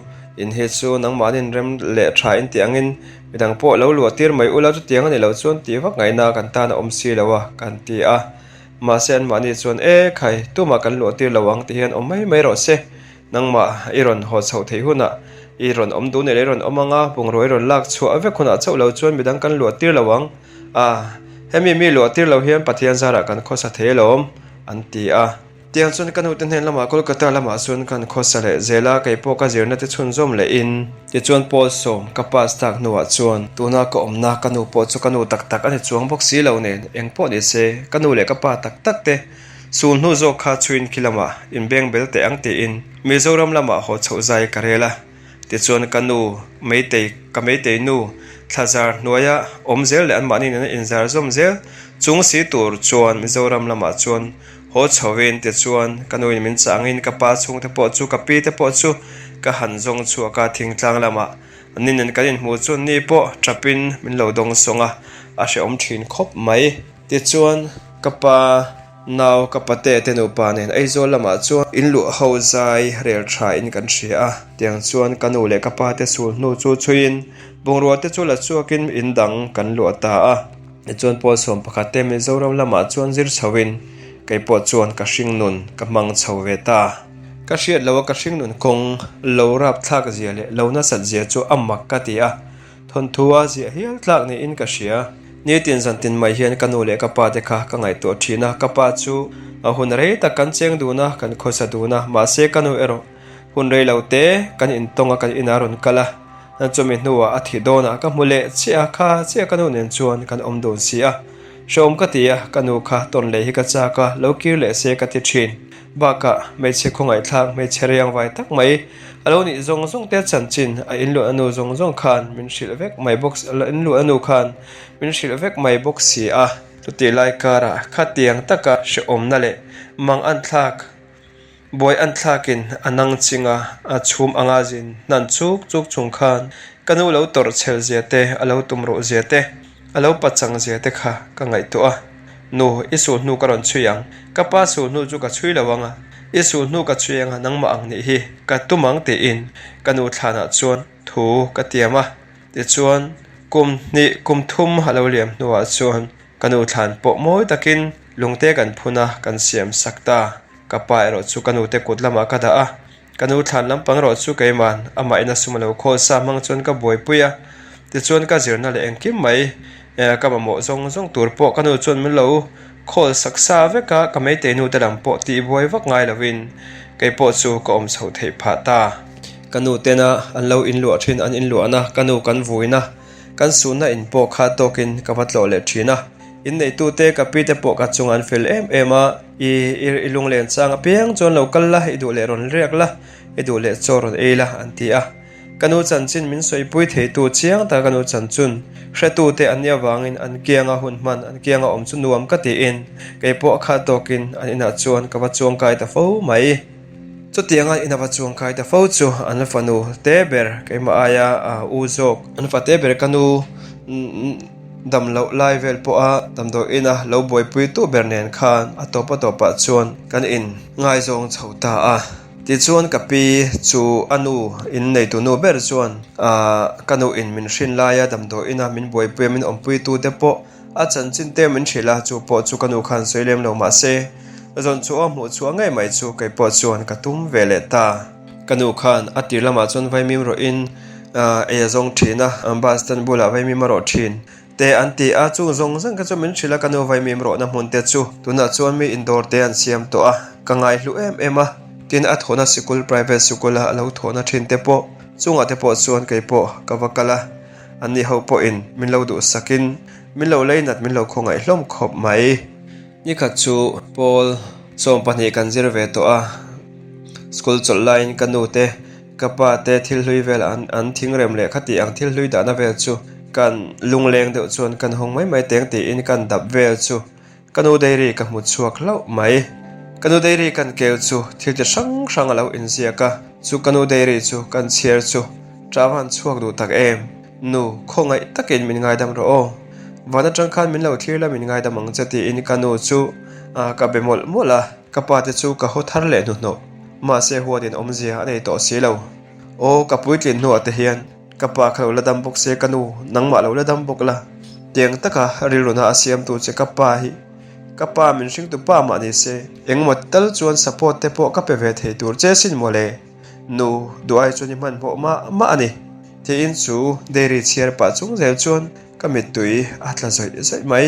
in hi chu nangmahni in rem leh tha in tih angin Midang pawh lo luah tir mai ula chutiang a nih loh chuan tih vak ngaihna kan tan a awm si lo a, kan ti a. Mahse anmahni chuan E khai, tumah kan luah tir lo ang ti hian awm mai mai rawh se. Nangmah i rawn haw chhoh theih hunah i rawn awm duh nih leh i rawn awm anga bungrua i rawn lak chhuah vek hunah chauh lo chuan midang kan luah tir lo ang. A, hemi mi luah tir lo hian Pathian zarah kan khawsa thei alawm, an ti a. Tiang chuan ka nute hnen lamah Kolkata lamah chuan kan khawsa leh zel a, kei pawh ka zirna te chhunzawm leh in. Tichuan Paul sawm ka pass tak hnuah chuan tuna ka awmna ka nu pawh chu ka nu tak tak a ni chuang bawk si lo nen eng pawh ni se ka nu leh ka pa tak tak te sul hnu zawk kha chhuin khi lamah inbeng bel teh ang tiin Mizoram lamah haw chhoh zai ka rel a. Tichuan ka nu Meitei, ka Meitei nu thlazar hnuaia awm zel leh anmahni nena inzar zawm zel chung si tur chuan Mizoram lamah chuan haw chhovin tichuan ka nuin min changin ka pa chhungte pawh chu ka pi te pawh chu ka han zawng chhuak a, thingtlang lamah ni nen kan inhmuh chuan ni pawh tapin min lo dawng sawng a, a hrehawm thin khawp mai. Tichuan ka pa. Nau ka pate te nupa nen Aizawl lamah chuan in luh ho zai rel tha in kan hria a, tiang chuan ka nu leh ka pa te sul hnu chu chhuiin bungrua te chu la chhuakin in dang kan luah ta a. Tichuan Paul 11 te Mizoram lamah chuan zir chhoin kei pawh chuan ka hringnun ka hmang chho ve ta. Ka hriat loh a ka hringnun kawng lo rapthlak zia leh lo nasat zia chu a mak ka ti a. Thawnthu a ziah hial tlak niin ka hria. Nitin zantin mai hian ka nu leh ka pa te kha ka ngaihtuah thin a, ka pa chu a hun rei tak kan cheng dun a, kan khawsa dun a, mahse ka nu erawh hun rei lo te kan intawng a kan inah a rawn kal a, chumi hnuah a thi dawnah ka hmu leh chiah a, kha chiah ka nu nen chuan kan awm dun si a, hrehawm ka ti a, ka nu kha tawn leh hi ka chak a, lo kir leh se ka ti thin. Bakah hmeichhe khawngaihthlak hmeichhe riangvai tak mai a lo nih zawng zawng te chanchin a inluah a nu zawng zawng khan min hrilh vek mai bawk inluah a nu khan min hrilh vek mai bawk si a. Chutih lai karah khatiang taka hrehawmna leh mang an thlak buai an thlakin a nang chinga a chhum anga zin hnan chuk chuk chung khan ka nu lo tawrh chhel zia te a lo tum ruh zia te A lo pachang zia te kha ka ngaihtuah a, Nu, i sulhnu ka rawn chhui ang. Ka pa sulhnu chu ka chhui lo ang a, i sulhnu ka chhui ang a, nangmah ang nih hi ka tum ang tiin ka nu thlanah chuan thu ka tiam a. Tichuan, kum hnih kum thum a lo liam hnuah chuan ka nu thlan pawh mawi takin lungte kan phun a, kan siam sak ta. Ka pa erawh chu ka nute kut lamah ka dah a, Ka nu thlan lampang erawh chu keiman amah in a sum a lo khawl sa hmang chuan ka buaipui a, tichuan ka zirna leh engkim mai ka mamawh zawng zawng tur pawh ka nu chuan min lo khawl sak sa vek a, ka meitei nu te lam pawh tih buai vak ngai lovin kei pawh chu ka awm chhoh theih phah ta. Ka nu tena an lo inluah thin an inluahna ka nu kan vuina. Kan suhna in pawh kha tawkin ka va tlawh leh thin a. Inneitute ka pi te pawh ka chung an fel em em a. I i lunglen chang apiang chuan lo kal la, i duh leh rawn riak la, i duh leh chaw rawn ei la an ti a. Ka nu chanchin min sawipui theitu chiang taka ka nu chanchun hretute an nih avangin an kianga hun hman, an kianga awm chu nuam ka tiin kei pawh a khat tawkin an inah chuan ka va chuangkai ta fo mai. Chutianga ina va chuangkai ta fo chu an fanu te ber keimah aia u zawk, an fate ber ka nu dam loh lai vel pawha damdawi ina lo buaipuitu ber nen khan a tawp a tawpah chuan kan in ngaizawng chho ta a. Tichuan ka pi chu a nu in neitu nu ber chuan ka nu in min hrin laia damdawi ina min buaipuia min awmpuitu te pawh a chanchin te min hrilh a, chu pawh chu ka nu khan sawi lem lo mahse zawn chhuah a hmuh chhuah ngei mai chu kei pawh chuan ka tum ve leh ta. Ka nu khan a tir lamah chuan vaimim rawhin ei a zawng thin a, bus stand bulah vaimim a rawh thin. Te an ti a, chung zawng zawng kha chu min hrilh a, ka nu vaimim rawhna hmun te chu tunah chuan mi indawr te an siam tawh a, ka ngaihlu em em a, tin a thawhna sikul private sikul a lo thawhna thin te pawh chungah te pawh chuan kei pawh ka va kal a, an ni ho pawhin min lo duhsakin min lo leinat min lo khawngaih hlawm khawp mai. Nikhat chu pawl 12 kan zir ve tawh a, school chawlh laiin ka nu te Ka pa te thil hlui vel an an thingrem leh khati ang thil hlui dahna vel chu kan lungleng deuh chuan kan hawng mai mai teng tiin kan dap vel chu ka nu dairy ka hmu chhuak hlauh mai. Ka nu dairy kan keu chu thil ti hrang hrang a lo inziak a, chu ka nu dairy chu kan chhiar chu ṭah va han chhuak duh tak em. Nu, khawngaih takin min ngaidam rawh aw. Van aṭang khan min lo thlir la min ngaidam ang che tiin ka nu chu ka be mawlh mawlh a, ka pa te chu ka haw thar leh hnuhnawh. Mahse huatin awmzia a nei tawh si lo. Aw ka puitlin hnuah te hian ka pa kha lo la dam bawk se ka nu nangmah lo la dam bawk la. Tiang taka rilruna a siamtu che ka pa hi ka pa min hringtu pa mah ni se engemaw tal chuan support te pawh ka pe ve thei tur che sin mawle. Nu duh ai chuan i hmanhmawh mah mah a ni. Tiin chu dairy chhiar pah chung zel chuan ka mittui a tla zawih zawih mai.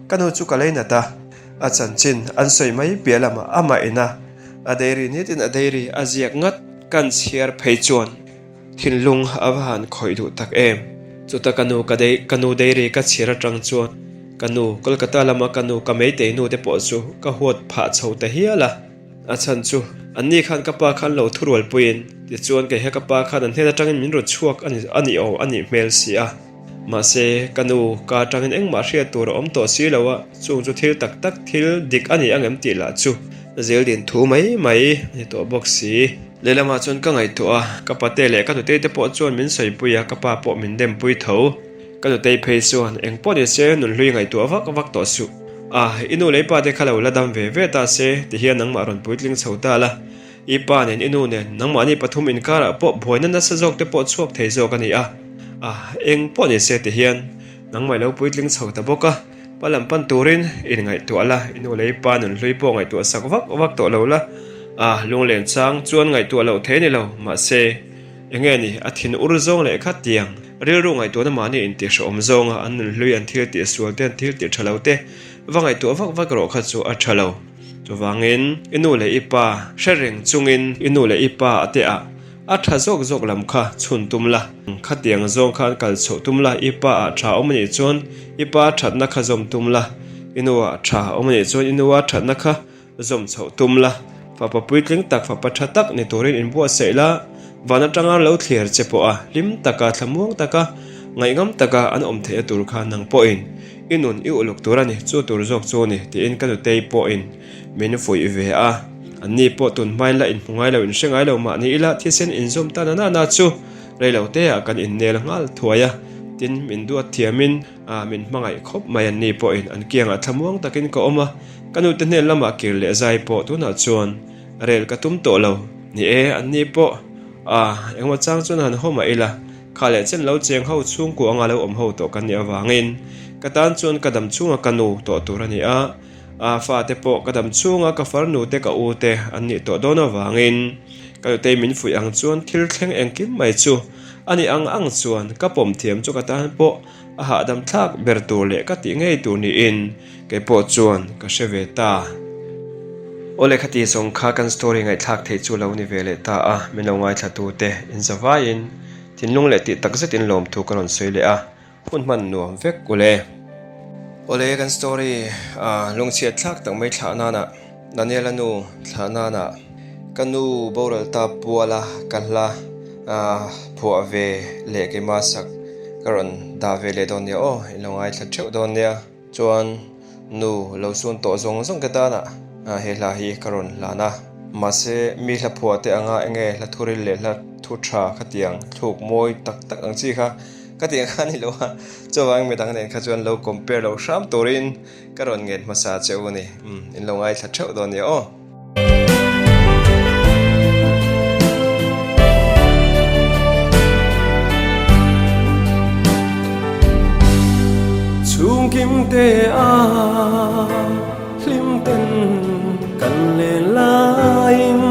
Ka nu chu ka leinat a, a chanchin an sawi mai piah lamah amah ina A dairy nitin a dairy a ziak ngat kan chhiar phei chuan thinlung a va han khawih duh tak em. Chuta ka nu ka dei ka nu dairy ka chhiar atang chuan ka nu Kolkata lama ka nu ka meitei nu te pawh chu ka huat phah chho ta hial a. A chhan chu anni khan ka pa khan lo thurual puiin tichuan kei he ka pa khan an hnen atangin min rawn chhuak a ni a nih aw a nih hmel si a. Mahse, ka nu, ka atangin engmah hriat tur a awm tawh si lo a, chung chu thil tak tak thil dik a ni ang em tih lah chu zeldin thu mai mai a ni tawh bawk si. Lehlamah chuan ka ngaihtuah a, ka pate leh ka nutei te pawh chuan min sawipui a, ka pa pawh min dempui tho. Ka nutei phei chuan eng pawh ni se nunhlui ngaihtuah vak vak tawh suh. A, i nu leh i pa te kha lo la dam ve ve ta se, tihian nangmah rawn puitling chho ta la. I pa nen i nu nen nangmahni pathum inkarah pawh buaina nasa zawk te pawh chhuak thei zawk a ni a, a eng pawh ni se ti hian nangmah i lo puitling chho ta bawk a, pa lam pan turin in ngaihtuah la, i nu leh i pa nunhlui pawh ngaihtuah sak vak vak tawh lo la, a lunglen chang chuan ngaihtuah loh thei a ni lo, mahse enge ni a thin ur zawng leh khat tiang rilru ngaihtuahna mahni intihhrehawm zawnga an nunhlui an thil tih sual te an thil tih tha lo te va ngaihtuah vak vak erawh kha chu a tha lo. Chuvangin, i nu leh i pa hre reng chungin i nu leh i pa a te ah a tha zawk zawk lam kha chhun tum la. Khatiang zawng khan kal chhoh tum la, i pa ah tha awm a nih chuan i pa thatna kha zawm tum la, i nu ah tha awm a nih chuan i nu a thatna kha zawm chhoh tum la. Fapa puitling tak, fapa tha tak ni turin inbuatsaih la, van atanga lo thlir che pawh a hlim taka, thlamuang taka, ngaihngam taka an awm theihna tur kha nang pawhin I nun i uluk tur a ni, chu tur zawk chu a ni, tiin ka nutei pawhin min fuih ve a. Anni pawh tun hmain la inhmu ngai lo, inhre ngai lo mah ni ila thisen inzawm ta na na chu rei lo teah kan innel nghal thuai a. Tin, min duat thiamin min hmangaih khawp mai anni pawhin an kiangah thlamuang takin ka awm a, ka nute hnen lamah kir leh zai pawh tunah chuan rel ka tum tawh lo. Ni e, anni pawh engemaw chang chuan han haw mah ila. Kha leh chen lo cheng ho chhungkua anga lo awm ho tawh kan nih avangin ka tan chuan ka dam chhunga ka nu tawh tur a ni a, a fate pawh ka dam chhunga ka farnu te ka u te an nih tawh dawn avangin ka nutei min fuih ang chuan thil thleng engkim mai chu a nih ang ang chuan ka pawm thiam chu ka tan pawh a hahdam thlak ber tur leh ka tih ngei tur niin kei pawh chuan ka hre ve ta. Awle khati zawng kha kan story ngaihthlak theih chu lo ni ve leh ta a, min lo ngaithla tu te in zavaiin thinlung leh tih tak zetin lawmthu ka rawn sawi leh a. Hun hman nuam vek ule. Awle kan story a lungchhiat thlak tak mai thlah nana Daniela nu thlah nana ka nu boral ta puala ka hla phuah ve leh keimah sak ka rawn dah ve leh dawn nia aw in lo ngaithla theuh dawn nia. Chuan nu lo sun tawh zawng zawng te tana he hla hi ka rawn hlan a. Mahse mi hla phuah te anga enge hla thuril leh hla thu tha khatiang thluk mawi tak tak ang chi kha ka tih ang kha a ni lo a. Chuvangin midang nen kha chuan lo compare lo hram turin ka rawn ngen hmasa che u a ni. Umm in lo ngaithla theuh dawn nia aw. Chhungkim te a hlim ten kan len laiin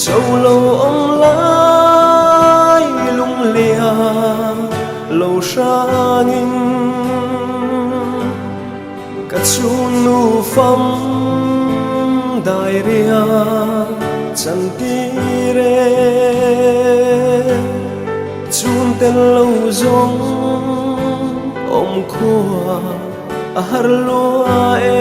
Cho lo awm lai lunglia lo hrangin. Ka chhungnu fam dairia chantir e, chhun tel lo zawng awm khua a har lua e.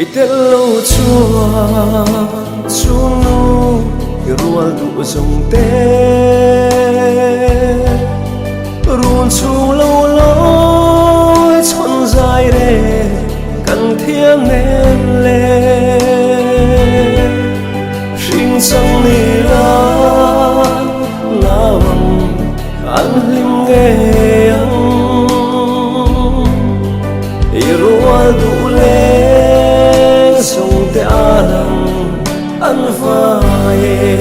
I tel lo chuan chhungnu i rual duh zawng te Run chhung lo lawi chhawn zai re kan thiam nem le Hring chang ni la nau ang an hlim ngei ang. I rual duh leng zawng te a lang an vai e.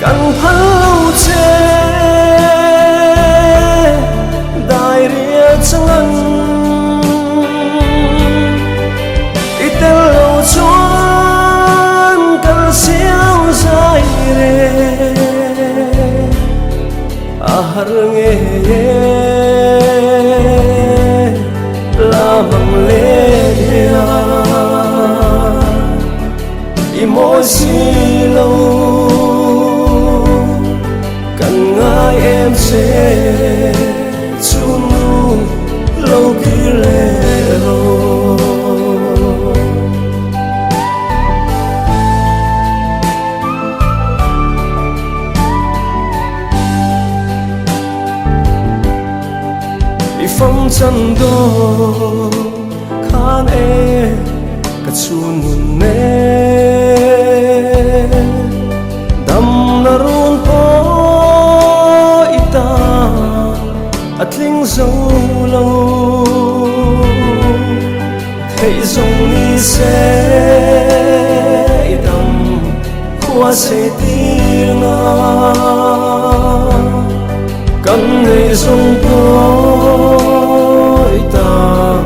Kan phal lo che dai rial chang I tel lo chuan kal siau zai re. A har nge la mang let hian i mawi si lo kan ngai em che chu nu lo kir leh rawh. I fam chan dawn khan e ka chhun nun nen Dam na run pawh i tan a tling zo lo Theih zawng ni se i dam khua sei tir nga Kan ngaih zawng pawh i tan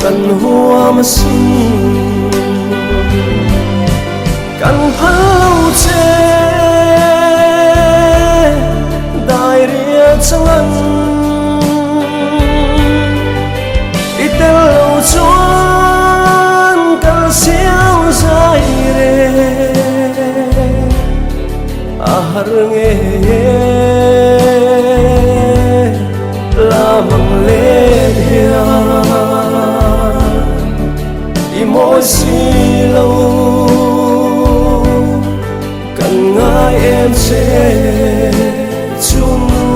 kan huam asin Kan phal lo che dai rial chang I tel lo chuan kal siau zai re A har nge la mang let hian I mawi si lo Kan ngai em che chu nu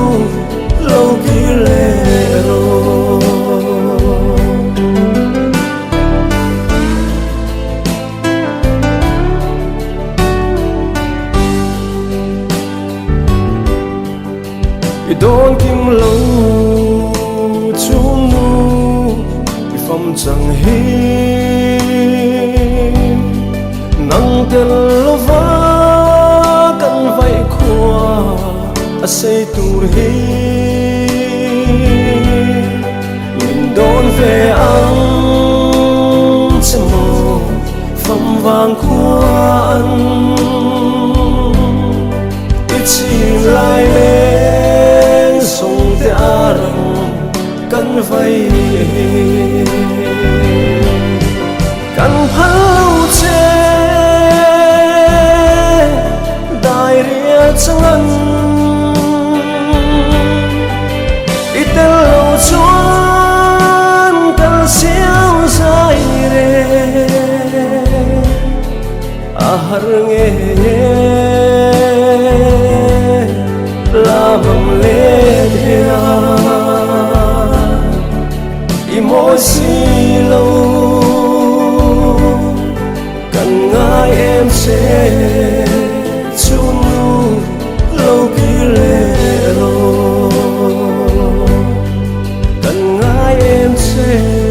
lo kir leh rawh. I dawn kim lo chu nu i fam chang hi Nang tel lova kan vaih khua a sei tur hi Min dawn ve ang che maw fam vang khua an I chin lai leng zawng te a rang. vai Kan phal lo che dai rial changan I tel lo chuan kal siau zai re A har nge lamang let hian I mawi si lo kan ngai em che chu nu lo kir leh rawh kan ngai em che.